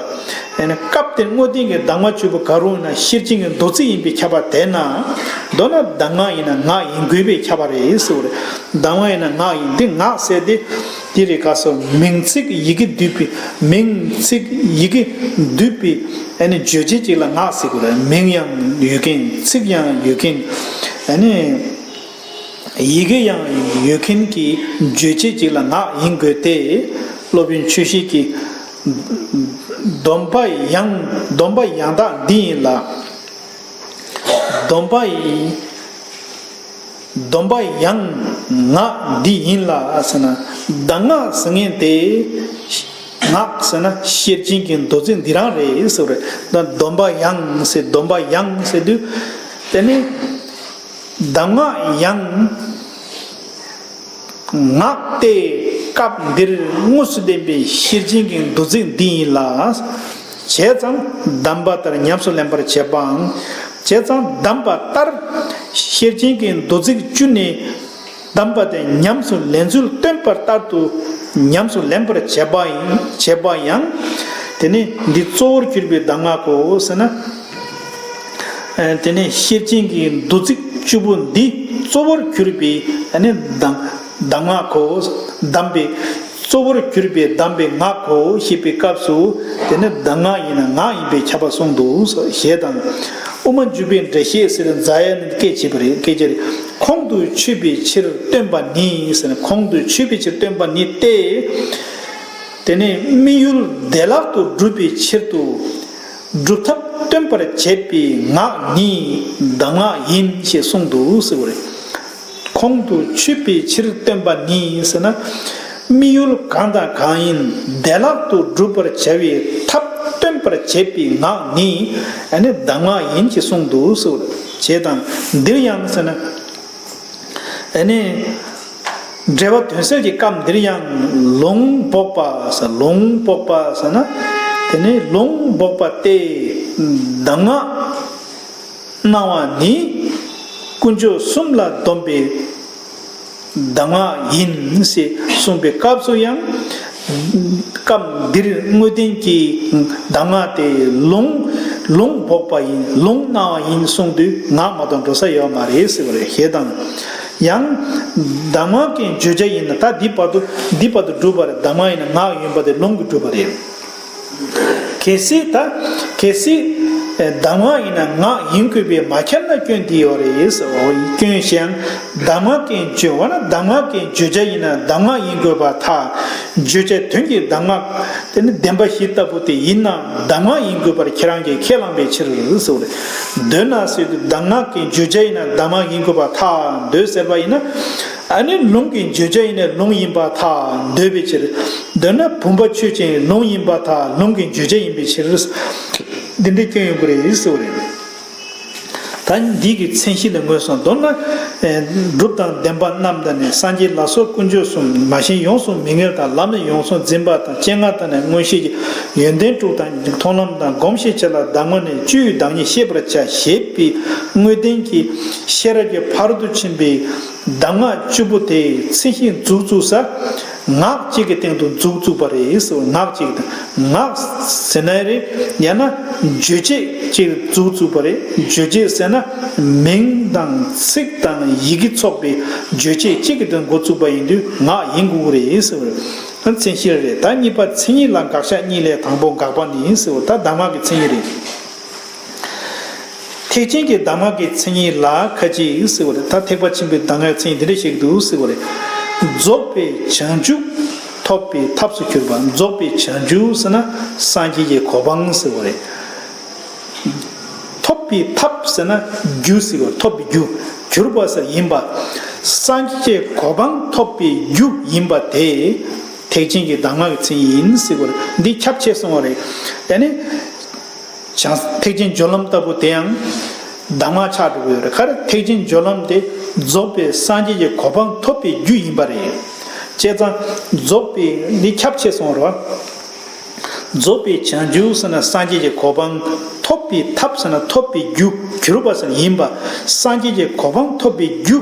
ཡང་ན་སྐབས་དེར་དངོས་བསྟན་གྱི་གདམས་ངག་བཅུ་པོ་ག་རུ་ཡིན་ན་ཤེར་ཕྱིན་གྱི་མདོ་ཚིག་ཡིན་པས་ཁྱབ་པ་དེས་ན། མདོར་ན་གདམས་ངག་ཡིན་ན་ངག་ཡིན་དགོས་པས་ཁྱབ་པ་རེད་ཟེར་བ་རེད། གདམས་ངག་ཡིན་ན་ངག་ཡིན། འདི་ངག་ཟེར་དེ་འདི་རེད། ག་སོ། མིང་ཚིག་ཡི་གེ་འདུས་པའི། མིང་ཚིག་ཡི་གེ་འདུས་པའི་ཨ་ནི་རྗོད་བྱེད་ཅིག་ལ་ངག་ཟེར་དགོས་རེད། མིང་ཡང་ཡོད་མཁན། ཚིག་ཡང་ཡོད་མཁན། ཨ་ནི་ཡི་གེ་ཡང་ཡོད་མཁན་གྱི་རྗོད་བྱེད་ཅིག་ལ་ངག་ཡིན་དགོས་ཏེ། སློབ་དཔོན་ཆོས་བཤེས་ཀྱིས། སྡོམ་པ་ཡང་། སྡོམ་པ་ཡང་དག་འདི་ཡིན་ལ། སྡོམ་པ་ཡི། སྡོམ་པ་ཡང་ངག་འདི་ཡིན་ལ་ཟེར་ན། གདམས་ངག་ཟེར་མཁན་དེ། ངག་ཟེར་ན་ཤེར་ཕྱིན་གྱི་མདོ་ཚིག་འདི་རང་རེད་ཟེར་བ་རེད། ད་སྡོམ་པ་ཡང་ཟེར། སྡོམ་པ་ཡང་ཟེར་དུས། དེ་ནི་གདམས་ངག་ཡང་། ངག་སྟེ་སྐབས་འདིར་དངོས་སུ་བསྟན་པའི་ཤེར་ཕྱིན་གྱི་མདོ་ཚིག་འདི་ཡིན་ལ། བྱས་ཙང་གདམས་པ་ལྟར་ཉམས་སུ་ལེན་པར་བྱེད་པའམ། བྱས་ཙང་གདམས་པ་ལྟར་ཤེར་ཕྱིན་གྱི་མདོ་ཚིག་བཅུ་ནི་གདམས་པ་དེ་ཉམས་སུ་ལེན་ཚུལ་སྟོན་པ་ལྟར་དུ་ཉམས་སུ་ལེན་པར་བྱེད་པ་ཡིན། བྱེད་པ་ཡང་། དེ་ནི་འདི་གཙོ་བོར་གྱུར་པའི་གདམས་ངག་གོ་ཟེར་ན། ཨ། དེ་ནས་ཤེར་ཕྱིན་གྱི་མདོ་ཚིག་བཅུ་པོ་འདི་གཙོ་བོར་གྱུར་པའི་ཨ་ནི་གདམས། གདམས་ངག་གོ། གདམས་པའི། གཙོ་བོར་གྱུར་པའི་གདམས་པའི་ངག་གོ་ཞེས་པའི་སྐབས་སུ། དེ་ནི་གདམས་ངག་ཡིན་ན་ངག་ཡིན་པས་ཁྱབ་པ་གསུངས་འདུག་ཞེས་དང་། དབུ་མ་འཇུག་པའི་འགྲེལ་བཤད་ཟེར་མཛད་ཡ་ནི་སྐད་ཆེ་བ་རེད། སྐད་ཆ་རེད། ཁོང་དུ་ཆུད་པའི་ཕྱིར་སྟོན་པ་ནི་ཟེར་ན། ཁོང་དུ་ཆུད་པའི་ཕྱིར་སྟོན་པ་ནི་སྟེ། དེ་ནས་དམིགས་ཡུལ་བདེ་བླག་ཏུ་སྒྲུབ་པའི་ཕྱིར་དུ། སྒྲུབ་ཐབས་སྟོན་པར་བྱེད་པའི་ངག་ནི་གདམས་ངག་ཡིན་ཞེས་གསུངས་འདུག་ཟེར་བ་རེད། ཁོང་དུ་ཆུད་པའི་ཕྱིར་སྟོན་པ་ནི་ཟེར་ན། དམིགས་ཡུལ་གང་དང་གང་ཡིན་བདེ་བླག་ཏུ་སྒྲུབ་པར་བྱ་བའི་ཐབས་སྟོན་པར་བྱེད་པའི་ངག་ནི་ཨ་ནི་གདམས་ངག་ཡིན་ཞེས་གསུངས་འདུག་ཟེར་བ་རེད། བྱས་ཙང་འདིར་ཡང་ཟེར་ན། ཨ་ནི། འགྲེལ་པ་དོན་གསལ་གྱི་སྐབས་འདིར་ཡང་ལུང་འབོགས་པ་ཟེར། ལུང་འབོགས་པ་ཟེར་ན། དེ་ནི་ལུང་འབོགས་པ་སྟེ། གདམས་ངག་སྣང་བ་ནི། དཀོན་མཆོག་གསུམ་ལ་སྡོམ་པའི་གདམས་ངག་ཡིན་ཞེས་གསུངས་པའི་སྐབས་སུ་ཡང་། སྐབས་འདིར་དངོས་བསྟན་གྱི་གདམས་ངག་དེ་ལུང་། ལུང་འབོགས་པ་ཡིན། ལུང་སྣང་བ་ཡིན་གསུངས་དུས་ངག་མ་གཏོགས་འགྲོ་ས་ཡོད་མ་རེད་ཟེར་བ་རེད། ཞེས་དང་། ཡང་། གདམས་ངག་གི་བརྗོད་བྱ་ཡིན་ན། ད་འདི་བར་དུ། འདི་བར་དུ་སྒྲུབ་པ་རེད། གདམས་ངག་ཡིན་ན་ངག་ཡིན་པ་དེ་ལུང་གིས་སྒྲུབ་པ་རེད། གལ་སྲིད་ད། གལ་སྲིད། གདམས་ངག་ཡིན་ན་ངག་ཡིན་དགོས་པས་མ་ཁྱབ་ན་སྐྱོན་འདི་ཡོད་རེད་ཟེར། འོ། སྐྱོན་ཞེས་ཡང་། གདམས་ངག་གི་བརྗོད། འོ་ན་གདམས་ངག་གི་བརྗོད་བྱ་ཡིན་ན་གདམས་ངག་ཡིན་དགོས་པར་ཐལ། བརྗོད་བྱའི་དོན་གྱི་གདམས་ངག་དེ་ནི་བདེན་པ་བཞི་ལྟ་བུ་དེ་ཡིན་ན་གདམས་ངག་ཡིན་དགོས་པར་ཁྱེད་རང་གིས་ཁས་བླངས་པའི་ཕྱིར་ཟེར་བ་རེད། མདོར་ན་ཟེར་དུས་གདམས་ངག་གི་བརྗོད་བྱ་ཡིན་ན་གདམས་ངག་ཡིན་དགོས་པར་ཐལ། མདོར་ཟེར་བ་ཡིན་ན། ཨ་ནི་ལུང་གི་བརྗོད་བྱ་ཡིན་ན་ལུང་ཡིན་པར་ཐལ་འདོད་པའི་ཕྱིར། མདོར་ན་བུམ་པ་ཆོས་ཅན་ལུང་ཡིན་པར་ཐལ། ལུང་གི་བརྗོད་བྱ་ཡིན་པའི་ཕྱིར། འདི་འདྲའི་སྐྱོན་ཡོང་གི་རེད་ཟེར་བ་རེད། ད་འདི་གི་མཚན་གཞི་ལ་ངོས་བཟུང་། མདོར་ན། ཨེ། སྒྲུབ་དང་བདེན་པ་རྣམས་དང་ནི། སངས་རྒྱས་ལ་སོགས་དཀོན་མཆོག་གསུམ། མ་ཞེན་ཡོངས་སུ་མི་ངལ་དང་། ལམ་ནི་ཡོངས་སུ་འཛིན་པ་དང་། སྤྱན་སྔར་དང་ནི་མངོན་ཤེས་ཀྱི། ཡོན་ཏན་དྲུག་དང་མཐོང་ལམ་དང་། བསྒོམ་ཞེས་བྱ་ལ་གདམས་ངག་ནི། བཅུ་ཡི་བདག་ཉིད་ཤེས་པར་བྱ། ཞེས་པའི་དངོས་བསྟན་གྱི་ཤེས་རབ་ཀྱི་ཕ་རོལ་ཏུ་ཕྱིན་པའི་གདམས་ངག་བཅུ་པོ་དེའི་མཚན་གཞི་མཛུབ་བཙུགས་ས། ངག་གཅིག་གི་སྟེང་དུ་མཛུབ་བཙུགས་པ་རེད་ཟེར། ངག་གཅིག་གི་སྟེང་། ངག་ཟེར་ན་རེད། ཡང་ན་རྗོད་བྱེད་གཅིག་མཛུབ་བཙུགས་པ་རེད། རྗོད་བྱེད་ཟེར་ན་མིང་དང་ཚིག་དང་ཡི་གེ་ཚོགས་པའི་རྗོད་བྱེད་གཅིག་གི་སྟེང་འགོ་བཙུགས་པ་ཡིན་དུས་ངག་ཡིན་དགོས་ཀྱི་རེད་ཟེར་བ་རེད། མཚན་གཞི་རེད། ད་གཉིས་པ་མཚན་ཉིད་ལ་དགག་བཞག་གཉིས་ལས་དང་པོ་དགག་པ་ནི་ཟེར་བ། ད་གདམས་ངག་གི་མཚན་ཉིད་རེད། ཐེག་ཆེན་གྱི་གདམས་ངག་གི་མཚན་ཉིད་ལ་ཁ་ཅིག་ཟེར་བ་རེད། ད་ཐེག་པ་ཆེན་པོའི་གདམས་ངག་གི་མཚན་ཉིད་འདི་འདྲ་ཞིག་འདུག་ཟེར་བ་རེད། རྫོགས་པའི་བྱང་ཆུབ་ཐོབ་པའི་ཐབས་སུ་གྱུར་པ། རྫོགས་པའི་བྱང་ཆུབ་ཟེར་ན་སངས་རྒྱས་ཀྱི་གོ་འཕང་ཟེར་བ་རེད། ཐོབ་པའི་ཐབས་ཟེར་ན་རྒྱུ་ཟེར་བ། ཐོབ་པའི་རྒྱུ། གྱུར་པ་ཟེར་ཡིན་པ། སངས་རྒྱས་ཀྱི་གོ་འཕང་ཐོབ་པའི་རྒྱུ་ཡིན་པ་དེ་ཐེག་ཆེན་གྱི་གདམས་ངག་གི་མཚན་ཉིད་ཡིན་ཟེར་བ་རེད། འདི་ཁྱབ་ཆེ་སོང་བ་རེད། ཡ་ནི། བྱང་། ཐེག་ཆེན་སྦྱོར་ལམ་ལྟ་བུ་དེ་ཡང་གདམས་ངག་ཆགས་འགྲོ་གི་ཡོད་རེད། ག་རེ། ཐེག་ཆེན་སྦྱོར་ལམ་དེ་རྫོགས་པའི་སངས་རྒྱས་ཀྱི་གོ་འཕང་ཐོབ་པའི་རྒྱུ་ཡིན་པ་རེད། བྱས་ཙང་རྫོགས་པའི་འདི་ཁྱབ་ཆེ་སོང་བ་རེད། རྫོགས་པའི་བྱང་ཆུབ་ཟེར་ན་སངས་རྒྱས་ཀྱི་གོ་འཕང་ཐོབ་པའི་ཐབས་ཟེར་ན་ཐོབ་པའི་རྒྱུ། གྱུར་པ་ཟེར་ན་ཡིན་པ། སངས་རྒྱས་ཀྱི་གོ་འཕང་ཐོབ་པའི་རྒྱུ་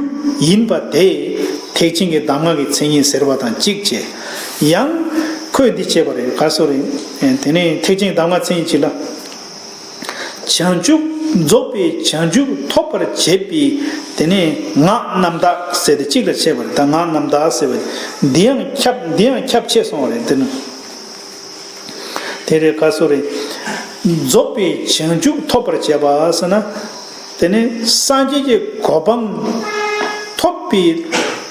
ཡིན་པ་དེ་ཐེག་ཆེན་གྱི་གདམས་ངག་གི་མཚན་ཉིད་ཟེར་བ་དང་གཅིག་བྱས། ཡང་ཁོས་འདི་བྱས་པ་རེད། ག་སོ་རེད། དེ་ནས་ཐེག་ཆེན་གདམས་ངག་མཚན་ཉིད་གཅིག་ལ། བྱང་ཆུབ་རྫོགས་པའི་བྱང་ཆུབ་ཐོབ་པར་བྱེད་པའི་དེ་ནས་སྔགས་རྣམ་དག་ཟེར་ཏེ་གཅིག་ལ་བྱས་པ་རེད། ད་སྔགས་རྣམ་དག་ཟེར་བ་འདི་ཡང་ཁྱབ་འདི་ཡང་ཁྱབ་ཆེ་སོང་བ་རེད། དེ་ནི། དེ་རེད། ག་སོ་རེད། རྫོགས་པའི་བྱང་ཆུབ་ཐོབ་པར་བྱེད་པ་ཟེར་ན། དེ་ནི་སངས་རྒྱས་ཀྱི་གོ་འཕང་ཐོབ་པའི་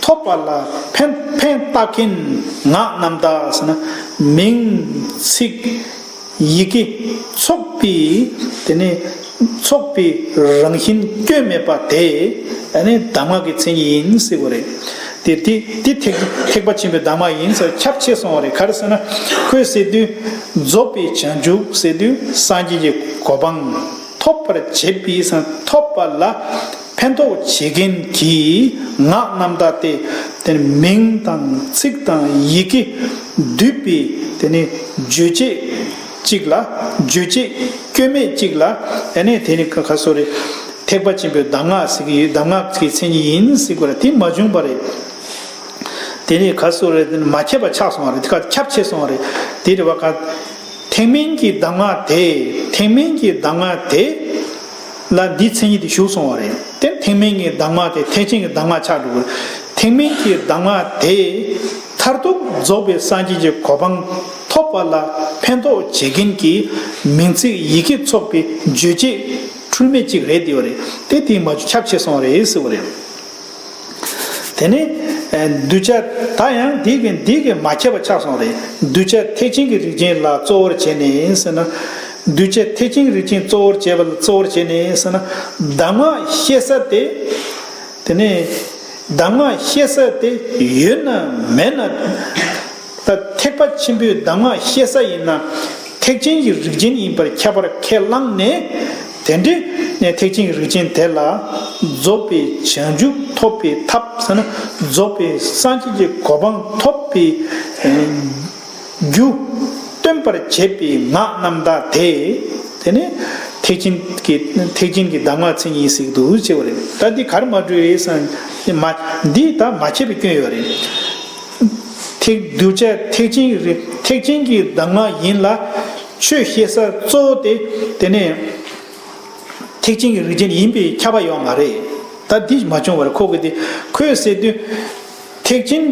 ཐོབ་པ་ལ་ཕན་ཕན་བཏགས་མཁན་སྔགས་རྣམ་དག་ཟེར་ན། མིང་ཚིག་ཡི་གེ་ཚོགས་པའི་དེ་ནི་ཚོགས་པའི་རང་བཞིན་སྐྱོན་མེད་པ་དེ་ཨ་ནི་གདམས་ངག་གི་མཚན་ཉིད་ཡིན་ཟེར་བ་རེད། དེ་དེ་དེ་ཐེག་ཐེག་པ་ཆེན་པོའི་གདམས་ངག་ཡིན་ཟེར་ཁྱབ་ཆེ་སོང་བ་རེད། ག་རེ་ཟེར་ན། ཁོས་ཟེར་དུས་རྫོགས་པའི་བྱང་ཆུབ་ཟེར་དུས་སངས་རྒྱས་ཀྱི་གོ་འཕང་ཐོབ་པར་བྱེད་པའི་སང་ཐོབ་པ་ལ་ཕན་ཐོགས་བྱེད་མཁན་གྱི་སྔགས་རྣམ་དག་སྟེ། དེ་ནི་མིང་དང་ཚིག་དང་ཡི་གེ་འདུས་པའི་དེ་ནི་རྗོད་བྱེད་ཅིག་ལ། རྗོད་བྱེད་སྐྱོན་མེད་ཅིག་ལ། ཨ་ནི་དེ་ནི་ཁ་ཁ་སོ་རེ། ཐེག་པ་ཆེན་པོའི་གདམས་ངག་ཟེར་གྱི་ཡོད། གདམས་ངག་གི་མཚན་ཉིད་ཡིན་ཟེར་དགོས་རེད། དེ་མ་བྱུང་བ་རེད། དེ་ནི་ཁ་སོ་རེ། དེ་ནི་མ་ཁྱབ་པ་ཆགས་སོང་བ་རེད། དེ་ཁ་ཁྱབ་ཆེ་སོང་བ་རེད། དེ་རེད་བ། ག་ཐེག་དམན་གྱི་གདམས་ངག་དེ། ཐེག་དམན་གྱི་གདམས་ངག་དེ་ལ་འདིའི་མཚན་ཉིད་དེ་ཞུགས་སོང་བ་རེད། དེ་ཐེག་དམན་གྱི་གདམས་ངག་དེ་ཐེག་ཆེན་གྱི་གདམས་ངག་ཆགས་འགྲོ་གི་རེད། ཐེག་དམན་གྱི་གདམས་ངག་དེ་མཐར་ཐུག་རྫོགས་པའི་སངས་རྒྱས་ཀྱི་གོ་འཕང་ཐོབ་པ་ལ་ཕན་ཐོགས་བྱེད་མཁན་གྱི་མིང་ཚིག་ཡི་གེ་ཚོགས་པའི་རྗོད་བྱེད་འཁྲུལ་མེད་ཅིག་རེད་དེ་བ་རེད། དེ་དེ་མ་བྱུང་། ཁྱབ་ཆེ་སོང་བ་རེད་ཟེར་བ་རེད། དེ་ནས་ཨ་གདུལ་བྱ་ད་ཡང་འདི་གི་འདི་གི་མ་ཁྱབ་པ་ཆགས་སོང་རེད། གདུལ་བྱ་ཐེག་ཆེན་གྱི་རིགས་ཅན་ལ་གཙོ་བོར་བྱས་ནས་ཟེར་ན། གདུལ་བྱ་ཐེག་ཆེན་གྱི་རིགས་ཅན་གཙོ་བོར་བྱས་པ་ལ་གཙོ་བོར་བྱས་ནས་ཟེར་ན། གདམས་ངག་བཤད་ས་དེ། དེ་ནས་གདམས་ངག་བཤད་ས་དེ་ཡོད་ན་མེད་ན། ད་ཐེག་པ་ཆེན་པོའི་གདམས་ངག་བཤད་ས་ཡིན་ན། ཐེག་ཆེན་གྱི་རིགས་ཅན་ཡིན་པར་ཁྱབ་པར་ཁས་བླངས་ནས། དེ་འདྲའི་ནས་ཐེག་ཆེན་གྱི་རིགས་ཅན་དེ་ལ་རྫོགས་པའི་བྱང་ཆུབ་ཐོབ་པའི་ཐབས་ཟེར་ན། རྫོགས་པའི་སངས་རྒྱས་ཀྱི་གོ་འཕང་ཐོབ་པའི་རྒྱུ་སྟོན་པར་བྱེད་པའི་སྔགས་རྣམ་དག་དེ། དེ་ནི་ཐེག་ཆེན་གྱི་ཐེག་ཆེན་གྱི་གདམས་ངག་མཚན་ཉིད་ཟེར་གྱི་འདུག་ཅེས་པ་རེད། ད་འདི་ག་རེ་མ་འགྲོ་རེད་ཟེར་ན། མ་འདི་ད་མ་ཁྱབ་པའི་སྐྱོན་ཡོད་རེད། ཐེག་གདུལ་བྱ་ཐེག་ཆེན་གྱི་རིགས་ཐེག་ཆེན་གྱི་གདམས་ངག་ཡིན་ལ། ཆོས་བཤད་ས་གཙོ་བོ་དེ་དེ་ནས་ཐེག་ཆེན་གྱི་རིགས་ཅན་ཡིན་པའི་ཁྱབ་པ་ཡོད་མ་རེད། ད་འདི་མ་བྱུང་བར་ཁོ་གི་དེ་ཁོས་ཟེར་དུས་ཐེག་ཆེན་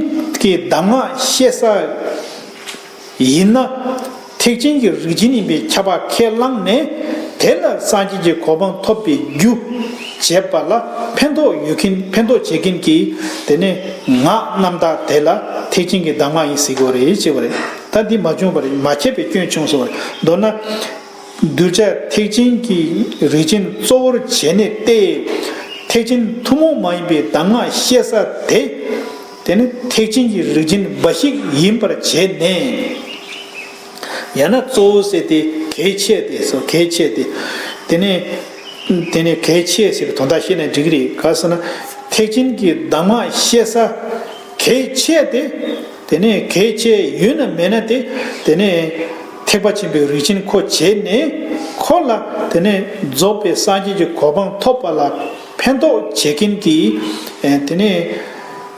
གྱི་གདམས་ངག་བཤད་ས་ཡིན་ན། ཐེག་ཆེན་གྱི་རིགས་ཅན་ཡིན་པའི་ཁྱབ་པ་ཁས་བླངས་ནས། དེ་ལ་སངས་རྒྱས་ཀྱི་གོ་འཕང་ཐོབ་པའི་རྒྱུ་བྱེད་པ་ལ་ཕན་ཐོགས་ཡོད་མཁན་ཕན་ཐོགས་བྱེད་མཁན་གྱི་དེ་ནས་སྔགས་རྣམ་དག་དེ་ལ་ཐེག་ཆེན་གྱི་གདམས་ངག་ཡིན་ཟེར་དགོས་རེད་ཅེས་པ་རེད། ད་འདི་མ་བྱུང་བ་རེད། མ་ཁྱབ་པའི་སྐྱོན་བྱུང་སོང་བ་རེད། མདོར་ན། གདུལ་བྱ་ཐེག་ཆེན་གྱི་རིགས་ཅན་གཙོ་བོར་བྱས་ནས་ཏེ། ཐེག་ཆེན་ཐུན་མོང་མ་ཡིན་པའི་གདམས་ངག་བཤད་ས་དེ། དེ་ནི་ཐེག་ཆེན་གྱི་རིགས་ཅན་འབའ་ཞིག་ཡིན་པར་བྱས་ནས། ཡང་ན་གཙོ་བོ་ཟེར་ཏེ་གལ་ཆེ་སྟེ་སོ། གལ་ཆེ་སྟེ། དེ་ནས་དེ་ནས་གལ་ཆེ་ཟེར་བའི་དོན་དག་བཤད་ན་འགྲིག་གི་རེད། ག་ཟེར་ན། ཐེག་ཆེན་གྱི་གདམས་ངག་བཤད་ས་གལ་ཆེ་སྟེ། དེ་ནས་གལ་ཆེ་ཡོད་ན་མེད་ན་དེ། དེ་ནས་ཐེག་པ་ཆེན་པོའི་རིགས་ཅན་ཁོ་བྱས་ནས། ཁོ་ལ་དེ་ནས་རྫོགས་པའི་སངས་རྒྱས་ཀྱི་གོ་འཕང་ཐོབ་པ་ལ་ཕན་ཐོགས་བྱེད་མཁན་གྱི། ཨེ་དེ་ནས་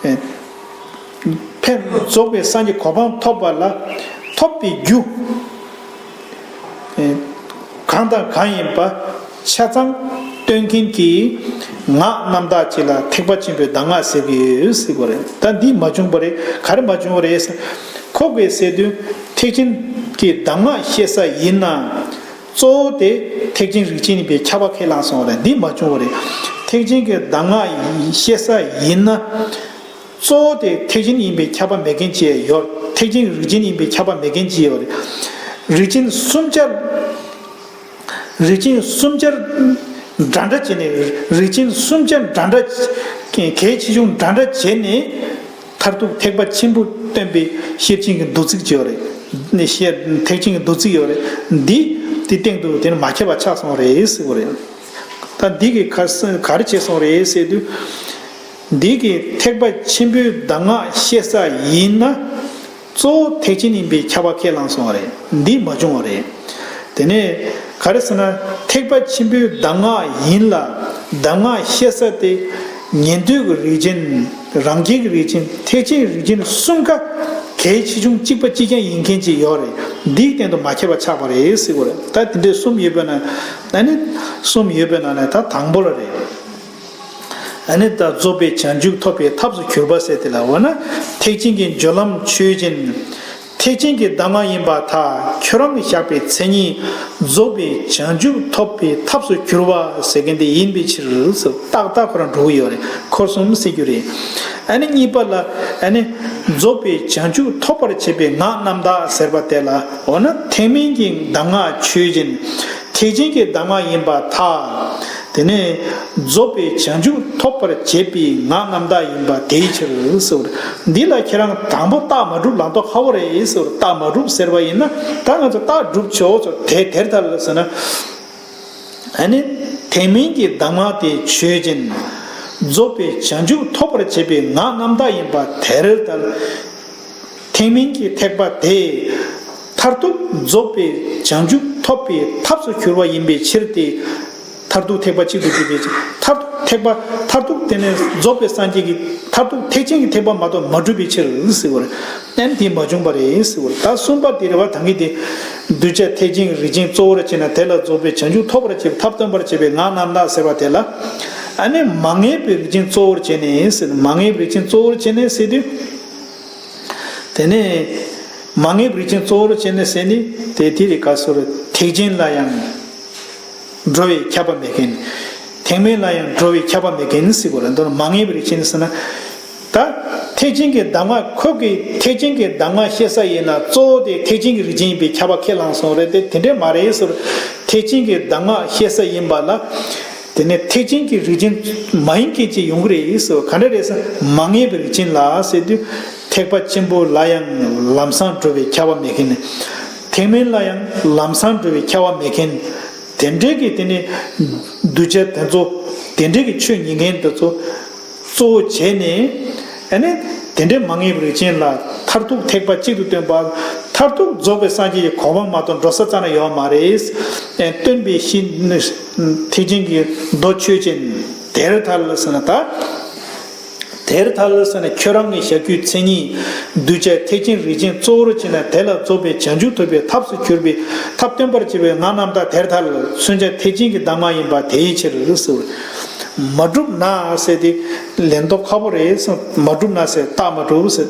ཨེ་ཕན་རྫོགས་པའི་སངས་རྒྱས་གོ་འཕང་ཐོབ་པ་ལ་ཐོབ་པའི་རྒྱུ། ཨེ་གང་དང་གང་ཡིན་པ་ཆ་ཚང་སྟོན་མཁན་གྱི་སྔགས་རྣམ་དག་ཅིག་ལ་ཐེག་པ་ཆེན་པོའི་གདམས་ངག་ཟེར་གྱི་ཡོད་ཟེར་དགོས་རེད། ད་འདི་མ་བྱུང་བ་རེད། ག་རེ་མ་བྱུང་བ་རེད་ཟེར། ཁོ་གིས་ཟེར་དུས་ཐེག་ཆེན་གྱི་གདམས་ངག་བཤད་ས་ཡིན་ན། གཙོ་བོ་དེ་ཐེག་ཆེན་རིགས་ཅན་ཡིན་པའི་ཁྱབ་པ་ཁས་བླངས་སོང་བ་རེད། འདི་མ་བྱུང་བ་རེད། ཐེག་ཆེན་གྱི་གདམས་ངག་བཤད་ས་ཡིན་ན། གཙོ་བོ་དེ་ཐེག་ཆེན་ཡིན་པའི་ཁྱབ་པ་མེད་མཁན་ཅིག་ཡོད། ཐེག་ཆེན་རིགས་ཅན་ཡིན་པའི་ཁྱབ་པ་མེད་མཁན་ཅིག་ཡོད་རེད། རིགས་ཅན་གསུམ་ཆར། རིགས་ཅན་གསུམ་ཆར་འདྲ་འདྲ་བྱས་ནས། རིགས་ཅན་གསུམ་ཆར་འདྲ་འདྲ། གལ་ཆེ་ཆུང་འདྲ་འདྲ་བྱས་ནས། མཐར་ཐུག་ཐེག་པ་ཆེན་པོ་སྟོན་པའི་ཤེར་ཕྱིན་གྱི་མདོ་ཚིག་ཅིག་ཡོད་རེད། ནས་ཤེར་ཐེག་ཆེན་གྱི་མདོ་ཚིག་ཡོད་རེད། འདི་དེ་སྟེང་དུ་དེ་ནི་མ་ཁྱབ་པ་ཆགས་སོང་རེད་ཟེར་བ་རེད། ད་འདི་གི་ག་ས་ག་རེ་བྱས་སོང་རེད་ཟེར་དུས། འདི་གི་ཐེག་པ་ཆེན་པོའི་གདམས་ངག་བཤད་ས་ཡིན་ན། གཙོ་བོ་ཐེག་ཆེན་ཡིན་པའི་ཁྱབ་པ་ཁས་བླངས་སོང་བ་རེད། འདི་མ་བྱུང་བ་རེད། དེ་ནས་ག་རེ་ཟེར་ན། ཐེག་པ་ཆེན་པོའི་གདམས་ངག་ཡིན་ལ། གདམས་ངག་བཤད་ས་དེ་ཉན་ཐོས་ཀྱི་རིགས་ཅན། རང་རྒྱལ་གྱི་རིགས་ཅན། ཐེག་ཆེན་རིགས་ཅན་གསུམ་ཀ་གལ་ཆེ་ཆུང་གཅིག་པ་གཅིག་རྐྱང་ཡིན་མཁན་ཅིག་ཡོད་རེད། འདིའི་སྟེང་དུ་མ་ཁྱབ་པ་ཆགས་པ་རེད་ཟེར་གྱི་ཡོད་རེད། ད་དེ་འདྲའི་གསུམ་ཡོད་པའི་ནང་། ཨ་ནི་གསུམ་ཡོད་པའི་ནང་ནས་ད་དང་པོ་ལ་རེད། ཨ་ནི་ད་རྫོགས་པའི་བྱང་ཆུབ་ཐོབ་པའི་ཐབས་སུ་གྱུར་པ་ཟེར་དེ་ལ། འོ་ན་ཐེག་ཆེན་གྱི་སྦྱོར་ལམ་ཆོས་ཅན། ཐེག་ཆེན་གྱི་གདམས་ངག་ཡིན་པར་ཐལ། ཁྱོད་རང་གིས་བཞག་པའི་མཚན་ཉིད་རྫོགས་པའི་བྱང་ཆུབ་ཐོབ་པའི་ཐབས་སུ་གྱུར་པ་ཟེར་མཁན་དེ་ཡིན་པའི་ཕྱིར་ཟེར། ཏག་ཏག་ཁོ་རང་འགྲོ་གི་ཡོད་རེད། འཁོར་གསུམ་ཟེར་རྒྱུ་རེད། ཨ་ནི་གཉིས་པ་ལ། ཨ་ནི་རྫོགས་པའི་བྱང་ཆུབ་ཐོབ་པར་བྱེད་པའི་ངག་རྣམ་དག་ཟེར་བ་དེ་ལ། འོ་ན་ཐེག་དམན་གྱི་གདམས་ངག་ཆོས་ཅན། ཐེག་ཆེན་གྱི་གདམས་ངག་ཡིན་པར་ཐལ། དེ་ནས་རྫོགས་པའི་བྱང་ཆུབ་ཐོབ་པར་བྱེད་པའི་ངག་རྣམ་དག་ཡིན་པ་དེའི་ཕྱིར་ཟེར། འདི་ལ་ཁྱེད་རང་དང་པོ་རྟགས་མ་གྲུབ་ལབ་མདོག་ཁ་པོ་རེད་ཟེར། རྟགས་མ་གྲུབ་ཟེར་བ་ཡིན་ན། ད་ང་ཚོ་རྟགས་གྲུབ་ཆོག་ཆོག་དེ་དེར་ཐལ་ཟེར་ན། ཨ་ནི་ཐེག་དམན་གྱི་གདམས་ངག་དེ་ཆོས་ཅན། རྫོགས་པའི་བྱང་ཆུབ་ཐོབ་པར་བྱེད་པའི་ངག་རྣམ་དག་ཡིན་པ་དེར་ཐལ། ཐེག་དམན་གྱི་ཐེག་པ་དེ་མཐར་ཐུག་རྫོགས་པའི་བྱང་ཆུབ་ཐོབ་པའི་ཐབས་སུ་གྱུར་པ་ཡིན་པའི་ཕྱིར་ཏེ། མཐར་ཐུག་ཐེག་པ་གཅིག་ཏུ་གྱུར་པའི་ཕྱིར། མཐར་ཐུག་ཐེག་པ། མཐར་ཐུག་དེ་ནས་རྫོགས་པའི་སངས་རྒྱས་ཀྱི་མཐར་ཐུག་ཐེག་ཆེན་གྱི་ཐེག་པ་མ་གཏོགས་མ་གྲུབ་པའི་ཕྱིར་ཟེར་བ་རེད། ཨ་ནི་དེ་མ་བྱུང་བ་རེད་ཟེར་བ་རེད། ད་གསུམ་པ་དེ་རེད་བ། ད་གིན་དེ། གདུལ་བྱ་ཐེག་ཆེན་གྱི་རིགས་ཅན་གཙོ་བོར་བྱས་ནས་དེ་ལ་རྫོགས་པའི་བྱང་ཆུབ་ཐོབ་པར་བྱེད་པའི་ཐབས་སྟོན་པར་བྱེད་པའི་ངག་རྣམ་དག་ཟེར་བ་དེ་ལ། ཨ་ནི་མ་ངེས་པའི་རིགས་ཅན་གཙོ་བོར་བྱས་ནས་ཟེར། མ་ངེས་པའི་རིགས་ཅན་གཙོ་བོར་བྱས་ནས་ཟེར་དུས། དེ་ནས་མ་ངེས་པའི་རིགས་ཅན་གཙོ་བོར་བྱས་ནས་ཟེར་ནི་དེ་དེ་རེད། ག་ཟེར། ཐེག་ཆེན་ལ་ཡང་འགྲོ་བའི་ཁྱབ་པ་མེད་མཁན། ཐེག་དམན་ལ་ཡང་འགྲོ་བའི་ཁྱབ་པ་མེད་མཁན་ཟེར་དགོས་རེད། མདོར་ན་མ་ངེས་པའི་རིགས་ཅན་ཟེར་ན། ད་ཐེག་ཆེན་གྱི་གདམས་ངག་ཁོ་གིས་ཐེག་ཆེན་གྱི་གདམས་ངག་བཤད་ས་ཡིན་ན་གཙོ་བོ་དེ་ཐེག་ཆེན་གྱི་རིགས་ཅན་ཡིན་པའི་ཁྱབ་པ་ཁས་བླངས་སོང་རེད་དེ། དེ་འདྲས་མ་རེད་ཟེར། ཐེག་ཆེན་གྱི་གདམས་ངག་བཤད་ས་ཡིན་པ་ལ། དེ་ནས་ཐེག་ཆེན་གྱི་རིགས་ཅན་མ་ཡིན་མཁན་ཅིག་ཡོང་གི་རེད་ཟེར། ག་འདྲ་རེད་ཟེར། མ་ངེས་པའི་རིགས་ཅན་ལ་ཟེར་དུས། ཐེག་པ་ཆེན་པོ་ལ་ཡང་ལམ་སང་འགྲོ་བའི་ཁྱབ་པ་མེད་མཁན། ཐེག་དམན་ལ་ཡང་ལམ་སང་འགྲོ་བའི་ཁྱབ་པ་མེད་མཁན། དེ་འདྲའི་གི་དེ་ནས་གདུལ་བྱ་དེ་ཚོ། དེ་འདྲའི་གི་ཆོས་ཉན་མཁན་དེ་ཚོ་གཙོ་བོ་བྱས་ནས། ཨ་ནི་དེ་འདྲའི་མ་ངེས་པའི་རིགས་ཅན་ལ་མཐར་ཐུག་ཐེག་པ་གཅིག་ཏུ་སྟོན་པ། མཐར་ཐུག་རྫོགས་པའི་སངས་རྒྱས་ཀྱི་གོ་འཕང་མ་གཏོགས་འགྲོ་ས་རྩ་ནས་ཡོད་མ་རེད། ཨེ། སྟོན་པའི་བཤེས་གཉེན་ཐེག་ཆེན་གྱི་མདོ་ཆོས་ཅན། དེར་ཐལ་ཟེར་ན་ད། དེར་ཐལ་ཟེར་ན་ཁྱོད་རང་གི་བཞག་རྒྱུའི་མཚན་ཉིད། གདུལ་བྱ་ཐེག་ཆེན་རིགས་ཅན་གཙོ་བོར་བྱས་ན་དེ་ལ་རྫོགས་པའི་བྱང་ཆུབ་ཐོབ་པའི་ཐབས་སུ་གྱུར་པའི་ཐབས་སྟོན་པར་བྱེད་པའི་ངག་རྣམ་དག་དེར་ཐལ། མཚོན་བྱ་ཐེག་ཆེན་གྱི་གདམས་ངག་ཡིན་པ་དེའི་ཕྱིར་ཟེར། མ་གྲུབ་ན་ཟེར་དེ་ལན་མདོག་ཁ་པོ་རེད་ཟེར། མ་གྲུབ་ན་ཟེར། རྟགས་མ་གྲུབ་ཟེར།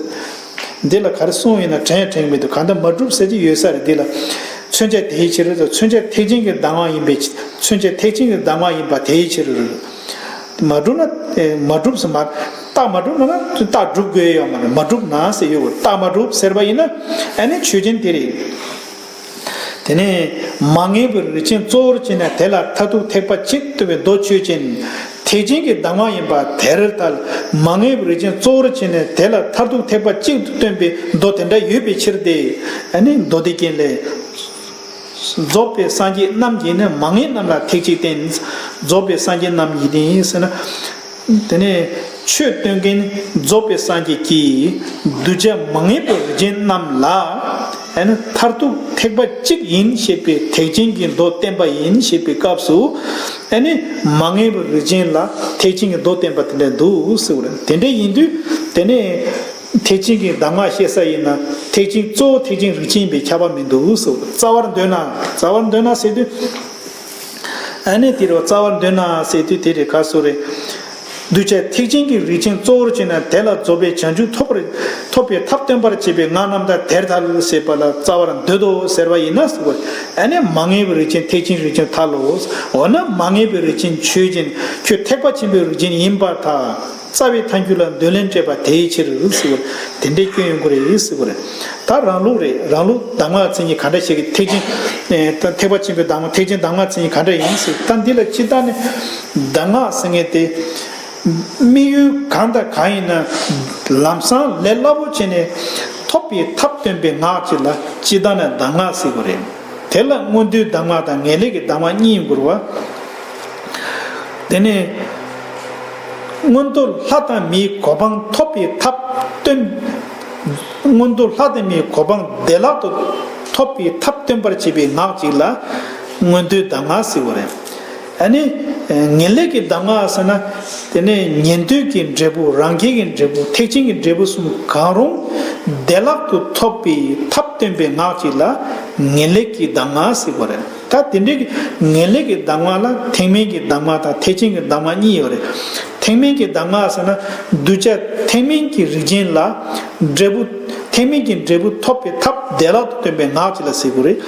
འདི་ལ་ག་རེ་གསུངས་ཡིན་ན་དྲན་དྲན་གྱི་མི་འདུག་གང་ལྟར་མ་གྲུབ་ཟེར་གྱི་ཡོད་ས་རེད། འདི་ལ་མཚོན་བྱ་དེའི་ཕྱིར་ཟེར། མཚོན་བྱ་ཐེག་ཆེན་གྱི་གདམས་ངག་ཡིན་པའི། མཚོན་བྱ་ཐེག་ཆེན་གྱི་གདམས་ངག་ཡིན་པ་དེའི་ཕྱིར། མ་གྲུབ་ན། ཨེ། མ་གྲུབ་ཟེར་མ། རྟགས་མ་གྲུབ་ན་ན་རྟགས་གྲུབ་དགོས་ཡོད་མ་རེད། མ་གྲུབ་ན་ཟེར་ཡོད་པ། རྟགས་མ་གྲུབ་ཟེར་བ་ཡིན་ན་ཨ་ནི་ཆོས་ཅན་དེ་རེད། དེ་ནས་མ་ངེས་པའི་རིགས་ཅན་གཙོ་བོར་བྱས་ནས་དེ་ལ་མཐར་ཐུག་ཐེག་པ་གཅིག་སྟོན་པའི་མདོ་ཆོས་ཅན། ཐེག་ཆེན་གྱི་གདམས་ངག་ཡིན་པ་དེར་ཐལ། མ་ངེས་པའི་རིགས་ཅན་གཙོ་བོར་བྱས་ནས་དེ་ལ་མཐར་ཐུག་ཐེག་པ་གཅིག་ཏུ་སྟོན་པའི་མདོ་དེ་འདྲ་ཡོད་པའི་ཕྱིར་ཏེ། ཨ་ནི་མདོ་སྡེ་རྒྱན་ལས། རྫོགས་པའི་སངས་རྒྱས་རྣམས་ཀྱིས་ནི། མ་ངེས་རྣམས་ལ་ཐེག་གཅིག་བསྟན། རྫོགས་པའི་སངས་རྒྱས་རྣམས་ཀྱིས་ནི་ཟེར་ན། དེ་ནས་ཆོས་སྟོན་མཁན་རྫོགས་པའི་སངས་རྒྱས་ཀྱིས་གདུལ་བྱ་མ་ངེས་པའི་རིགས་ཅན་རྣམས་ལ། ཨ་ནི་མཐར་ཐུག་ཐེག་པ་གཅིག་ཡིན་ཞེས་པའི་ཐེག་ཆེན་གྱི་མདོ་བསྟན་པ་ཡིན་ཞེས་པའི་སྐབས་སུ། ཨ་ནི་མ་ངེས་པའི་རིགས་ཅན་ལ་ཐེག་ཆེན་གྱི་མདོ་བསྟན་པ་དེ་འདྲ་འདུག་ཟེར་བ་རེད། དེ་འདྲ་ཡིན་དུས་དེ་ནས། ཐེག་ཆེན་གྱི་གདམས་ངག་བཤད་ས་ཡིན་ན་ཐེག་ཆེན་གཙོ་བོ་ཐེག་ཆེན་རིགས་ཅན་ཡིན་པའི་ཁྱབ་པ་མི་འདུག་ཟེར། རྩ་བར་འདོད་ན། རྩ་བར་འདོད་ན་ཟེར་དུས། ཨ་ནི་དེ་རུ་རྩ་བར་འདོད་ན་ཟེར་དུས་དེ་རེད། ག་ཟེར་རེད། གདུལ་བྱ་ཐེག་ཆེན་གྱི་རིགས་ཅན་གཙོ་བོར་བྱས་ན་དེ་ལ་རྫོགས་པའི་བྱང་ཆུབ་ཐོབ་པར། ཐོབ་པའི་ཐབས་སྟོན་པར་བྱེད་པའི་ངག་རྣམ་དག་དེར་ཐལ་ཟེར་བ་ལ་རྩ་བར་འདོད་དོ་ཟེར་བ་ཡིན་ན་ཟེར་བ། ཨ་ནི་མ་ངེས་པའི་རིགས་ཅན་ཐེག་ཆེན་རིགས་ཅན་ཐལ་ལོ། འོ་ན་མ་ངེས་པའི་རིགས་ཅན་ཆོས་ཅན། ཁྱོད་ཐེག་པ་ཆེན་པོའི་རིགས་ཅན་ཡིན་པར་ཐལ། རྩ་བའི་ཐལ་འགྱུར་ལ་འདོད་ལན་སྤྲད་པ་དེའི་ཕྱིར་ཟེར་བ། དེ་འདྲའི་སྐྱོན་ཡོང་གི་རེད་ཟེར་བ་རེད། ད་རང་ལུགས་རེད། རང་ལུགས་གདམས་ངག་མཚན་ཉིད་ག་འདྲ་ཞིག་གི་ཐེག་ཆེན། ཨེ། ད་ཐེག་པ་ཆེན་པོའི་གདམས་ངག་ཐེག་ཆེན་གདམས་ངག་མཚན་ཉིད་ག་འདྲ་ཡིན་ཟེར། ད་འདི་ལ་སྤྱིར་བཏང་ནས་གདམས་ངག་ཟེར་མཁན་དེ་དམིགས་ཡུལ་གང་དང་གང་ཡིན་ན་ལམ་སང་ལས་སླ་པོ་བྱས་ནས་ཐོབ་པའི་ཐབས་སྟོན་པའི་ངག་ཅིག་ལ་སྤྱིར་བཏང་ནས་གདམས་ངག་ཟེར་གྱི་རེད། དེ་ལ་མངོན་མཐོའི་གདམས་ངག་དང་ངེས་ལེགས་ཀྱི་གདམས་ངག་གཉིས་ཡོང་གི་རེད་བ། དེ་ནས་མངོན་མཐོ་ལྷ་དང་མིའི་གོ་འཕང་ཐོབ་པའི་ཐབས་སྟོན། མངོན་མཐོ་ལྷ་དང་མིའི་གོ་འཕང་བདེ་བླག་ཏུ་ཐོབ་པའི་ཐབས་སྟོན་པར་བྱེད་པའི་ངག་ཅིག་ལ་མངོན་མཐོའི་གདམས་ངག་ཟེར་བ་རེད། ཨ་ནི་ངེས་ལེགས་ཀྱི་གདམས་ངག་ཟེར་ན། དེ་ནས་ཉན་ཐོས་ཀྱི་འབྲས་བུ། རང་རྒྱལ་གྱི་འབྲས་བུ། ཐེག་ཆེན་གྱི་འབྲས་བུ་གསུམ་གང་རུང་བདེ་བླག་ཏུ་ཐོབ་པའི་ཐབས་སྟོན་པའི་ངག་ཅིག་ལ་ངེས་ལེགས་ཀྱི་གདམས་ངག་ཟེར་བ་རེད། ད་དེ་འདྲའི་ངེས་ལེགས་ཀྱི་གདམས་ངག་ལ་ཐེག་དམན་གྱི་གདམས་ངག་དང་ཐེག་ཆེན་གྱི་གདམས་ངག་གཉིས་ཡོད་རེད། ཐེག་དམན་གྱི་གདམས་ངག་ཟེར་ན། གདུལ་བྱ་ཐེག་དམན་གྱི་རིགས་ཅན་ལ། འབྲས་བུ། ཐེག་དམན་གྱི་འབྲས་བུ་ཐོབ་པའི་ཐབས་བདེ་བླག་ཏུ་སྟོན་པའི་ངག་ཅིག་ལ་ཟེར་དགོས་རེད།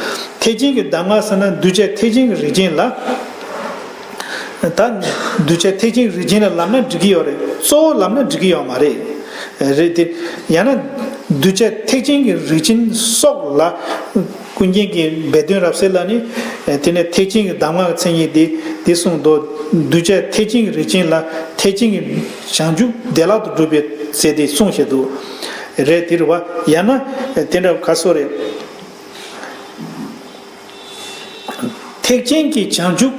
ཐེག་ཆེན་གྱི་གདམས་ངག་ཟེར་ན། གདུལ་བྱ་ཐེག་ཆེན་གྱི་རིགས་ཅན་ལ། ད་གདུལ་བྱ་ཐེག་ཆེན་གྱི་རིགས་ཅན་ལ་ལབ་ན་འགྲིག་གི་ཡོད་རེད། གཙོ་བོ་ལབ་ན་འགྲིག་གི་ཡོད་མ་རེད། རེད་དེ། ཡང་ན་གདུལ་བྱ་ཐེག་ཆེན་གྱི་རིགས་ཅན་སོགས་ལ། ཀུན་མཁྱེན་གྱི་སྦས་དོན་རབ་གསལ་ལ་ནི། དེ་ནས་ཐེག་ཆེན་གྱི་གདམས་ངག་གི་མཚན་ཉིད་དེ་འདི་གསུངས་འདུག་གདུལ་བྱ་ཐེག་ཆེན་གྱི་རིགས་ཅན་ལ་ཐེག་ཆེན་གྱི་བྱང་ཆུབ་བདེ་བླག་ཏུ་སྒྲུབ་པའི་ཚེ་དེ་གསུངས་བཞག་འདུག་རེད། དེ་རེད་བ། ཡང་ན་དེ་འདྲ་ག་སོ་རེད། ཐེག་ཆེན་གྱི་བྱང་ཆུབ།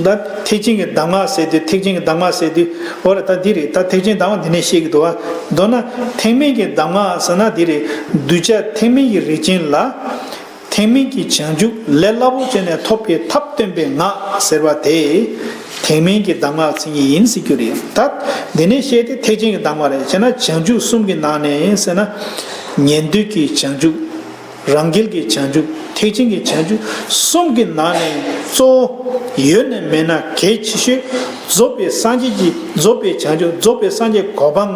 ད་ཐེག་ཆེན་གྱི་གདམས་ངག་ཟེར་དུས་ཐེག་ཆེན་གྱི་གདམས་ངག་ཟེར་དུས། འོ་རེད། ད་འདི་རེད། ད་ཐེག་ཆེན་གདམས་ངག་འདི་ནས་བཤད་ཀྱི་འདུག་བ། མདོར་ན་ཐེག་དམན་གྱི་གདམས་ངག་ཟེར་ན་འདི་རེད། གདུལ་བྱ་ཐེག་དམན་གྱི་རིགས་ཅན་ལ། ཐེག་དམན་གྱི་བྱང་ཆུབ་ལས་སླ་པོ་བྱས་ནས་ཐོབ་པའི་ཐབས་སྟོན་པའི་ངག་ཟེར་བ་དེ། ཐེག་དམན་གྱི་གདམས་ངག་མཚན་ཉིད་ཡིན་ཟེར་རྒྱུ་རེད། ད་འདི་ནས་བཤད་དེ་ཐེག་ཆེན་གྱི་གདམས་ངག་རེད། བྱས་ན་བྱང་ཆུབ་གསུམ་གྱི་ནང་ནས་ཟེར་ན། ཉན་ཐོས་ཀྱི་བྱང་ཆུབ། རང་རྒྱལ་གྱི་བྱང་ཆུབ། ཐེག་ཆེན་གྱི་བྱང་ཆུབ་གསུམ་གྱི་ནང་ནས་གཙོ་བོ་ཡོད་ན་མེད་ན་གལ་ཆེ་ཤོས། རྫོགས་པའི་སངས་རྒྱས་ཀྱི། རྫོགས་པའི་བྱང་ཆུབ། རྫོགས་པའི་སངས་རྒྱས་གོ་འཕང་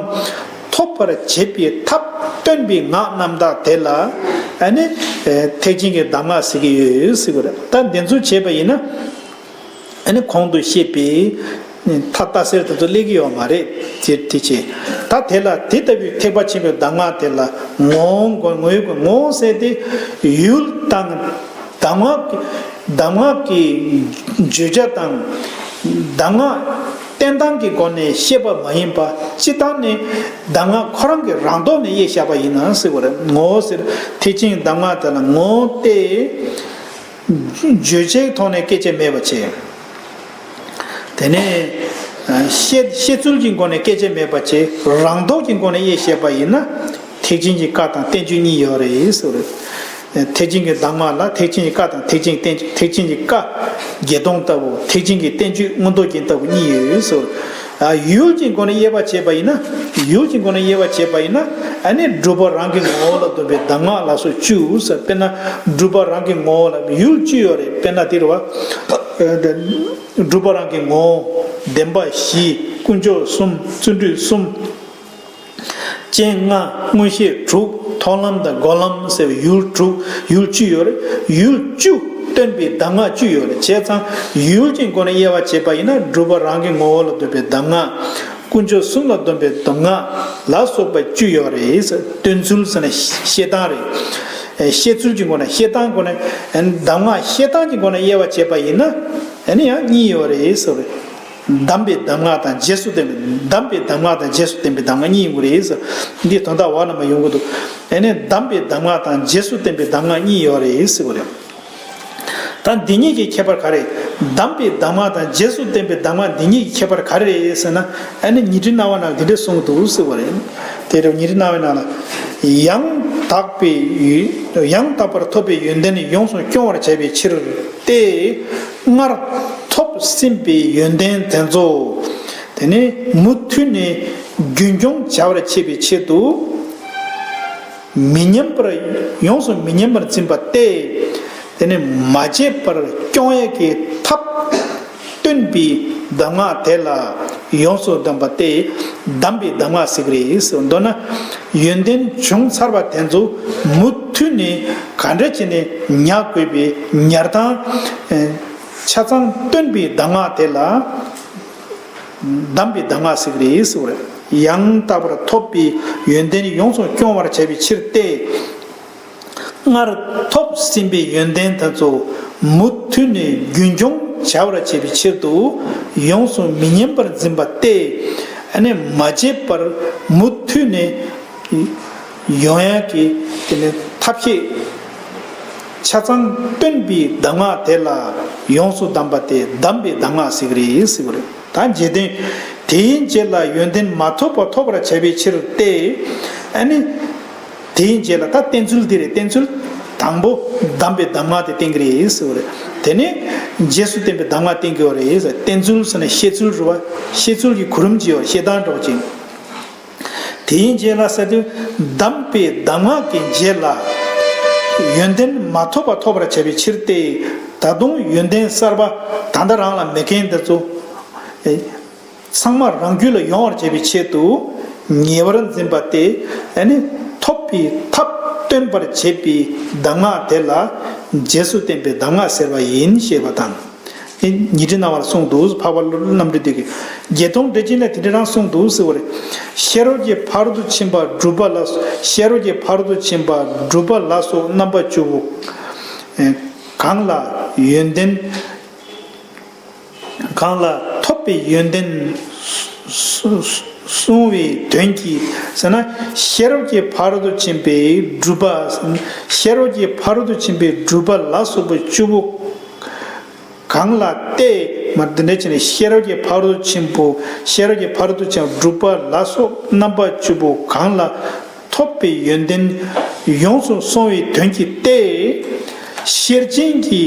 ཐོབ་པར་བྱེད་པའི་ཐབས་སྟོན་པའི་ངག་རྣམ་དག་དེ་ལ། ཨ་ནི་ཐེག་ཆེན་གྱི་གདམས་ངག་ཟེར་གྱི་ཡོད་ཟེར་བ་རེད། ད་འདི་ཚོ་བྱས་པ་ཡིན་ན། ཨ་ནི་གོང་དུ་བཤད་པའི་ཐ་ལྟ་སེལ་དེ་ཚོ་སླེབས་ཀྱི་ཡོད་མ་རེད། དེ་དེ་བྱས། ད་དེ་ལ་དེ་ལྟ་བུའི་ཐེག་པ་ཆེན་པོའི་གདམས་ངག་དེ་ལ་ངོ་བོ། ངོ་བོ། ངོ་བོ་ཟེར་ཏེ་ཡུལ་དང་། གདམས་ངག་གདམས་ངག་གི་བརྗོད་བྱ་དང་། གདམས་ངག་བསྟན་སྟངས་ཀྱི་སྒོ་ནས་བཤད་པ་མ་ཡིན་པ། སྤྱིར་བཏང་ནས་གདམས་ངག་ཁོ་རང་གི་རང་ཐོག་ནས་དབྱེ་བཞག་པ་ཡིན་ན་ཟེར་བ་རེད། ངོ་བོ་ཟེར། ཐེག་ཆེན་གདམས་ངག་དེ་ལ་ངོ་བོ་སྟེ། བརྗོད་བྱའི་ཐོག་ནས་སྐད་ཆ་མེད་པ་བྱས། དེ་ནས་བཤད་བཤད་ཚུལ་གྱི་སྒོ་ནས་སྐད་ཆ་མེད་པ་བྱས། རང་ཐོག་གི་སྒོ་ནས་དབྱེ་བཤད་པ་ཡིན་ན། ཐེག་ཆེན་གྱི་བཀའ་དང་བསྟན་བཅོས་གཉིས་ཡོད་རེད་ཟེར། ཐེག་ཆེན་གྱི་གདམས་ངག་ལ་ཐེག་ཆེན་གྱི་བཀའ་དང་ཐེག་ཆེན་གྱི་བསྟན། ཐེག་ཆེན་གྱི་བཀའ་བརྒྱད་སྟོང་ལྟ་བུ། ཐེག་ཆེན་གྱི་བསྟན་བཅོས་མངོན་རྟོགས་རྒྱན་ལྟ་བུ་གཉིས་ཡོད་ཟེར། ཡུལ་གྱི་སྒོ་ནས་དབྱེ་བ་བྱས་པ་ཡིན་ན། ཡུལ་གྱི་སྒོ་ནས་དབྱེ་བ་བྱས་པ་ཡིན་ན། ཨ་ནི་སྒྲུབ་པ་རང་གི་ངོ་བོ་ལ་འདོད་པའི་གདམས་ངག་ལ་སོགས་བཅུ་ཟེར། དཔེར་ན་སྒྲུབ་པ་རང་གི་ངོ་བོ་ལ་ཡུལ་བཅུ་ཡོད་རེད། དཔེར་ན་དེ་རེད་བ། སྒྲུབ་པ་རང་གི་ངོ་བོ། བདེན་པ་བཞི། དཀོན་མཆོག་གསུམ། བརྩོན་འགྲུས་གསུམ། སྤྱན་ལྔ། མངོན་ཤེས་དྲུག། མཐོང་ལམ་དང་སྒོམ་ལམ་ཟེར་བའི་ཡུལ་དྲུག་ཡུལ་བཅུ་ཡོད་རེད། ཡུལ་བཅུ་སྟོན་པའི་གདམས་ངག་བཅུ་ཡོད་རེད། བྱས་ཙང་ཡུལ་གྱི་སྒོ་ནས་དབྱེ་བ་བྱས་པ་ཡིན་ན། སྒྲུབ་པ་རང་གི་ངོ་བོ་ལ་འདོད་པའི་གདམས་ངག་དཀོན་མཆོག་གསུམ་ལ་འདོད་པའི་གདམས་ངག་ལ་སོགས་པ་བཅུ་ཡོད་རེད། སྟོན་ཚུལ་ཟེར་ན་བཤད་སྟངས་རེད། བཤད་ཚུལ་གྱི་སྒོ་ནས། བཤད་སྟངས་སྒོ་ནས། གདམས་ངག་བཤད་སྟངས་ཀྱི་སྒོ་ནས་དབྱེ་བ་བྱས་པ་ཡིན་ན། ཨ་ནི་ཡང་གཉིས་ཡོད་རེད་ཟེར་བ་རེད། གདམས་པའི་གདམས་ངག་དང་རྗེས་སུ་བསྟན་པའི། གདམས་པའི་གདམས་ངག་དང་རྗེས་སུ་བསྟན་པའི་གདམས་ངག་གཉིས་ཡོང་གི་རེད་ཟེར། འདི་དོན་དག་འོག་ལ་མ་ཡོང་གི་འདུག་ཨ་ནི་གདམས་པའི་གདམས་ངག་དང་རྗེས་སུ་བསྟན་པའི་གདམས་ངག་གཉིས་ཡོད་རེད་ཟེར་བ་རེད། ད་འདི་གཉིས་ཀྱི་ཁྱད་པར་ག་རེ། གདམས་པའི་གདམས་ངག་དང་རྗེས་སུ་བསྟན་པའི་གདམས་ངག་འདི་གཉིས་ཀྱི་ཁྱད་པར་ག་རེ་རེད་ཟེར་ན། ཨ་ནི་ཉི་ཁྲི་སྣང་བའི་ནང་འདི་འདྲ་གསུངས་འདུག་ཟེར་བ་རེད། དེ་རུ་ཉི་ཁྲི་སྣང་བའི་ནང་ལ། ཡང་དག་པའི་ཡོན། ཡང་དག་པར་ཐོབ་པའི་ཡོན་ཏན་ཡོངས་སུ་སྐྱོང་བར་བྱ་བའི་ཕྱིར་ཏེ། སྔར་ཐོབ་ཟིན་པའི་ཡོན་ཏན་དེ་ཚོ། དེ་ནས་མུ་མཐུད་ནས་རྒྱུན་སྐྱོང་བྱ་བར་བྱེད་པའི་ཆེད་དུ། མི་ཉམས་པར། ཡོངས་སུ་མི་ཉམས་པར་འཛིན་པ་སྟེ། དེ་ནས་མ་བརྗེད་པར་སྐྱོང་ཡས་ཀྱི་ཐབས་སྟོན་པའི་གདམས་ངག་དེ་ལ་ཡོངས་སུ་གདམས་པ་སྟེ། གདམས་པའི་གདམས་ངག་ཟེར་གྱི་རེད་ཟེར། མདོར་ན་ཡོན་ཏན་བྱུང་ཚར་བ་དེ་ཚོ་མུ་མཐུད་ནས་ག་འདྲ་བྱས་ནས་ཉར་དགོས་པའི་ཉར་སྟངས་ཆ་ཚང་སྟོན་པའི་གདམས་ངག་དེ་ལ། གདམས་པའི་གདམས་ངག་ཟེར་གྱི་རེད་ཟེར་བ་རེད། ཡང་དག་པར་ཐོབ་པའི་ཡོན་ཏན་ཡོངས་སུ་སྐྱོང་བར་བྱ་བའི་ཕྱིར་ཏེ། སྔར་ཐོབ་ཟིན་པའི་ཡོན་ཏན་དེ་ཚོ་མུ་མཐུད་ནས་རྒྱུན་སྐྱོང་བྱ་བར་བྱེད་པའི་ཕྱིར་དུ། ཡོངས་སུ་མི་ཉམས་པར་འཛིན་པ་སྟེ། ཨ་ནི་མ་བརྗེད་པར་མུ་མཐུད་ནས་ཡོང་ཡག་གི་དེ་ནི་ཐབས་ཤེས་ཆ་ཚང་སྟོན་པའི་གདམས་ངག་དེ་ལ་ཡོངས་སུ་གདམས་པ་སྟེ། གདམས་པའི་གདམས་ངག་ཟེར་གྱི་རེད་ཟེར་བ་རེད། ད་རྗེས་དོན། དེའི་རྗེས་ལ་ཡོན་ཏན་མ་ཐོབ་པ་ཐོབ་པར་བྱ་བའི་ཕྱིར་ཏེ། ཨ་ནི་ དེའི་རྗེས་ལ་ད་བསྟེན་ཚུལ་འདི་རེད། བསྟེན་ཚུལ་དང་པོ་གདམས་པའི་གདམས་ངག་དེ་བསྟེན་གྱི་རེད་ཟེར་བ་རེད། དེ་ནས་རྗེས་སུ་བསྟན་པའི་གདམས་ངག་བསྟེན་གྱི་ཡོད་རེད་ཟེར། བསྟེན་ཚུལ་ཟེར་ན་བཤད་ཚུལ་རེད་བ། བཤད་ཚུལ་གྱི་གོ་རིམ་ཅིག་ཡོད། བཤད་སྟངས་འདྲ་བོ་ཅིག་དེའི་རྗེས་ལ་ཟེར་དུས་གདམས་པའི་གདམས་ངག་གི་རྗེས་ལ་ཡོན་ཏན་མ་ཐོབ་པ་ཐོབ་པར་བྱ་བའི་ཕྱིར་ཏེ། ད་དུང་ཡོན་ཏན་གསར་པ་ད་ལྟ་རང་ལ་མེད་མཁན་དེ་ཚོ། ཚང་མ་རང་རྒྱུད་ལ་ཡོང་བར་བྱེད་པའི་ཆེད་དུ་ཉེ་བར་འཛིན་པ་སྟེ། ཨ་ནི་ཐོབ་པའི་ཐབས་སྟོན་པར་བྱེད་པའི་གདམས་ངག་དེ་ལ་རྗེས་སུ་བསྟན་པའི་གདམས་ངག་ཟེར་བ་ཡིན་ཞེས་པ་དང་། ཨེ་ཉི་ཁྲི་རྣ་བར་གསུངས་འདུག་འཕགས་པ་རྣམ་འདྲེན་འདི་གིས། བརྒྱད་སྟོང་འགྲེལ་ཆེན་ལ་དེ་འདྲ་རང་གསུངས་འདུག་ཟེར་བ་རེད། ཤེས་རབ་ཀྱི་ཕ་རོལ་ཏུ་ཕྱིན་པ་སྒྲུབ་པ་ལ། ཤེས་རབ་ཀྱི་ཕ་རོལ་ཏུ་ཕྱིན་པ་སྒྲུབ་པ་ལ་སོགས་རྣམ་པ་བཅུ་པོ། ཨེ་གང་ལ་ཡོན་ཏན། གང་ལ་ཐོབ་པའི་ཡོན་ཏན་གསུང་བའི་དོན་གྱིས་ཟེར་ན། ཤེས་རབ་ཀྱི་ཕ་རོལ་ཏུ་ཕྱིན་པའི་སྒྲུབ་པ། ཤེས་རབ་ཀྱི་ཕ་རོལ་ཏུ་ཕྱིན་པའི་སྒྲུབ་པ་ལ་སོགས་པ་བཅུ་པོ་གང་ལ་སྟེ། མ་འདི་འདྲ་བྱས་ནས་ཤེས་རབ་ཀྱི་ཕ་རོལ་ཏུ་ཕྱིན་པོ། ཤེས་རབ་ཀྱི་ཕ་རོལ་ཏུ་ཕྱིན་སྒྲུབ་པ་ལ་སོགས་རྣམ་པ་བཅུ་པོ་གང་ལ་ཐོབ་པའི་ཡོན་ཏན་ཡོངས་སུ་སོང་བའི་དོན་གྱིས་ཏེ། ཤེར་ཕྱིན་གྱི་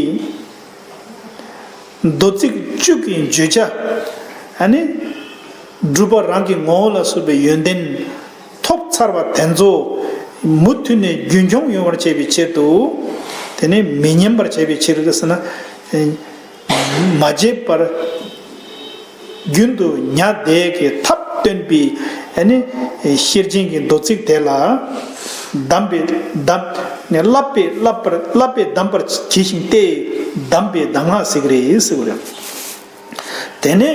མདོ་ཚིག་བཅུ་གི་བརྗོད་བྱ། ཨ་ནི་སྒྲུབ་པ་རང་གི་ངོ་བོ་ལ་སོགས་པའི་ཡོན་ཏན་ཐོབ་ཚར་བ་དེ་ཚོ་མུ་མཐུད་ནས་རྒྱུན་འཁྱོངས་ཡོང་བར་བྱེད་པའི་ཆེད་དུ། དེ་ནས་མི་ཉམས་པར་བྱེད་པའི་ཕྱིར་ཟེར་ན། མ་བརྗེད་པར་རྒྱུན་དུ་ཉར་བསྡད་ཀྱི་ཐབས་སྟོན་པའི་ཨ་ནི་ཤེར་ཕྱིན་གྱི་མདོ་ཚིག་དེ་ལ་གདམས་པའི་གདམས་ནས་བསླབ་པའི་བསླབ་པར་བསླབ་པའི་གདམས་པར་གྱིས་ཤིག་སྟེ། གདམས་པའི་གདམས་ངག་ཟེར་གྱི་རེད་ཟེར་གྱི་རེད། དེ་ནས་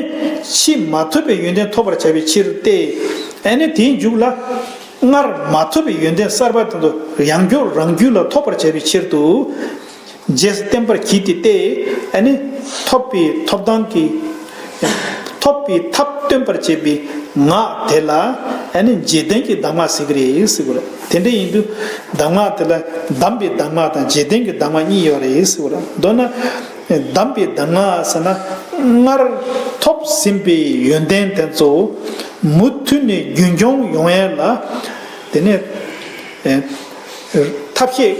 ཕྱིས་མ་ཐོབ་པའི་ཡོན་ཏན་ཐོབ་པར་བྱ་བའི་ཕྱིར་ཏེ། ཨ་ནི་དེའི་མཇུག་ལ་སྔར་མ་ཐོབ་པའི་ཡོན་ཏན་གསར་པ་དེ་ཚོ་ཡང་བསྐྱར་རང་རྒྱུད་ལ་ཐོབ་པར་བྱ་བའི་ཕྱིར་དུ། རྗེས་སུ་བསྟན་པར་གྱིས་ཏེ་སྟེ། ཨ་ནི་ཐོབ་པའི་ཐོབ་ཐང་གི་ཐོབ་པའི་ཐབས་སྟོན་པར་བྱེད་པའི་ངག་དེ་ལ་ཨ་ནི་རྗེས་བསྟན་གྱི་གདམས་ངག་ཟེར་གྱི་རེད་ཟེར་གྱི་རེད། དེ་འདྲ་ཡིན་དུས་གདམས་ངག་དེ་ལ་གདམས་པའི་གདམས་ངག་དང་རྗེས་བསྟན་གྱི་གདམས་ངག་གཉིས་ཡོད་རེད་ཟེར་གྱི་རེད། མདོར་ན་གདམས་པའི་གདམས་ངག་ཟེར་ན། སྔར་ཐོབ་ཟིན་པའི་ཡོན་ཏན་དེ་ཚོ་མུ་མཐུད་ནས་རྒྱུན་འཁྱོངས་ཡོང་ཡས་ལ། དེ་ནས་ཐབས་ཤེས་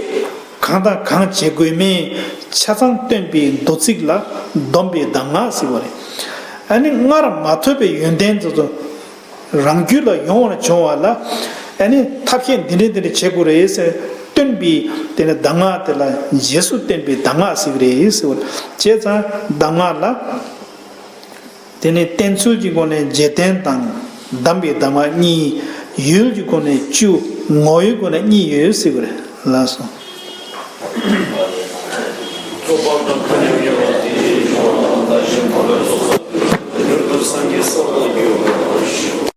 གང་དང་གང་བྱེད་དགོས་མིན་ཆ་ཚང་སྟོན་པའི་མདོ་ཚིག་ལ་གདམས་པའི་གདམས་ངག་ཟེར་བ་རེད། ཨ་ནི་སྔར་མ་ཐོབ་པའི་ཡོན་ཏན་དེ་ཚོ་རང་རྒྱུད་ལ་ཡོང་བར་བྱུང་བ་ལ། ཨ་ནི་ཐབས་ཤེས་འདི་འདྲ་འདི་འདྲ་བྱེད་དགོས་རེད་ཟེར་སྟོན་པའི་དེ་ནི་གདམས་ངག་དེ་ལ་རྗེས་སུ་བསྟན་པའི་གདམས་ངག་ཟེར་གྱི་རེད་ཟེར་བ། བྱས་ཙང་གདམས་ངག་ལ། དེ་ནས་བསྟེན་ཚུལ་གྱི་སྒོ་ནས་རྗེས་བསྟན་དང་གདམས་པའི་གདམས་ངག་གཉིས། ཡུལ་གྱི་སྒོ་ནས་བཅུ། ངོ་བོའི་སྒོ་ནས་གཉིས་ཡོད་ཟེར་གྱི་རེད། ལགས་སོ།